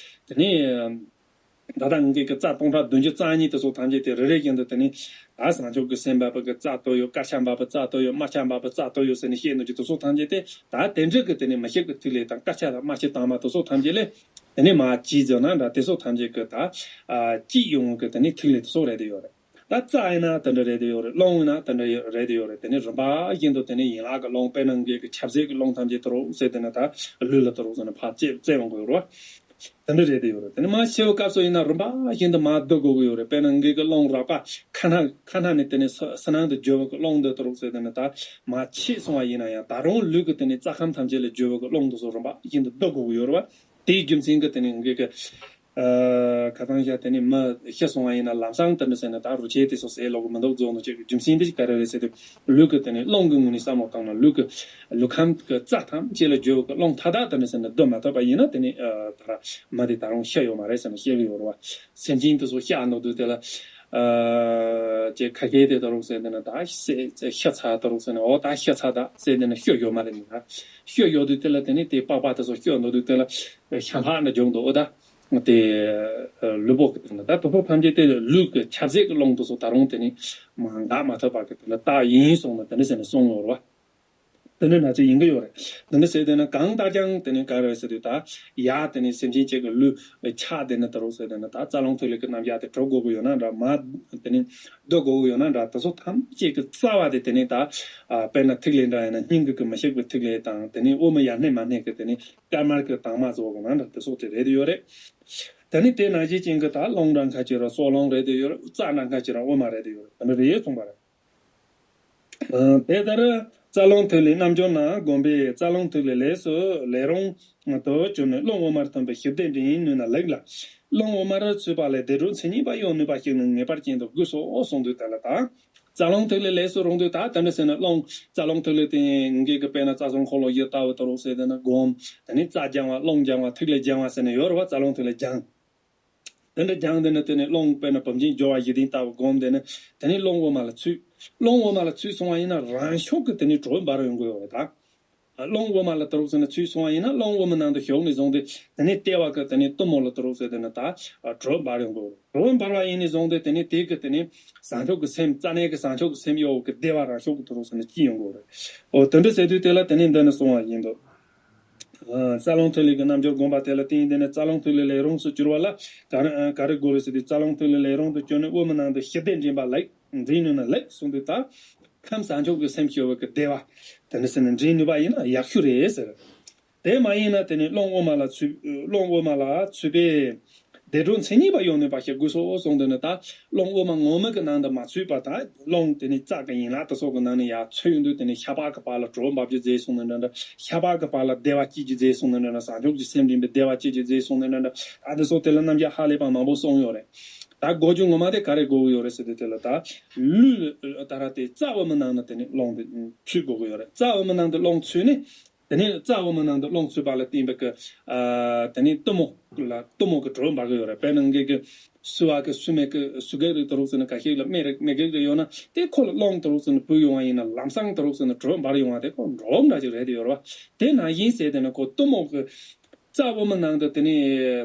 དེ་ནས་ད་ལྟ་ངེད་ཀྱི་རྩ་སྟོང་ཕྲག་བདུན་ཅུ་རྩ་གཉིས་དེ་ཚོ་ཐམས་ཅད་དེ་རེ་རེ་བཞིན་དུ་དེ་ནས་ད་བཟང་ཕྱོགས་ཀྱི་སེམས་འབབ་པ་གི་རྩ་གཏོད་ཡོད། དཀར་ཆ་འབབ་པ་རྩ་གཏོད་ཡོད། དམར་ཆ་འབབ་པ་རྩ་གཏོད་ཡོད་ཟེར་ནས་བཤད་ནས་ཀྱི་དེ་ཚོ་ཐམས་ཅད་དེ་ད་དེ་འདྲ་གི་དེ་ནས་མི་ཤིགས་པའི་ཐིག་ལེ་དང་། དཀར་ཆ་དང་དམར་ཆ་དྭངས་མ་དེ་ཚོ་ཐམས་ཅད་ལས་དེ་ནས་མར་བྱས་ཟེར་ན་འདྲ། དེ་ཚོ་ཐམས་ཅད་ཀྱི་ད་ཨ་སྐྱེས་ཡོང་གི་དེ་ནས་ཐིག་ལེ་དེ་ཚོ་རེད་དེ་ཡོད་རེད། ད་རྩ་ཡིན་ན་དེ་འདྲ་རེད་དེ་ཡོད་རེད། རླུང་ཡིན་ན་དེ་འདྲ་རེད་དེ་ཡོད་རེད། དེ་ནས་རིམ་པ་བཞིན་དུ་དེ་ནས་ཡན་ལག་གི་རླུང་དཔེར་ན་ངེད་ཀྱི་ཆབ་གསང་གི་རླུང་ཐམས་ཅད་དུ་རོགས་ཟེར་དེ་ནས་ད་ལུས་ལ་དུ་རོགས་ཟེར་ནས་ཕར་བཙལ་བཙལ་འོང་གི་ཡོད་རེད་བ། དེ་འདྲ་རེད་དེ་ཡོད་རེད། དེ་ནས་མར་འཆི་བའི་སྐབས་སུ་ཡིན་ན་རིམ་པ་བཞིན་དུ་མར་བསྡུ་དགོས་ཀྱི་ཡོད་རེད། དཔེར་ན་ངེད་ཀྱི་རླུང་རགས་པ་ཁ་སྣ་ཁ་སྣ་ནས་དེ་ནས་ཕྱི་ནང་དུ་རྒྱུ་བའི་རླུང་འདི་དུ་རོགས་ཟེར་དེ་ནས་ད་མར་ཆད་སོང་བ་ཡིན་ན་ཡང་། ད་རུང་ལུས་ཀྱི་དེ་ནས་རྩ་ཁམས་ཐམས་ཅད་ལ་རྒྱུ་བའི་རླུང་འདི་ཚོ་རིམ་པ་བཞིན་དུ་བསྡུ་དགོས་ཀྱི་ཡོད་རེད་བ། དེའི་རྒྱུ་མཚན་གྱིས་དེ་ནས་ངེད་ཀྱི་ཨ་ཁ་སང་ཤ་དེ་ནས་མི་ཤི་སོང་བ་ཡིན་ན་ལམ་སང་དེ་འདྲ་ཟེར་ནས་ད་རུ་ཆེ་དེ་ཚོ་ཟས་ལོག་གི་མི་འདུག་རྫོགས་འདུག་ཅེས་ཀྱི་རྒྱུ་མཚན་འདི་ག་རེ་རེད་ཟེར་དུས། ལུས་ཀྱི་དེ་ནས་རླུང་གི་ངོས་ནས་བསམ་བློ་བཏང་ན། ལུས་ཀྱི་ལུས་ཁམས་ཀྱི་རྩ་ཐམས་ཅད་ལ་རྒྱུ་བའི་རླུང་མཐའ་དག་དེ་འདྲ་ཟེར་ནས་བསྡུ་མ་ཐུབ་པ་ཡིན་ན་དེ་ནས་ཨ་ད་ར་མི་དེ་ད་རུང་ཤི་ཡོད་མ་རེད་ཟེར་ནས་བཤད་ཀྱི་ཡོད་རེད་བ། སེམས་ཅན་དེ་ཚོ་ཤི་འདུག་དུས་དེ་ལ་ཨ་ཅེ་ཁ་ཤས་དེ་ད་རུང་ཟེར་དེ་ན་ད་ཤི་ཤི་ཚར་ད་རུང་ཟེར་ནས། འོ་ད་ཤི་ཚར་ད་ཟེར་དེ་ན་ཤི་ཡོད་མ་རེད། ད་ཤི་ཡོད་དུས་དེ་ལ་དེ་ནས་དེ་པགས་པ་དེ་ཚོ་ཤི་འདུག་དུས་དེ་ལ་ཤ་ལྷག་ན་འཇོག་འདུག་འོ་ད། དེ་ལུས་པོ་གི་སྟེང་ལ་ད་དུ་ཕོ་ཐམས་ཅད་དེ་ལུས་ཀྱི་ཆབ་གསང་གི་རླུང་དུ་སོགས་ད་རུང་དེ་ནི་མ་འགག་མ་ཐུབ་པ་གི་དེ་ལ་རྟགས་ཡིན་གསུངས་ན་དེ་འདྲ་ཟེར་ནས་གསུངས་ཡོད་རེད་བ། དེ་འདྲ་ན་ཚོད་ཡིན་གི་ཡོད་རེད། དེ་འདྲ་ཟེར་དེ་ན་གང་ལྟར་ཀྱང་དེ་ནི་ག་རེ་ཟེར་དུས་ད་ཡ་དེ་ནི་སེམས་ཅན་གཅིག་གི་ལུས་ཆགས་དེ་ནི་ད་རུང་ཟེར་དེ་ནི་ད་རྩ་རླུང་ཐིག་ལེ་གི་རྣམ་གཞག་དེ་གྲུབ་དགོས་གི་ཡོད་ན་འདྲ། མ་དེ་ནི་སྡུད་དགོས་གི་ཡོད་ན་འདྲ། དེ་ཚོ་ཐམས་ཅད་ཀྱི་རྩ་བ་དེ་དེ་ནི་ད་དཔེར་ན་ཐིག་ལེ་འདྲ་ཡིན་ན་སྙིང་གི་གི་མི་ཤིགས་པའི་ཐིག་ལེ་དང་། དེ་ནི་དབུ་མ་ཡར་སྣེ་མར་སྣེ་གི་དེ་ནི་དཀར་དམར་གྱི་དྭངས་མ་རྫོགས་པ་ན་འདྲ་དེ་སོགས་དེ་རེད་དེ་ཡོད་རེད། དེ་ནི་དེ་ནང་བཞིན་ཅན་གྱི་ད་རླུང་འདྲ་ཁ་ཅིག་ར་སྲོག་རླུང་རེད་དེ་ཡོད་རེད། རྩ་འདྲ་ཁ་ཅིག་ར་དབུ་མ་རེད་དེ་ཡོད་རེད། དེ་འདྲ་རེད་གསུངས་པ་རེད། ཨ་དེ་ལྟར་ རྩ་རླུང་ཐིག་ལེ་རྣལ་འབྱོར་རྣམས་བསྒོམས་པས། རྩ་རླུང་ཐིག་ལེ་ལས་སུ་ལས་རུང་དུ་གྱུར་ནས། རླུང་དབུ་མར་ཐིམ་པས་ཞི་བདེ་འདྲེན་ནུས་ན་ལེགས་ལ། རླུང་དབུ་མར་ཚུད་པ་ལས་བདེ་དྲོད་མཚན་ཉིད་པ་གཡོ་ནུས་པ་ཞིག་ནི་ངེས་པར་ཅན་དུ་དགོས་སོ་གསུངས་དུས་དེ་ལ་ད། རྩ་རླུང་ཐིག་ལེ་ལས་སུ་རུང་དུས་ད་དེ་འདྲ་ཟེར་ན་རླུང་རྩ་རླུང་ཐིག་ལེ་དེ་ངེད་ཀྱི་དཔེར་ན་རྩ་གསུམ་འཁོར་ལོ་བཞི་ལྟ་བུ་དུ་རུ་ཟེར་དེ་ན་སྒོམ། དེ་ནས་རྩ་སྦྱང་བ་རླུང་སྦྱང་བ་ཐིག་ལེ་སྦྱང་བ་ཟེར་ནས་ཡོད་རེད་བ། རྩ་རླུང་ཐིག་ལེ་སྦྱང་། དེ་འདྲ་སྦྱངས་དེ་ནས་དེ་ནས་རླུང་དཔེར་ན་བུམ་ཆེན་སྦྱོར་བ་བཞི་ལྡན་ལྟ་བུ་བསྒོམས་དེ་ནས་དེ་ནས་རླུང་དབུ་མ་ལ་ཚུད། རླུང་དབུ་མ་ལ་ཚུད་སོང་བ་ཡིན་ན་རང་ཤུགས་ཀྱིས་དེ་ནས་དྲོད་འབར་ཡོང་གི་ཡོད་རེད་ད། རླུང་དབུ་མ་ལ་དུ་རུ་ཟེར་ན་ཚུད་སོང་བ་ཡིན་ན་རླུང་དབུ་མའི་ནང་དུ་ཞུགས་ནས་བཟུང་སྟེ་དེ་ནས་ལྟེ་བ་གི་དེ་ནས་གཏུམ་མོ་ལ་དུ་རུ་ཟེར་དེ་ནས་ད་དྲོད་འབར་ཡོང་གི་ཡོད་རེད། དྲོད་འབར་བ་ཡིན་ནས་བཟུང་སྟེ་དེ་ནས་དེ་གི་དེ་ནས་བཟང་ཕྱོགས་ཀྱི་སེམས་རྩ་གནས་ཀྱི་བཟང་ཕྱོགས་ཀྱི་སེམས་གཡོ་བ་གི་བདེ་བ་རང་ཤུགས་ཀྱིས་དུ་རུ་ཟེར་ན་སྐྱེ་ཡོང་གི་ཡོད་རེད། འོ་དེ་འདྲ་ཟེར་དུས་དེ་ལ་དེ་ནས་འདི་ནས་གསུངས་པ་ཡིན་འདུག་རྩ་རླུང་ཐིག་ལེ་གི་རྣལ་འབྱོར་བསྒོམ་པ་དེ་ལ་བརྟེན་ཏེ་ནི་རྩ་རླུང་ཐིག་ལེ་ལས་རུང་སུ་གྱུར་པ་ལ་ག་རེ་ག་རེ་དགོས་རེད་ཟེར་དུས། རྩ་རླུང་ཐིག་ལེ་ལས་རུང་དུ་གྱུར་ནས་དབུ་མའི་ནང་དུ་ཞི་བདེ་འདྲེན་པ་ལེགས་འདྲེན་ནུས་ན་ལེགས་གསུངས་དུས་ད། ཁམས་བཟང་ཕྱོགས་ཀྱི་སེམས་སྐྱོ་བའི་གི་བདེ་བ་དེ་འདྲ་ཟེར་ནས་འདྲེན་ནུས་པ་ཡིན་ན་ཡག་ཤོས་རེད་ཟེར། དེ་མ་ཡིན་ན་དེ་ནི་རླུང་དབུ་མ་ལ་ཚུད་རླུང་དབུ་མ་ལ་ཚུད་པས། བདེ་དྲོད་མཚན་ཉིད་པ་གཡོ་ནུས་པ་ཞིག་དགོས་སོ་གསུངས་དེ་ནི་ད་རླུང་དབུ་མ་ངོ་མ་གི་ནང་དུ་མ་ཚུད་པ་ད་རླུང་དེ་ནི་རྩ་གི་ཡན་ལག་དེ་ཚོ་གི་ནང་ནས་ཡར་ཚུད་ཡོང་དུས་དེ་ནི་ཤ་པགས་གི་བར་ལ་དྲོད་འབབ་རྒྱུ་མཛད་སོང་ནི་འདྲ་འདྲ། ཤ་པགས་གི་བར་ལ་བདེ་བ་སྐྱེ་རྒྱུ་མཛད་སོང་ནི་འདྲ་འདྲ། བཟང་ཕྱོགས་ཀྱི་སེམས་འདྲེན་པའི་བདེ་བ་སྐྱེ་རྒྱུ་མཛད་སོང་ནི་འདྲ་འདྲ། ད་དེ་ཚོ་དེ་ལ་རྣམ་གཞག་ཧ་ལས་པ་མང་པོ་གསུངས་ཡོད་རེད། ད་དགོས་རྒྱུ་ངོ་མ་དེ་ག་རེ་དགོས་ཀྱི་ཡོད་རེད་ཟེར་དུས་དེ་ལ་ད་ལུས་ད་ར་དེ་རྩ་དབུ་མའི་ནང་ན་དེ་ནི་རླུང་དེ་ཚུད་དགོས་ཀྱི་ཡོད་རེད། རྩ་དབུ་མའི་ནང་དུ་རླུང་ཚུད་ནས། དེ་ནས་རྩ་དབུ་མའི་ནང་དུ་རླུང་ཚུད་པ་ལ་བརྟེན་པའི་གི། ཨ། དེ་ནས་གཏུམ་མོ་ལ་གཏུམ་མོ་གི་དྲོད་འབར་གི་ཡོད་རེད། དཔེར་ན་ངེད་ཀྱི་སུ་བ་གི་སུ་མེད་གི་སུ་གེག་རིགས་དུ་རུག་ཟེར་ན་ཁ་ཤས་ལ་སྨད་རིགས་སྨད་གེག་རིགས་ཡོད་ན་དེ་ཁོ་ལ་རླུང་དུ་རུག་ཟེར་ན་བུད་ཡོང་བ་ཡིན་ན་ལམ་སང་དུ་རུག་ཟེར་ན་དྲོད་འབར་ཡོང་བ་དེ་ཁོ་འདྲོག་འདྲ་ཅིག་རེད་དེ་ཡོད་རེད་བ། དེ་ནང་བཞིན་ཟེར་དེ་ནི་ཁོ་གཏུམ་མོ་གི་རྩ་དབུ་མའི་ནང་དུ་དེ་ནས་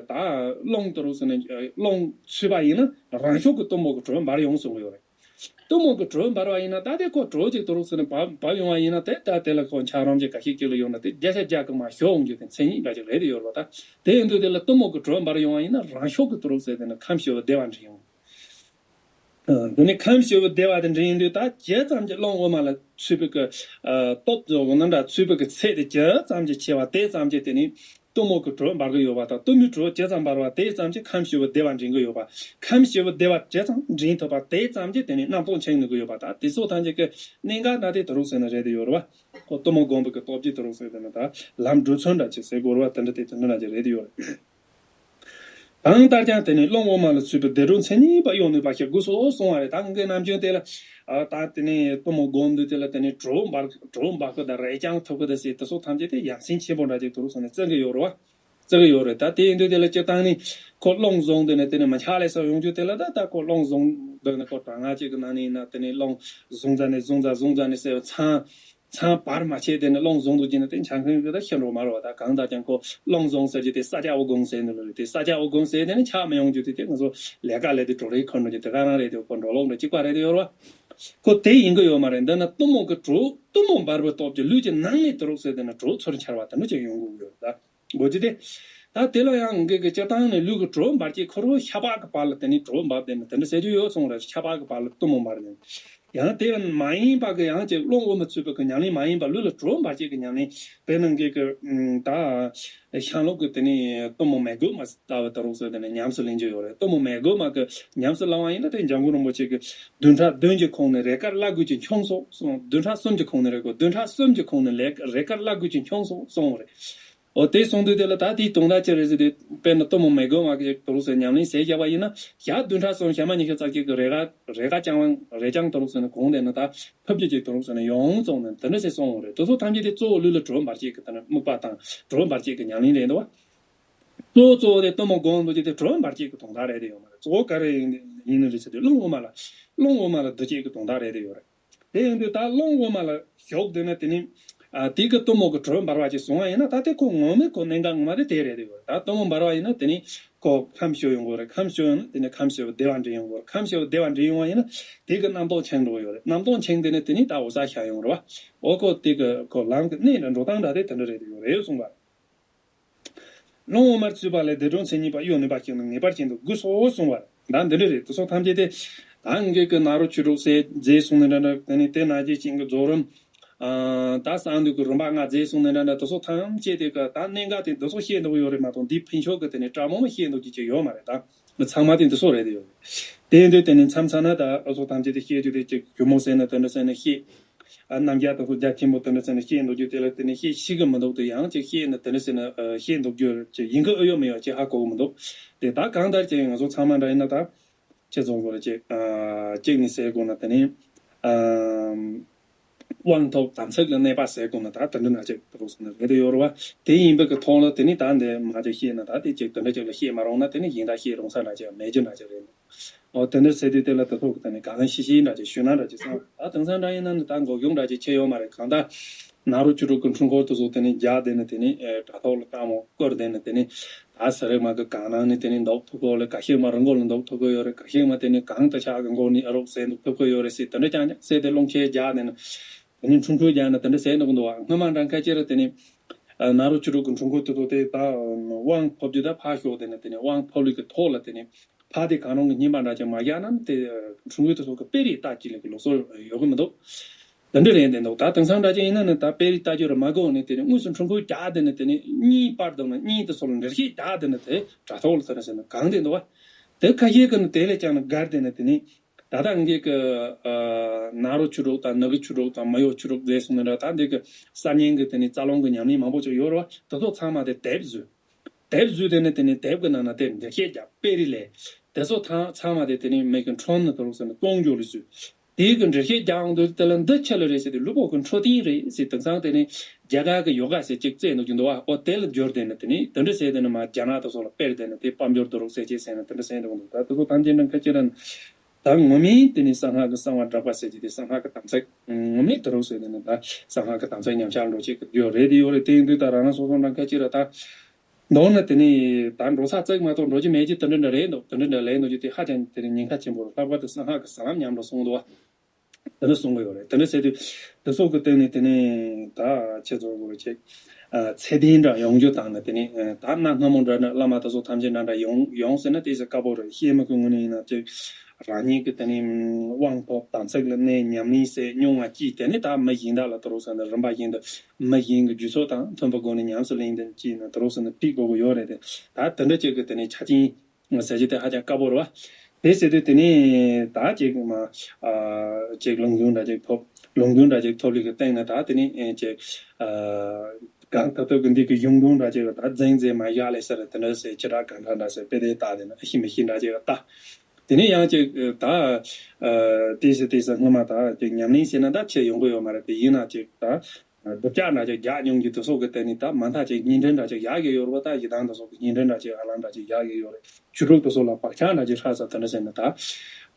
ད་རླུང་དུ་རུག་ཟེར་ན་རླུང་ཚུད་པ་ཡིན་ན་རང་ཤུགས་ཀྱི་གཏུམ་མོ་གི་དྲོད་འབར་ཡོང་གསུང་གི་ཡོད་རེད། གཏུམ་མོ་གི་དྲོད་འབར་བ་ཡིན་ན་ད་དེ་ཁོ་དྲོད་ཅིག་དུ་རུག་ཟེར་ནས་བབ་བབ་ཡོང་བ་ཡིན་ན་དེ་ད་དེ་ལ་ཁོ་འཁྱགས་རོམ་གྱི་ག་ཤེད་ཀྱི་ལ་ཡོང་ན་དེ་བརྒྱ་ཆ་བརྒྱ་གི་མ་ཞོ་འོང་རྒྱུ་དེ་མཚན་ཉིད་འདྲ་ཅིག་རེད་དེ་ཡོད་རེད་བ། ད་དེ་ཡིན་དུས་དེ་ལ་གཏུམ་མོ་གི་དྲོད་འབར་ཡོང་བ་ཡིན་ན་རང་ཤུགས་ཀྱི་དུ་རུག་ཟེར་དེ་ནི་ཁམས་ཞི་བ་བདེ་བ་འདྲེན་ཡོང་། དེ་ནི་ཁམས་ཞི་བ་བདེ་བ་དེ་འདྲེན་ཡིན་དུས་ད་ཇི་ཙམ་གྱི་རླུང་དབུ་མ་ལ་ཚུད་པའི་གི་སྟོབས་ཀྱི་འོག་ན་འདྲ་ཚུད་པའི་གི་ཚད་དེ་ཇི་ཙམ་གྱི་ཆེ་བ་དེ་ཙམ་གྱི་དེ་ནི། གཏུམ་མོ་གི་དྲོད་འབར་གི་ཡོད་པ་དང་གཏུམ་མོའི་དྲོད་ཇི་ཙམ་འབར་བ་དེ་ཙམ་གྱིས་ཁམས་ཞི་བ་བདེ་བ་འདྲེན་གི་ཡོད་པ། ཁམས་ཞི་བ་བདེ་བ་ཇི་ཙམ་འདྲེན་ཐུབ་པ་དེ་ཙམ་གྱིས་དེ་ནི་རྣམ་རྟོག་འཆིང་ནུས་གི་ཡོད་པ་དང་དེ་ཚོ་ཐམས་ཅད་ཀྱི་གནད་འགག་ན་དེ་དུ་རུག་ཟེར་ན་རེད་དེ་ཡོད་རེད་བ། ཁོ་གཏུམ་མོ་སྒོམ་པའི་གི་སྟོབས་ཀྱིས་དུ་རུག་ཟེར་དེ་ནི་ད་ལམ་འགྲོ་ཚུལ་འདྲ་ཅིག་ཟེར་དགོས་རེད་བ། དེ་འདྲ་དེ་དེ་འདྲ་ན་ཅིག་རེད་དེ་ཡོད་རེད། གང་ལྟར་ཀྱང་དེ་ནི་རླུང་དབུ་མ་ལ་ཚུད་པའི་བདེ་དྲོད་མཚན་ཉིད་པ་གཡོ་ནུས་པ་ཞིག་དགོས་སོ་གསུང་བ་རེད། ད་ངའི་ནམ་རྒྱུན་དེ་ལ་ད་དེ་ནི་གཏུམ་མོ་སྒོམ་དུས་དེ་ལ་དེ་ནི་དྲོད་འབར་དྲོད་འབར་གི་དང་རེག་བྱང་ཐུབ་གི་དང་ཟེར་དེ་ཚོ་ཐམས་ཅད་དེ་ཡ་མཚན་ཆེན་པོ་འདྲ་ཅིག་དུ་རུག་ཟེར་ནས་བརྩི་གི་ཡོད་རེད་བ། བརྩི་གི་ཡོད་རེད། ད་དེ་ཡིན་དུས་དེ་ལ་སྤྱིར་བཏང་ནི་ཁོ་རླུང་བཟུང་དེ་ནས་དེ་ནས་མི་འཆར་ལས་སོགས་ཡོང་རྒྱུ་དེ་ལ་ད་ད་ཁོ་རླུང་བཟུང་དེ་ནས་ཁོ་གྲང་ངར་ཅིག་གི་ནང་ནས་ཡིན་ན་དེ་ནས་རླུང་བཟུང་ཙ་ནས་བཟུང་ཙ་བཟུང་ཙ་ནས་ཟེར་བ་ཚང་ཚང་བར་མ་ཆད་དེ་ནས་རླུང་བཟུང་འདུག་ཅེ་ན་དེ་འཆར་མཁན་གྱི་ད་ཤི་འགྲོ་མ་རེད་བ། ད་གང་ལྟར་ཀྱང་ཁོ་རླུང་བཟུང་ཟེར་གྱི་དེ་ས་ཆ་དབུགས་སྒོམ་ཟེར་ནི་རེད། དེ་ས་ཆ་དབུགས་སྒོམ་ཟེར་དེ་ནས་འཆར་མི་ཡོང་རྒྱུ་དེ་དེ་ང་ཚོ་ལས་ཀ་ལས་དེ་གྲོགས་རེ་འཁོར་འགྲོ་རྒྱུ་དེ་ག་རང་རེད། དེ་ཁོ་འགྲོ་ལོག་འདྲ་གཅིག་པ་རེད་དེ་ཡོད་རེད་བ། ཁོ་དེ་ཡིན་གི་ཡོད་མ་རེད། འདི་ན་གཏུམ་མོ་གི་དྲོད་གཏུམ་མོ་འབར་བའི་སྟོབས་ཀྱིས་ལུས་ཀྱི་ནང་ནས་དུ་རུག་ཟེར་དེ་ན་དྲོད་ཚུར་འཆར་བ་དེ་འདྲ་ཅིག་ཡོང་གི་ཡོད་ད། གོ་རྒྱུ་དེ། ད་དེ་ལ་ཡང་ངེད་ཀྱི་སྤྱིར་བཏང་ནས་ལུས་ཀྱི་དྲོད་འབར་གྱི་ཁོ་རང་ཤ་པགས་ཀྱི་བར་ལ་དེ་ནས་དྲོད་འབབ་དེ་ནས་དེ་འདྲ་ཟེར་རྒྱུ་ཡོད་གསུངས་རེད། ཤ་པགས་ཀྱི་བར་ལ་གཏུམ་མོ་འབར་ནས། ཡང་དེ་མ་ཡིན་པ་གི་ཡང་ཅིག་རླུང་དབུ་མ་ཚུད་པའི་གི་ཉམས་ལེན་མ་ཡིན་པ་ལུས་ལ་དྲོད་འབར་གྱི་གི་ཉམས་ལེན། དཔེར་ན་ངེད་ཀྱི་ད་ཤང་ལུགས་ཀྱི་དེ་ནས་གཏུམ་མོ་མེ་དགོས་མ་ལྟ་བུ་དུ་རུག་ཟེར་དེ་ནས་ཉམས་སུ་ལེན་རྒྱུ་ཡོད་རེད། གཏུམ་མོ་མེ་དགོས་མ་གི་ཉམས་སུ་བླང་བ་ཡིན་ན་དེ་འཇམ་མགོན་རིན་པོ་ཆེ་གི་བདུན་ཕྲག་བདུན་གྱི་ཁོངས་ནས་རེས་དཀར་བླ་གོས་ཀྱི་འཆང་སོགས་གསུངས། བདུན་ཕྲག་གསུམ་གྱི་ཁོངས་ནས་རེད་གོ། བདུན་ཕྲག་གསུམ་གྱི་ཁོངས་ནས་ལས་རེས་དཀར་བླ་གོས་ཀྱི་འཆང་སོགས་གསུངས་རེད། འོ་དེ་གསུངས་དུས་དེ་ལ་ད་དེའི་དོན་དག་ཅི་རེད་ཟེར་དུས་དཔེར་ན་གཏུམ་མོ་མེ་དགོས་མ་གི་དུ་རུག་ཟེར་ཉམས་ལེན་ཟེར་བཞག་པ་ཡིན་ན་ཞག་བདུན་ཕྲག་གསུམ་ཞག་མ་ཉི་ཤུ་རྩ་གཅིག་གི་རེས་དཀར་རེས་དཀར་རྐྱང་བ་རེས་རྐྱང་དུ་རུག་ཟེར་ནས་གོང་དེ་ནས་ད་ཕུབ་རྒྱུ་ཅིག་དུ་རུག་ཟེར་ནས་ཡོང་བཙོང་ནས་དེ་འདྲ་ཟེར་གསུངས་རེད། དེ་ཚོ་ཐམས་ཅད་དེ་གཙོ་བོ་ལུས་ལ་དྲོད་འབར་བྱེད་ཀྱི་དེ་ནས་སྨུག་པ་དང་དྲོད་འབར་བྱེད་ཀྱི་ཉམས་ལེན་རེད་འདུག་བ། གཙོ་བོ་གཙོ་བོ་དེ་གཏུམ་མོ་སྒོམ་འདུག་ཅེས་དེ་དྲོད་འབར་བྱེད་ཀྱི་དོན་དག་རེད་དེ་ཡོད་མ་རེད། གཙོ་བོ་ག་རེ་ཡིན་ཡིན་ནི་རེད་ཟེར་དུས་རླུང་དབུ་མ་ལ་རླུང་དབུ་མ་ལ་འདུ་བྱེད་ཀྱི་དོན་དག་རེད་དེ་ཡོད་རེད། དེ་ཡིན་དུས་ད་རླུང་དབུ་མ་ལ་ཞུགས་བསྡད་ན་དེ་ནི་ཨ་དེ་གི་གཏུམ་མོ་གི་དྲོད་འབར་བ་ཅིག་བཟུང་བ་ཡིན་ན་ད་དེ་ཁོ་ངོ་མའི་ཁོ་གནད་འགག་ངོ་མ་དེ་དེ་རེད་དེ་ཡོད་རེད། ད་གཏུམ་མོ་འབར་བ་ཡིན་ན་དེ་ནི་ཁོ་ཁམས་སྐྱོ་ཡོང་གི་རེད། ཁམས་སྐྱོ་ཡོང་ན་དེ་ནི་ཁམས་སྐྱོ་བདེ་བ་འདྲེན་ཡོང་གི་རེད། ཁམས་སྐྱོ་བདེ་བ་འདྲེན་ཡོང་བ་ཡིན་ན་དེ་གི་རྣམ་རྟོག་འཆིང་འགྲོ་གི་ཡོད་རེད། རྣམ་རྟོག་འཆིང་དེ་ནི་དེ་ནི་ད་འོ་ས་ཤ་ཡོང་རེད་བ། འོ་ཁོ་དེ་གི་ཁོ་ལམ་གི་གནད་འདྲ་འགྲོ་སྟངས་འདྲ་དེ་དེ་འདྲ་རེད་དེ་ཡོད་རེད་གསུངས་པ། རླུང་དབུ་མར་ཚུད་པ་ལས་བདེ་དྲོད་མཚན་ཉིད་པ་གཡོ་ནུས་པ་ཞིག་ནི་ངེས་པར་ཅན་དུ་དགོས་སོ་གསུངས་པ། ད་འདི་འདྲ་རེད། དེ་ཚོ་ཐམས་ཅད་དེ་ད་ངེད་ཀྱི་ནཱ་རོ་ཆོས་དྲུག་ཟེར་མཛད་སོང་ནི་འདྲ་འདྲ། དེ་ནས་དེ་ནང་བཞིན་ཅན་གྱི་རྫོགས་རིམ། ཨ་ད་གསང་འདུས་ཀྱི་རིམ་པ་ལྔ་མཛད་སོང་ནི་འདྲ་འདྲ། དེ་ཚོ་ཐམས་ཅད་དེ་ག་ད་གནད་འགག་དེ་འདི་ཚོ་བཤད་འདུག་ཡོད་རེད་མ་གཏོགས་འདིའི་ཕན་ཕྱོགས་ཀྱི་དེ་ནས་དྲང་མོ་མ་བཤད་འདུག་ཅིག་ཅིག་ཡོད་མ་རེད། ད་ཚང་མ་དེ་འདི་ཚོ་རེད་དེ་ཡོད་རེད། དེ་ཡིན་དུས་དེ་ནས་མཚམས་མཚམས་ན་ད་ཨ་ཚོ་ཐམས་ཅད་དེ་བཤད་རྒྱུ་དེ་ཅིག་གུ་མོ་ཟེར་ན་དེ་འདྲ་ཟེར་ན་བཤད། ཨ་རྣམ་རྒྱལ་དང་སོགས་རྒྱ་ཆེན་པོ་དེ་འདྲ་ཟེར་ནས་བཤད་འདུག་རྒྱུ་དེ་ལ་དེ་ནི་བཤད་ཤེས་གི་མི་འདུག་དེ་ཡང་ཅིག་བཤད་ནས་དེ་འདྲ་ཟེར་ནས་ཨ་བཤད་འདུག་རྒྱུ་ཅིག་ཡིན་གི་ཨེ་ཡོད་མེད་ཡོད་ཅིག་ཧ་གོ་གི་མི་འདུག་དེ་ད་གང་ལྟར་ཀྱང་ང་ཚོ་ཚང་མ་འདྲ་ཡིན་ན་ད་ཅི་བཟོ་དགོས་རེད་ཅིག་ཨ་གཅིག་ནས་ཟེར་དགོས་ན་དེ་ནི་ཨ་དབང་ཐོབ་དམ་ཚིག་ལ་གནས་པ་ཟེར་དགོས་ན་ད་དེ་འདྲ་ན་ཅིག་དེ་རུ་སོང་ནས་རེད་དེ་ཡོད་རེད་བ། དེ་ཡིན་པའི་གི་ཐོག་ལ་དེ་ནི་ད་འདི་མ་ཅིག་བཤད་ན་ད་དེ་ཅིག་དེ་འདྲ་ཅིག་ལ་བཤད་མ་རུང་ན་དེ་ནི་གཞན་དག་བཤད་རུང་ས་འདྲ་ཅིག་མེད་རྒྱུ་འདྲ་ཅིག་རེད། འོ་དེ་འདྲ་ཟེར་དུས་དེ་ལ་དེ་ཚོ་གི་ད་ནི་གང་ཤེས་ཤེས་འདྲ་ཅིག་ཞུས་ན་འདྲ་ཅིག་བསམ། ད་དེང་སང་འདྲ་ཡིན་ན་ནི་ད་འགོག་སྦྱོང་འདྲ་ཅིག་ཆེ་ཡོད་མ་རེད། གང་ལྟར་ནཱ་རོ་ཆོས་དྲུག་གི་འཁྲུལ་འཁོར་དེ་ཚོ་དེ་ནི་རྒྱག་བསྡད་ནི་དེ་ནི་ཨེ་དྲ་ཐོག་ལ་དཀར་མོ་བསྐུར་བསྡད་ནི་དེ་ནི་ད་ས་རེ་མ་གི་གང་ནང་ནི་དེ་ནི་འདུག་ཐུབ་གོ་ལ་ག་ཤེད་མ་རི་མགོ་ལ་འདུག་ཐུབ་གོ་ཡོད་རེད། ག་ཤེད་མ་དེ་ནི་གང་ལྟ་ཆག་གི་མགོ་ནི་ཨ་རོགས་ཟེར་འདུག་ཐུབ་གོ་ཡོད་རེད་ཟེར་དེ་འདྲ་ཀྱང་ཀྱང་ཟེར་དེ་རླུང་ཆེ་རྒྱག་བསྡད་ནི་དེ་ནི་འཁྲུལ་འཁྲུལ་རྒྱག་ནི་དེ་འདྲ་ཟེར་འདུག་འདུག་བ། སྔོན་མ་འདྲ་ཁ་ཅིག་ར་དེ་ནི་ཨ་ནཱ་རོ་ཆོས་དྲུག་གི་འཁྲུལ་འཁོར་དེ་ཚོ་དེ་ད་དབང་ཐོབ་རྒྱུ་ད་ཕར་ཞོག་དེ་ནི་དེ་ནི་དབང་ཐོབ་ལུགས་ཀྱི་ཐོག་ལ་དེ་ནི། ཕ་དེ་གང་རུང་གི་སྙིང་པ་འདྲ་ཅིག་མ་རྒྱག་ན་དེ་འཁྲུལ་འཁོར་དེ་ཚོ་གི་དཔེ་རིས་ལྟ་ཅི་ལེ་གི་ལུགས་སྲོལ་ཡོད་གི་མི་འདུག་དེ་འདྲ་རེད་དེ་འདུག་ད་དེང་སང་འདྲ་ཅིག་ཡིན་ན་ནི་ད་དཔེ་རིས་ལྟ་རྒྱུ་རེད་མ་གོ་ནི་དེ་ནི་དངོས་སུ་འཁྲུལ་འཁོར་རྒྱག་དེ་ནི་དེ་ནི་གཉིས་པར་དང་ནི་གཉིས་དེ་ཚོ་ལ་འགྲེལ་བཤད་རྒྱག་དེ་ནི་དེ་དྲ་ཐོག་ལ་དེ་ནི་ཟེར་ནི་གང་དེ་འདུག་བ། དེ་ཁ་ཤས་ཀྱི་ནི་དེ་ལས་ཀྱང་ནི་བརྒལ་དེ་ནི་དེ་ནི་ད་ལྟ་ངེད་ཀྱི་ཨ་ནཱ་རོ་ཆོས་དྲུག་དང་ནུ་གི་ཆོས་དྲུག་དང་མི་གཡོ་ཆོས་དྲུག་ཟེར་སོང་ནི་འདྲ་ད་འདི་གི་གསར་རྙིང་གི་དེ་ནི་རྩ་རླུང་གི་ཉམས་ལེན་མང་པོ་ཅིག་ཡོད་རེད་བ། དེ་ཚོ་ཚང་མ་དེ་དེབ་བཟོས། དེབ་བཟོས་དེ་ནི་དེ་ནི་དེབ་ཀྱི་ནང་ན་དེ་འགྲེལ་བཤད་རྒྱག་དཔེ་རིས་ལས། དེ་ཚོ་ཚང་ཚང་མ་དེ་དེ་ནི་མེད་ཀྱི་འཁྲུངས་ནི་དུ་རུ་ཟེར་ནི་སྟོང་འཇོག་ལུས་བཟོས། དེའི་གི་འགྲེལ་བཤད་རྒྱག་འོང་དུས་དེ་ལ་འདི་ཆི་ལ་རེད་ཟེར་དུས་ལུས་པོ་གི་འཕྲོད་བསྟེན་རེད་ཟེར། དེང་སང་དེ་ནི་རྒྱ་གར་གི་ཡོ་ག་ཟེར་གཅིག་བཙལ་འདུག་རྒྱུ་འདུག་བ། ཨོ་དེ་ལ་འབྱོར་དེ་ནི་དེ་ནི་དེ་འདྲ་ཟེར་དེ་ནི་མ་རྒྱ་ནག་དེ་ཚོ་ལ་དཔེར་དེ་ནི་དེ་དཔལ་འབྱོར་དུ་རུ་ཟེར་ཅེས་ཟེར་ནི་དེ་འདྲ་ཟེར་འདུག་འདུག་ད་དེ་ཚོ་ཐམས་ཅད་འདྲ་ཁ་ཅིག་ར་ད་ངོ་མའི་དེ་ནི་གསང་སྔགས་ཀྱི་གསང་བ་སྒྲག་པ་ཟེར་གྱི་དེ་གསང་སྔགས་ཀྱི་དམ་ཚིག་ངོ་མའི་དུ་རུ་ཟེར་དེ་ནི་ད་གསང་སྔགས་ཀྱི་དམ་ཚིག་ཉམས་ཆག་འགྲོ་བྱེད་ཀྱི་རྒྱུ་རེད་དེ་ཡོད་རེད། དེ་ཡིན་དུས་ད་རང་རང་སོ་སོ་འདྲ་ཁ་ཅིག་ར་ད། མདོར་ན་དེ་ནི་ད་འགྲོ་ས་བཙུགས་མ་གཏོགས་འགྲོ་རྒྱུ་མེད་ཀྱི་དེ་འདྲ་འདྲ་རེད་འདུག་དེ་འདྲ་འདྲ་ལས་འདུག་རྒྱུ་དེ་ཧ་ཅང་དེ་ནི་ཉེན་ཁ་ཆེན་པོ་རེད། ལྷག་པར་དུ་གསང་སྔགས་ཀྱི་ཟ་ལམ་ཉམས་འགྲོ་སོང་འདུག་བ། དེ་འདྲ་གསུང་གི་ཡོད་རེད། དེ་འདྲ་ཟེར་དུས་དེ་སོགས་ཀྱི་སྟེང་ནས་དེ་ནི་ད་ཁྱེད་ཚོ་གོ་ཅིག་ཚད་ལྡན་འདྲ་ཡོང་རྒྱུ་དང་ནི་དེ་ནི་ད་གནའ་སྔ་མོ་འདྲ་འདྲ་བླ་མ་དེ་ཚོ་ཐམས་ཅད་འདྲ་འདྲ་ཡོང་ཡོང་ཟེར་ན་དེ་ཟེར་དཀའ་པོ་རེད། ཤེས་མི་གི་ངོས་ནས་ཡིན་ན་ཅིག་རང་ཉིད་ཀྱི་དེ་ནི་དབང་ཐོབ་དམ་ཚིག་ལ་གནས་ཉམས་ལེན་ཟེར་མྱོང་བ་ཅིག་དེ་ནི་ད་མི་གཞན་དག་ལ་དེ་རུ་ཟེར་ན་རིམ་པ་བཞིན་དུ། མི་གཞན་གྱི་རྒྱུ་ཚོགས་དང་མཐུན་པའི་སྒོ་ནས་ཉམས་སུ་ལེན་དེ་ཅིག་ན་དེ་རུ་ཟེར་ན་ཕིག་དགོས་ཀྱི་ཡོད་རེད་དེ། ད་དེ་འདྲ་ཅིག་གི་དེ་ནས་ཆ་རྐྱེན་ཟེར་རྒྱུ་དེ་ཧ་ཅང་དཀའ་པོ་རེད་བ། དེ་ཟེར་དུས་དེ་ནས་ད་ཅིག་མ་ཨ་ཅིག་ལུང་རྒྱུན་འདྲ་ཅིག་ཐོབ། ལུང་རྒྱུན་འདྲ་ཅིག་ཐོབ་ལུགས་ཀྱི་སྟེང་ནས་ད་དེ་ནས་ཨེ་ཅིག་ཨ་གང་ད་ཐོབ་ཀྱི་འདི་གི་གཞུང་དོན་འདྲ་ཅིག་ད་འཛིན་འཛིན་མ་བཞག་ལས་ཟེར་དེ་འདྲ་ཟེར་ཅི་འདྲ་གང་འདྲ་འདྲ་ཟེར་དཔེ་དེ་ལྟ་དེ་ན་ཤི་མི་ཤི་འདྲ་ཅིག་ལྟ། དེ་ནས་ཡང་ཅིག་ད་ཨ་དེ་ཟེར་དེ་ཟེར་སྔོན་མ་ད་ཅིག་ཉམས་ལེན་བྱས་ན་ད་ཆེ་ཡོང་གི་ཡོད་མ་རེད་དེ་ཡིན་ན་ཅིག་ད། སྒྲུབ་བྱ་འདྲ་ཅིག་རྒྱག་མྱོང་རྒྱུ་དེ་སོགས་ཀྱི་སྟེང་ནས་ད་མ་མཐའ་ཅིག་བརྙན་འཕྲིན་འདྲ་ཅིག་རྒྱག་གི་ཡོད་རེད་བ། ད་ཡི་དམ་དེ་སོགས་ཀྱི་བརྙན་འཕྲིན་འདྲ་ཅིག་ཨ་ལང་འདྲ་ཅིག་རྒྱག་གི་ཡོད་རེད། ཆོས་དྲུག་དེ་སོགས་ལ་བག་ཆགས་འདྲ་ཅིག་ཧྲ་ས་དེ་འདྲ་ཟེར་ནས་ད་ཏོག་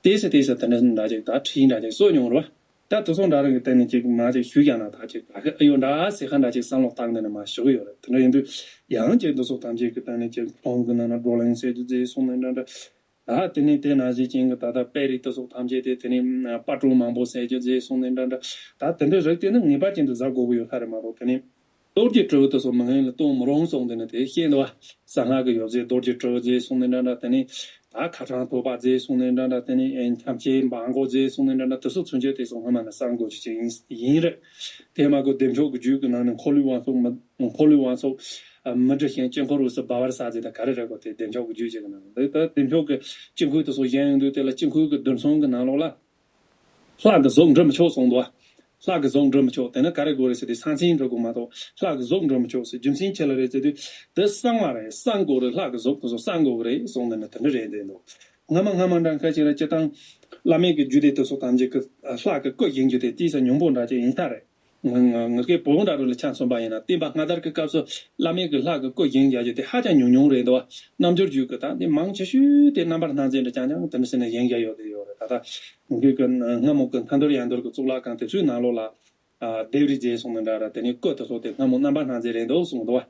ཙམ་ཏོག་ཙམ་དེ་འདྲ་འདྲ་ཅིག་ད་ཁྲིད་འདྲ་ཅིག་གསོ་མྱོང་རེད་བ། ད་དེ་སོགས་འདྲ་རང་གི་སྟེང་ནས་ཅིག་མ་ཅིག་ཞུས་ཀྱང་ན་ད་ཅིག་ད་གི་ཨ་ཡོད་འདྲ་ཟེར་ཁ་འདྲ་ཅིག་བསམ་བློ་བཏང་ནས་ནས་མ་ཞུ་གི་ཡོད་རེད། དེ་འདྲ་ཡིན་དུས་ཡང་ཅིག་དེ་སོགས་ཐམས་ཅད་ཀྱི་སྟེང་ནས་ཅིག་ཁོང་གི་ནང་ན་བགྲོ་གླེང་ཟེར་རྒྱུ་ཟེར་གསུངས་ནས་འདྲ་འདྲ། ད་དེ་ནས་དེ་ནང་བཞིན་ཅན་གྱི་ད་ལྟ་དཔེ་རིས་དེ་སོགས་ཐམས་ཅད་དེ་དེ་ནས་དཔལ་སྤྲུལ་མང་པོ་ཟེར་རྒྱུ་ཟེར་གསུངས་ནས་འདྲ་འདྲ། ད་དེ་འདྲའི་རིགས་དེ་ནི་ངེས་པར་ཅན་དུ་གཟབ་དགོས་ཀྱི་ཡོད་ས་རེད་མ་གཏོགས་དེ་ནས་རྡོ་རྗེ་དྲིལ་བུ་དེ་སོགས་མི་སྔོན་ལ་གཏོང་མི་རུང་གསུངས། དེ་ནས་དེ་ཤེས་འདུག་བ། གསང་སྔགས་ཀྱི་ཡོ་བྱད་རྡོ་རྗེ་དྲིལ་བུ་ཟེར་གསུངས་ནས་འདྲ་འདྲ། དེ་ནས་ད་ཁ་སྲང་ཐོད་པ་ཟེར་གསུངས་ནས་འདྲ་འདྲ། དེ་ནས་འཁྱམས་ཆེན་འབག་མགོ་ཟེར་གསུངས་ནས་འདྲ་འདྲ། དེ་སོགས་ཚུན་ཆད་དེ་སོགས་སྔོན་མ་ནས་གསང་དགོས་ཀྱི་ཅིག་ཡིན་ཡིན་རེད། དེ་མ་གོ་བདེ་མཆོག་གི་རྒྱུད་ཀྱི་ནང་ནས་འཁོར་ལོའི་དབང་ཕྱུག་མི་འཁོར་ལོའི་དབང་ཕྱུག་མི་འདྲི་ཞིང་དཀྱིལ་འཁོར་དབུས་སུ་སྦ་བར་གསལ་ཟེར་ད་ག་རེ་རེད་གོ། དེ་བདེ་མཆོག་གི་རྒྱུད་ཅིག་གི་ནང་ནས་ད་བདེ་མཆོག་གི་དཀྱིལ་འཁོར་དེ་སོགས་གཞན་ཡོང་དུས་དེ་ལ་དཀྱིལ་འཁོར་གྱི་རྡུལ་ཚོན་གྱི་ནང་ལོགས་ལ་ལྷ་གི་གཟུགས་འབྲི་མི་ཆོག་གསུངས་འདུག་ལྷ་གི་གཟུགས་འབྲི་མི་ཆོག་དེ་ནི་ག་རེ་དགོས་རེད་ཟེར་དུས་ས་མཚན་འབྲི་དགོས་མ་གཏོགས་ལྷ་གི་གཟུགས་འབྲི་མི་ཆོག་ཟེར། རྒྱུ་མཚན་ཅི་ལ་རེད་ཟེར་དུས་དེ་གསང་བ་རེད། གསང་དགོས་རེད། ལྷ་གི་གཟུགས་དེ་ཚོ་གསང་དགོས་རེད་གསུངས་ནས་ནི་དེ་འདྲ་རེད་འདུག་སྔ་མ་སྔ་མ་འདྲ་ཁ་ཅིག་ལ་སྤྱིར་བཏང་བླ་མེད་ཀྱི་རྒྱུད་སྡེ་དེ་ཚོ་ཐམས་ཅད་ཀྱི་ལྷ་གི་སྐུ་བཞེངས་རྒྱུ་དེ་ཏོག་ཙམ་ཉུང་པོ་འདྲ་ཅིག་ཡིན་ས་རེད། ང་ང་ང་གའི་བོད་འདྲ་རུ་ལ་ཆ་མཚོན་པ་ཡིན་ན་བསྟན་པ་སྔ་དར་གྱི་སྐབས་སུ་བླ་མེད་ཀྱི་ལྷ་གི་སྐུ་བཞེངས་རྒྱག་རྒྱུ་དེ་ཧ་ཅང་ཉུང་ཉུང་རེད་འདུག་རྣལ་འབྱོར་རྒྱུད་ཀྱི་ད་འདི་མང་ཆེ་ཤོས་དེ་རྣམ་པར་སྣང་མཛད་འདྲ་རྐྱང་རྐྱང་དེ་འདྲ་ཟེར་ནས་བཞེངས་རྒྱག་ཡོད་དེ་ཡོད་རེད། ད་ལྟ་ང་གི་སྔ་མོ་གི་མཐའ་འདུལ་ཡང་འདུལ་གྱི་གཙུག་ལག་ཁང་དེ་ཚོའི་ནང་ལོགས་ལ་ཨ་ལྡེབས་རིས་མཛད་སོང་ནི་འདྲ་ར། དེ་ནས་སྐུ་དེ་ཚོ་དེ་སྔ་མོ་རྣམ་པར་སྣང་མཛད་རེད་འདུག་གསུངས་འདུག་བ།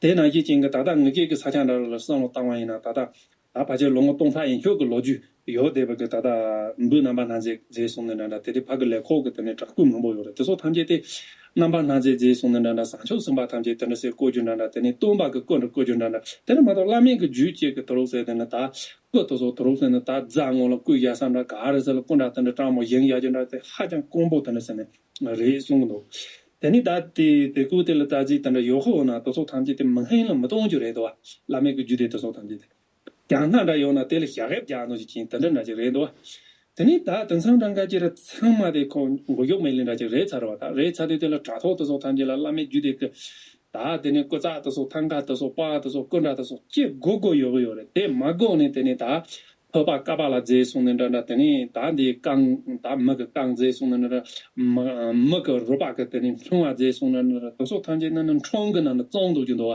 དེ་ནང་བཞིན་ཅན་གྱི་ད་ལྟ་ངི་སྐད་ཀྱི་ས་ཆ་འདྲ་ར་ལ་བསམ་བློ་བཏང་བ་ཡིན་ན་ད་ལྟ། ད་ཕལ་ཆེར་ལོ་ངོ་སྟོང་ཕྲག་ཡན་ཆོད་ཀྱི་ལོ་རྒྱུས་ཡོད་བསྡད་པ་གི་ད་ལྟ་འབུམ་རྣམ་པར་སྣང་མཛད་མཛད་གསུངས་ནས་འདྲ་འདྲ། དེ་དེ་ཕ་གི་ལས་ཁོག་གི་དེ་ནས་གྲགས་སྐུད་མང་པོ་ཡོད་རེད། དེ་ཚོ་ཐམས་ཅད་དེ་རྣམ་པར་སྣང་མཛད་མཛད་གསུངས་ནས་འདྲ་འདྲ། བྱང་ཆུབ་སེམས་དཔའ་ཐམས་ཅད་དེ་འདྲ་ཟེར་བཀོད་རྒྱུ་འདྲ་འདྲ། དེ་ནས་སྟོན་པ་གི་སྐུ་འདྲ་བཀོད་རྒྱུ་འདྲ་འདྲ། དེ་ནས་མ་གཏོགས་བླ་མེད་ཀྱི་རྒྱུད་ཅིག་གི་དུ་རུག་ཟེར་དེ་ནི་ད་སྐུ་དེ་ཚོ་དུ་རུག་ཟེར་ནི་ད་རྫ་ངོ་ལ་སྐུ་བཞག་ས་འདྲ་ག་རེ་ཟེར་ལ་སྐུ་འདྲ་དེ་འདྲ་སྤྲང་མོ་བཞེངས་བཞག་རྒྱུ་འདྲ་དེ་ཧ་ཅང་དཀོན་པོ་དེ་འདྲ་ཟེར་ནས་རེད་གསུངས་འདུག་དེ་ནི་ད་དེ་དེ་སྐུ་དེ་ལ་ད་གཟིགས་དེ་འདྲ་ཡོད་ཧོ་ན་དེ་ཚོ་ཐམས་ཅད་དེ་མི་ཧན་ལ་མི་གཏོང་རྒྱུ་རེད་དོ། བླ་མེད་ཀྱི་རྒྱུད་སྡེ་དེ་ཚོ་ཐམས་ཅད་དེ། རྒྱང་སྣ་འདྲ་ཡོད་ན་དེ་ལ་ཞག་ཡབ་རྒྱག་ནོ་ཞིག་ཅིང་དེ་འདྲ་འདྲ་ཅིག་རེད་འདུག་དེ་ནས་ད་དེང་སང་གྲངས་ཀ་ཅིག་ར་ཚང་མ་དེ་ཁོ་མགོ་གཡོག་མེད་ལེ་འདྲ་ཅིག་རེད་ཚར་བ། ད་རེད་ཚར་དུས་དེ་ལ་དྲ་ཐོག་དེ་ཚོ་ཐམས་ཅད་ལ་བླ་མའི་རྒྱུད་དེ་གི་ད་དེ་ནས་སྐུ་ཙག་དེ་ཚོ་ཐང་ཀ་དེ་ཚོ་པགས་དེ་ཚོ་སྐུ་འདྲ་དེ་ཚོ་ཅི་དགོས་དགོས་ཡོད་གི་ཡོད་རེད། དེ་མ་དགོས་ནས་དེ་ནས་ད་ཕོར་པ་ཀ་པ་ལ་རྫས་སོང་ནས་འདྲ་འདྲ། དེ་ནས་ད་འདི་རྐང་ད་མི་གི་རྐང་རྫས་སོང་ནས་འདྲ་འདྲ། མི་མི་གི་རུས་པ་གི་དེ་ནས་ལྷུང་བ་རྫས་སོང་ནས་འདྲ་འདྲ། དེ་ཚོ་ཐམས་ཅད་ནི་ནི་ཁྲོམ་གི་ནང་ན་བཙོང་འདུག་རྒྱུ་འདུག་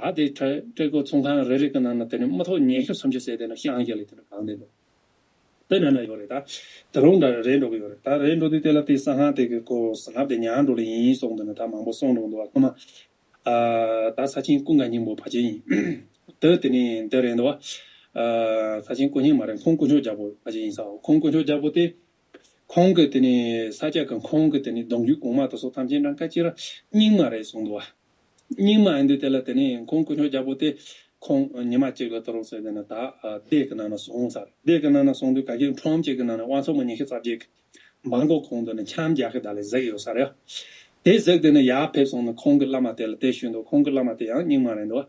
བ། ད་དེ་ཁྲ་ཁྲེ་ཀོ་ཚོང་ཁང་རེ་རེ་གི་ནང་ན་དེ་ནས་མི་ཐོག་ཉི་ཤུ་སུམ་ཅུ་ཟེར་དེ་ནས་ཤང་རྒྱ་ལས་དེ་ནས་གང་དེ་འདུག་དེ་ནང་ན་ཡོད་རེད། ད་དེ་རུང་འདྲ་རེད་འགྲོ་གི་ཡོད་རེད། ད་རེད་འགྲོ་དུས་དེ་ལ་དེ་གསང་སྔགས་དེ་གི་ཀོ་གསང་སྔགས་དེ་ཉར་འགྲོ་ལེ་ཡིན་སོང་དེ་ནས་ད་མང་པོ་གསུངས་འགྲོ་འདུག་བ། ཁོ་མ་ཨ་ད་ས་ཆེན་ཀུན་དགའ་སྙིང་པོ་ཕལ་ཆེར་ཡིན། དེ་དེ་ནས་འདི་རེད་འདུག་བ། ཨ་ས་ཆེན་ཀུན་སྙིང་མ་རེད། ཁོང་དཀོན་མཆོག་རྒྱལ་པོ་ཕལ་ཆེར་ཡིན་ས། ཁོང་དཀོན་མཆོག་རྒྱལ་པོ་དེ་ཁོང་གི་དེ་ནས་ས་སྐྱ་གི་ཁོང་གི་དེ་ནས་གདུང་རྒྱུད་གོང་མ་དེ་ཚོ་ཐམས་ཅད་གྲངས་ཀ་ཅིག་ར་རྙིང་མ་རེད་གསུངས་འདུག་བ། རྙིང་མ་ཡིན་དུས་དེ་ལ་དེ་ནས་ཁོང་དཀོན་མཆོག་རྒྱལ་པོ་དེ་ཁོང་ཉི་མ་གཅིག་ལ་དོ་རུང་ཟེར་དེ་ནས་ད་ཨ་སྡེ་གི་ནང་ན་སོང་ཚར། སྡེ་གི་ནང་ན་སོང་དུས་ག་གེ་ཁྲོམ་གཅིག་གི་ནང་ན་དབང་ཕྱུག་མ་ཉི་ཤུ་རྩ་བརྒྱད་ཀྱི་སྦྲ་མགོ་གོང་དུ་ནས་འཆམ་རྒྱག་གི་ད་ལས་ཟིག་ཡོད་ས་རེད། དེ་ཟིག་དེ་ནས་ཡར་ཕེབས་སོང་ནས་ཁོང་གི་བླ་མ་དེ་ལ་དེ་ཞུས་འདུག་ཁོང་གི་བླ་མ་དེ་ཡང་རྙིང་མ་རེད་འདུག་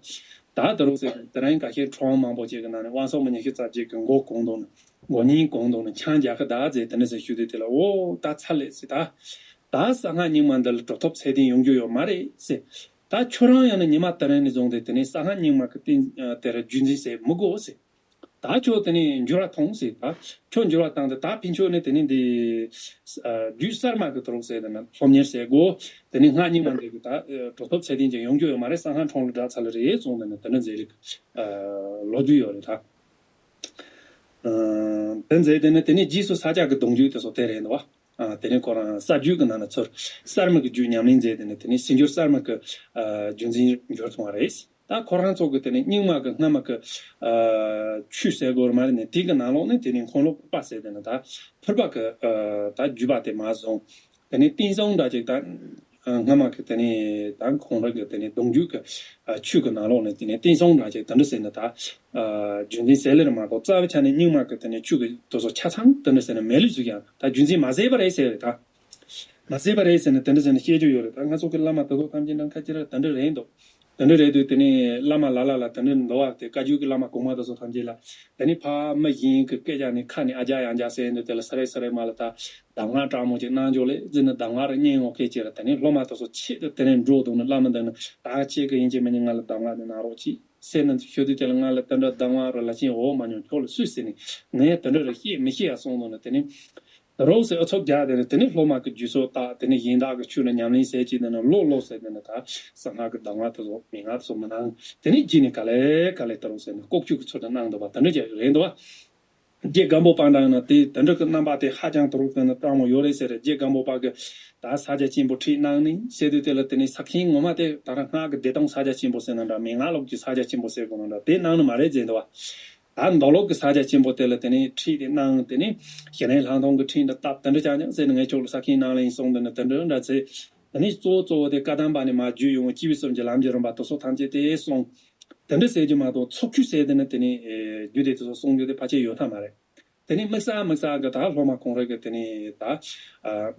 ད་དོ་རུང་ཟེར་དེ་རིང་ག་གེ་ཁྲོམ་མང་པོ་ཅིག་གི་ནང་ནས་དབང་ཕྱུག་མ་ཉི་ཤུ་རྩ་བརྒྱད་ཀྱི་མགོ་གོང་དུ་ནས་མགོ་རྙིང་གོང་དུ་ནས་འཆམ་རྒྱག་གི་ད་ཟེར་དེ་འདྲ་ཟེར་ཞུ་དུས་དེ་ལ་འོ་ད་ཚར་ལེ་ཟེར། ད་ད་གསང་སྔགས་རྙིང་མ་འདི་ལ་གྲུབ་ཐོབ་ཚད་ལྡན་ཡོང་རྒྱུ་ཡོད་མ་རེད་ཟེར། ད་ཁྱོད་རང་ཡང་ན་ཉི་མ་དེ་རིང་ནས་བཟུང་སྟེ་དེ་ནས་གསང་སྔགས་རྙིང་མ་གི་རྟེན་དེ་ར་རྒྱུད་འཛིན་ཟེར་མི་དགོས་ཟེར། ད་ཁྱོད་དེ་ནས་འགྱུར་བ་ཐོངས་ཟེར། ད་ཁྱོད་འགྱུར་བ་བཏང་སྟེ་ད་ཕན་ཆོད་ནས་དེ་ནས་འདི་རྒྱུད་གསར་མ་གི་དོ་རུང་ཟེར་དེ་ན་སློབ་གཉེར་ཟེར་དགོས། དེ་ནས་སྔགས་རྙིང་མ་འདི་གི་ད་གྲུབ་ཐོབ་ཚད་ལྡན་ཅིག་ཡོང་རྒྱུ་ཡོད་མ་རེད། གསང་སྔགས་ཁྲོམ་ལ་བསྒྲགས་ཚར་ལེ་རེད་གསུངས་དེ་ནས་དེ་འདྲ་མཛད་རིགས་ལོ་རྒྱུས་ཡོད་རེད་ད། དེ་མཛད་དེ་ནས་དེ་ནས་རྗེས་སུ་ས་སྐྱ་གི་གདུང་རྒྱུད་དེ་ཚོ་དེ་རེད་འདུག་བ། དེ་ནས་ཁོ་རང་གསར་རྒྱུད་ཀྱི་ནང་ན་ཚུར་གསར་མ་གི་རྒྱུད་ཉམས་ལེན་མཛད་དེ་ནས་དེ་ནས་སྲིད་འབྱོར་གསར་མ་གི་རྒྱུད་འཛིན་འགྱུར་སོང་བ་རེད། ད་ཁོ་རང་ཚོ་གི་དེ་ནས་རྙིང་མ་གི་སྔ་མ་གི་ཆོས་ཟེར་དགོས་རེད་མ་རེད་ནས་དེ་གི་ནང་ལོགས་ནས་དེ་ནས་འཁོན་ལོ་པ་ཟེར་དེ་ནས་ད་ཕུར་པ་གི་ད་རྒྱུད་པ་དེ་མ་བཟུང་། དེ་ནས་བསྟན་སྲུང་འདྲ་ཅིག་ད་སྔ་མ་གི་དེ་ནས་ད་ཁོང་རང་གི་དེ་ནས་གདུང་རྒྱུད་ཀྱི་ཆོས་ཀྱི་ནང་ལོགས་ནས་དེ་ནས་བསྟན་སྲུང་འདྲ་ཅིག་དེ་འདྲ་ཟེར་ནས་ད་རྒྱུད་འཛིན་ཟེར་ལེ་རེད་མ་གཏོགས་རྩ་བའི་ཆ་ནས་རྙིང་མ་གི་དེ་ནས་ཆོས་ཀྱི་དེ་ཚོ་ཆ་ཚང་དེ་འདྲ་ཟེར་ནས་མེད་ལུགས་ཟིག་ཡང་ད་རྒྱུད་འཛིན་མ་ཟེར་བ་རེད་ཟེར་བས་ད། མ་ཟེར་བ་རེད་ཟེར་ནས་དེ་འདྲ་ཟེར་ནས་བཤད་རྒྱུ་ཡོད་རེད། ད་ང་ཚོ་གི་བླ་མ་དེ་ཚོ་ཐམས་ཅད་ནང་ཁ་ཅིག་ར་དེ་འདྲ་རེད་འདུག་དེ་འདྲ་རེད་དུས་དེ་ནས་བླ་མ་ལ་ལ་ལ་དེ་འདྲ་འདུག་བ། དེ་བཀའ་བརྒྱུད་ཀྱི་བླ་མ་གོང་མ་དེ་ཚོ་ཐམས་ཅད་ལ་དེ་ནས་ཕ་མ་གཞན་གྱི་སྐད་ཆ་ནས་ཁ་ནས་ཨ་ཇག་ཡང་ཇག་ཟེར་འདུག་དེ་ལ་ས་རེ་ས་རེ་མ་ལ་ད་གདམས་ངག་དྲང་མོ་ཅིག་གནང་འཇོག་ལེ་ཟེར་ནས་གདམས་ངག་རེ་སྙན་ངོ་སྐད་ཅིག་ར་དེ་ནས་སློབ་མ་དེ་ཚོ་ཆེད་དུ་དེ་ནས་འགྲོ་འདུག་ནས་བླ་མ་འདི་ནས་ད་ཁྱེད་ཀྱི་ཡིན་གཅིག་མིན་གཉིས་ང་ལ་གདམས་ངག་འདི་གནང་རོགས་གྱིས་ཟེར་ནས་ཤོད་དུས་དེ་ལ་ང་ལ་དེ་འདྲ་གདམས་ངག་རེ་ལ་ཆེན་འོ་མ་མྱོང་ཁྱོད་ལ་སུས་ཟེར་ནས་ངས་དེ་འདྲ་རེ་བཤད་མི་ཤེས་ཡ་གསུངས་འདུག་ནས་དེ་ནས། རོགས་སེ་ཨུ་ཚུགས་རྒྱག་དེ་ནས་དེ་ནས་སློབ་མ་གི་རྒྱུད་སོགས་དག་དེ་ནས་གཞན་དག་གི་ཆོས་ལ་ཉམས་ལེན་བྱེད་ཀྱི་དེ་ནས་ལོ་ལོ་ཟེར་དེ་ནས་ད་གསང་སྔགས་ཀྱི་གདམས་ངག་དེ་ཚོ་མན་ངག་དེ་ཚོ་མི་གནང་། དེ་ནས་རྗེས་ནས་ག་ལེ་ག་ལེ་ད་རུང་ཟེར་ནས་ལྐོག་གྱུར་གྱི་ཚུལ་དུ་གནང་འདུག་པ་དེ་འདྲ་ཅིག་རེད་འདུག་པ། རྗེ་སྒམ་པོ་པ་འདྲ་ཡིན་ན་དེ་དེ་འདྲ་གི་རྣམ་པ་དེ་ཧ་ཅང་དུ་རུ་ཟེར་ནས་སྤྲང་མོ་ཡོད་རེད་ཟེར། རྗེ་སྒམ་པོ་པ་གི་ད་ས་སྐྱ་ཆེན་པོ་ཁྲིད་གནང་ནི་ཟེར་དུས་དེ་ལ་དེ་ནས་ས་ཁྱིན་ངོ་མ་དེ་ད་ར་སྔགས་ཀྱི་བདེ་སྟོང་ས་སྐྱ་ཆེན་པོ་ཟེར་ན་འདྲ་མན་ངག་ལོག་གི་ས་སྐྱ་ཆེན་པོ་ཟེར་དགོས་ན་འདྲ་དེ་གནང་ནི་མ་རེད་ཟེར་འདུག་པ། ད་མདོ་ལོག་གི་ས་སྐྱ་ཆེན་པོ་དེ་ལ་དེ་ནས་ཁྲིད་དེ་གནང་དེ་ནས་ཞི་གནས་ལྷག་མཐོང་གི་ཁྲིད་འདི་བཏབ་དེ་འདྲ་ཅང་ཅང་ཟེར་ནས་ངས་ཁྱོད་ལ་ས་ཁྱིན་གནང་ལེ་ཡིན་གསུངས་དེ་ནས་དེ་འདྲ་འདྲ་ཚེ་དེ་ནས་གཙོ་བོ་གཙོ་བོ་དེ་བཀའ་གདམས་པ་ནས་མར་བརྒྱུད་ཡོང་བའི་སྤྱི་བོའི་གསུམ་གྱི་ལམ་གྱི་རིམ་པ་དེ་ཚོ་ཐམས་ཅད་དེ་གསུངས། དེ་འདྲ་ཟེར་གྱི་མ་གཏོགས་ཚོགས་ཆོས་ཟེར་དེ་ནི་དེ་ནས་རྒྱུད་དེ་དེ་ཚོ་གསུང་རྒྱུ་དེ་ཕལ་ཆེར་ཡོད་ཐབས་མ་རེད། དེ་ནས་དམིགས་བསལ་དམིགས་བསལ་གྱི་ད་སློབ་མ་ཁོང་རང་གི་དེ་ནས་ད་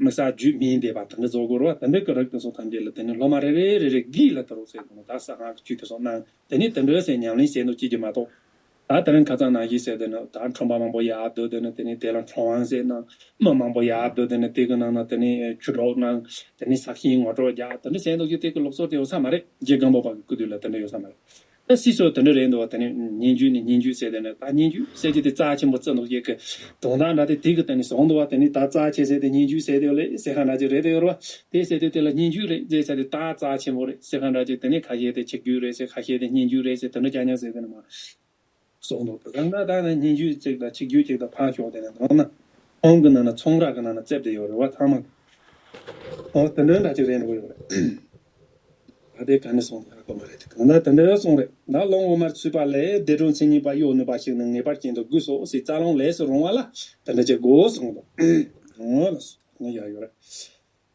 དམིགས་བསལ་རྒྱུད་སྨིན་བསྡད་པ་དེ་འདྲ་བཟོ་དགོས་རེད་བ། དེ་འདྲ་གི་རིགས་དེ་ཚོ་ཐམས་ཅད་ལ་དེ་ནས་སློབ་མ་རེ་རེ་རེ་རེ་གིས་ལ་དེ་རུ་ཟེར་དེ་ནས་ད་གསང་སྔགས་ཀྱི་ཆོས་དེ་ཚོ་གནང་། དེ་ནས་དེ་འདྲ་ཟེར་ཉམས་ལེན་བྱས་འདུག་ཅེས་ཀྱི་མ་གཏོགས། ད་དེ་རིང་ཁ་སང་ནང་བཞིན་ཟེར་དེ་ནི་ད་ཁྲོམ་པ་མང་པོ་ཡར་བསྡུ་དེ་ནི་དེ་ནི་དེ་ལ་ཁྲོམ་དབང་ཟེར་གནང་། མི་མང་པོ་ཡར་བསྡུ་དེ་ནི་དེ་གི་ནང་ན་དེ་ནི་ཆོས་གྲོགས་གནང་། དེ་ནི་ས་ཞིང་ངོ་སྤྲོད་རྒྱག་དེ་འདྲ་ཟེར་འདུག་ཅེས་དེ་གི་ལུགས་སྲོལ་དེ་ཡོད་ས་མ་རེད། རྗེ་སྒམ་པོ་པ་གི་སྐུ་དུས་ལ་དེ་འདྲ་ཡོད་ས་མ་རེད། ད་སྲིད་སོགས་དེ་འདྲ་རེད་འདུག་བ། དེ་ནི་སྙན་བརྒྱུད་ནི་སྙན་བརྒྱུད་ཟེར་དེ་ནི་ད་སྙན་བརྒྱུད་ཟེར་གྱི་དེ་རྩ་ཆེན་པོ་བརྩི་འདུག་ཅེས་གི་དོན་དག་འདྲ་དེ་དེ་གི་དེ་ནི་བཟུང་འདུག་བ། དེ་ནི་ད་རྩ་ཆེ་ཟེར་དེ་སྙན་བརྒྱུད་ཟེར་དེ་ཡོད་ལེ་ཟེར་ཁ་འདྲ་ཅིག་རེད་དེ་ཡོད་རེད་བ། དེ་ཟེར་དེ་དེ་ལ་སྙན་བརྒྱུད་རེད་ཟེར་ས་དེ་ད་རྩ་ཆེན་པོ་རེད་ཟེར་ཁ་འདྲ་ཅིག་དེ་ནི་ཁ་ཤས་དེ་ཆིག་བརྒྱུད་རེད་ཟེར། ཁ་ཤས་དེ་སྙན་བརྒྱུད་རེད་ཟེར། དེ་འདྲ་ཅང་ཉག་ཟེར་དེ་ནི་མ་གསུངས་འདུག་གང་ལྟར་ད་ནི་སྙན་བརྒྱུད་ཅིག་དང་ཆིག་བརྒྱུད་ཅིག་དང་ཕར་ཞོག་དེ་ནི་ནང་ན་ཁོང་གི་ནང་ན་ཚོང་ར་གི་ནང་ན་རྩེབ་དེ་ཡོད་རེད་བ། ཚང་མ་ཨོ་དེ་འདྲ་འདྲ་ཅིག་རེད་འགྲོ་གི་ཡོད་རེད། ད་དེ་ག་ནས་སོང་ཡག་པོ་མ་རེད། གང་ལྟར་དེ་འདྲ་སོང་རེད། ད་ལོང་འོ་མར་ཚུད་པ་ལས་བདེ་དྲོད་མཚན་ཉིད་པ་གཡོ་ནུས་པ་ཞིག་ནི་ངེས་པར་ཅན་དུ་དགོས་སོ་ཟེར། རྩ་རླུང་ལས་སུ་རུང་བ་ལ་དེ་འདྲ་ཅིག་དགོས་གསུངས་འདུག་ཨོ་ལགས་སོ། ངས་ཡག་ཡོད་རེད།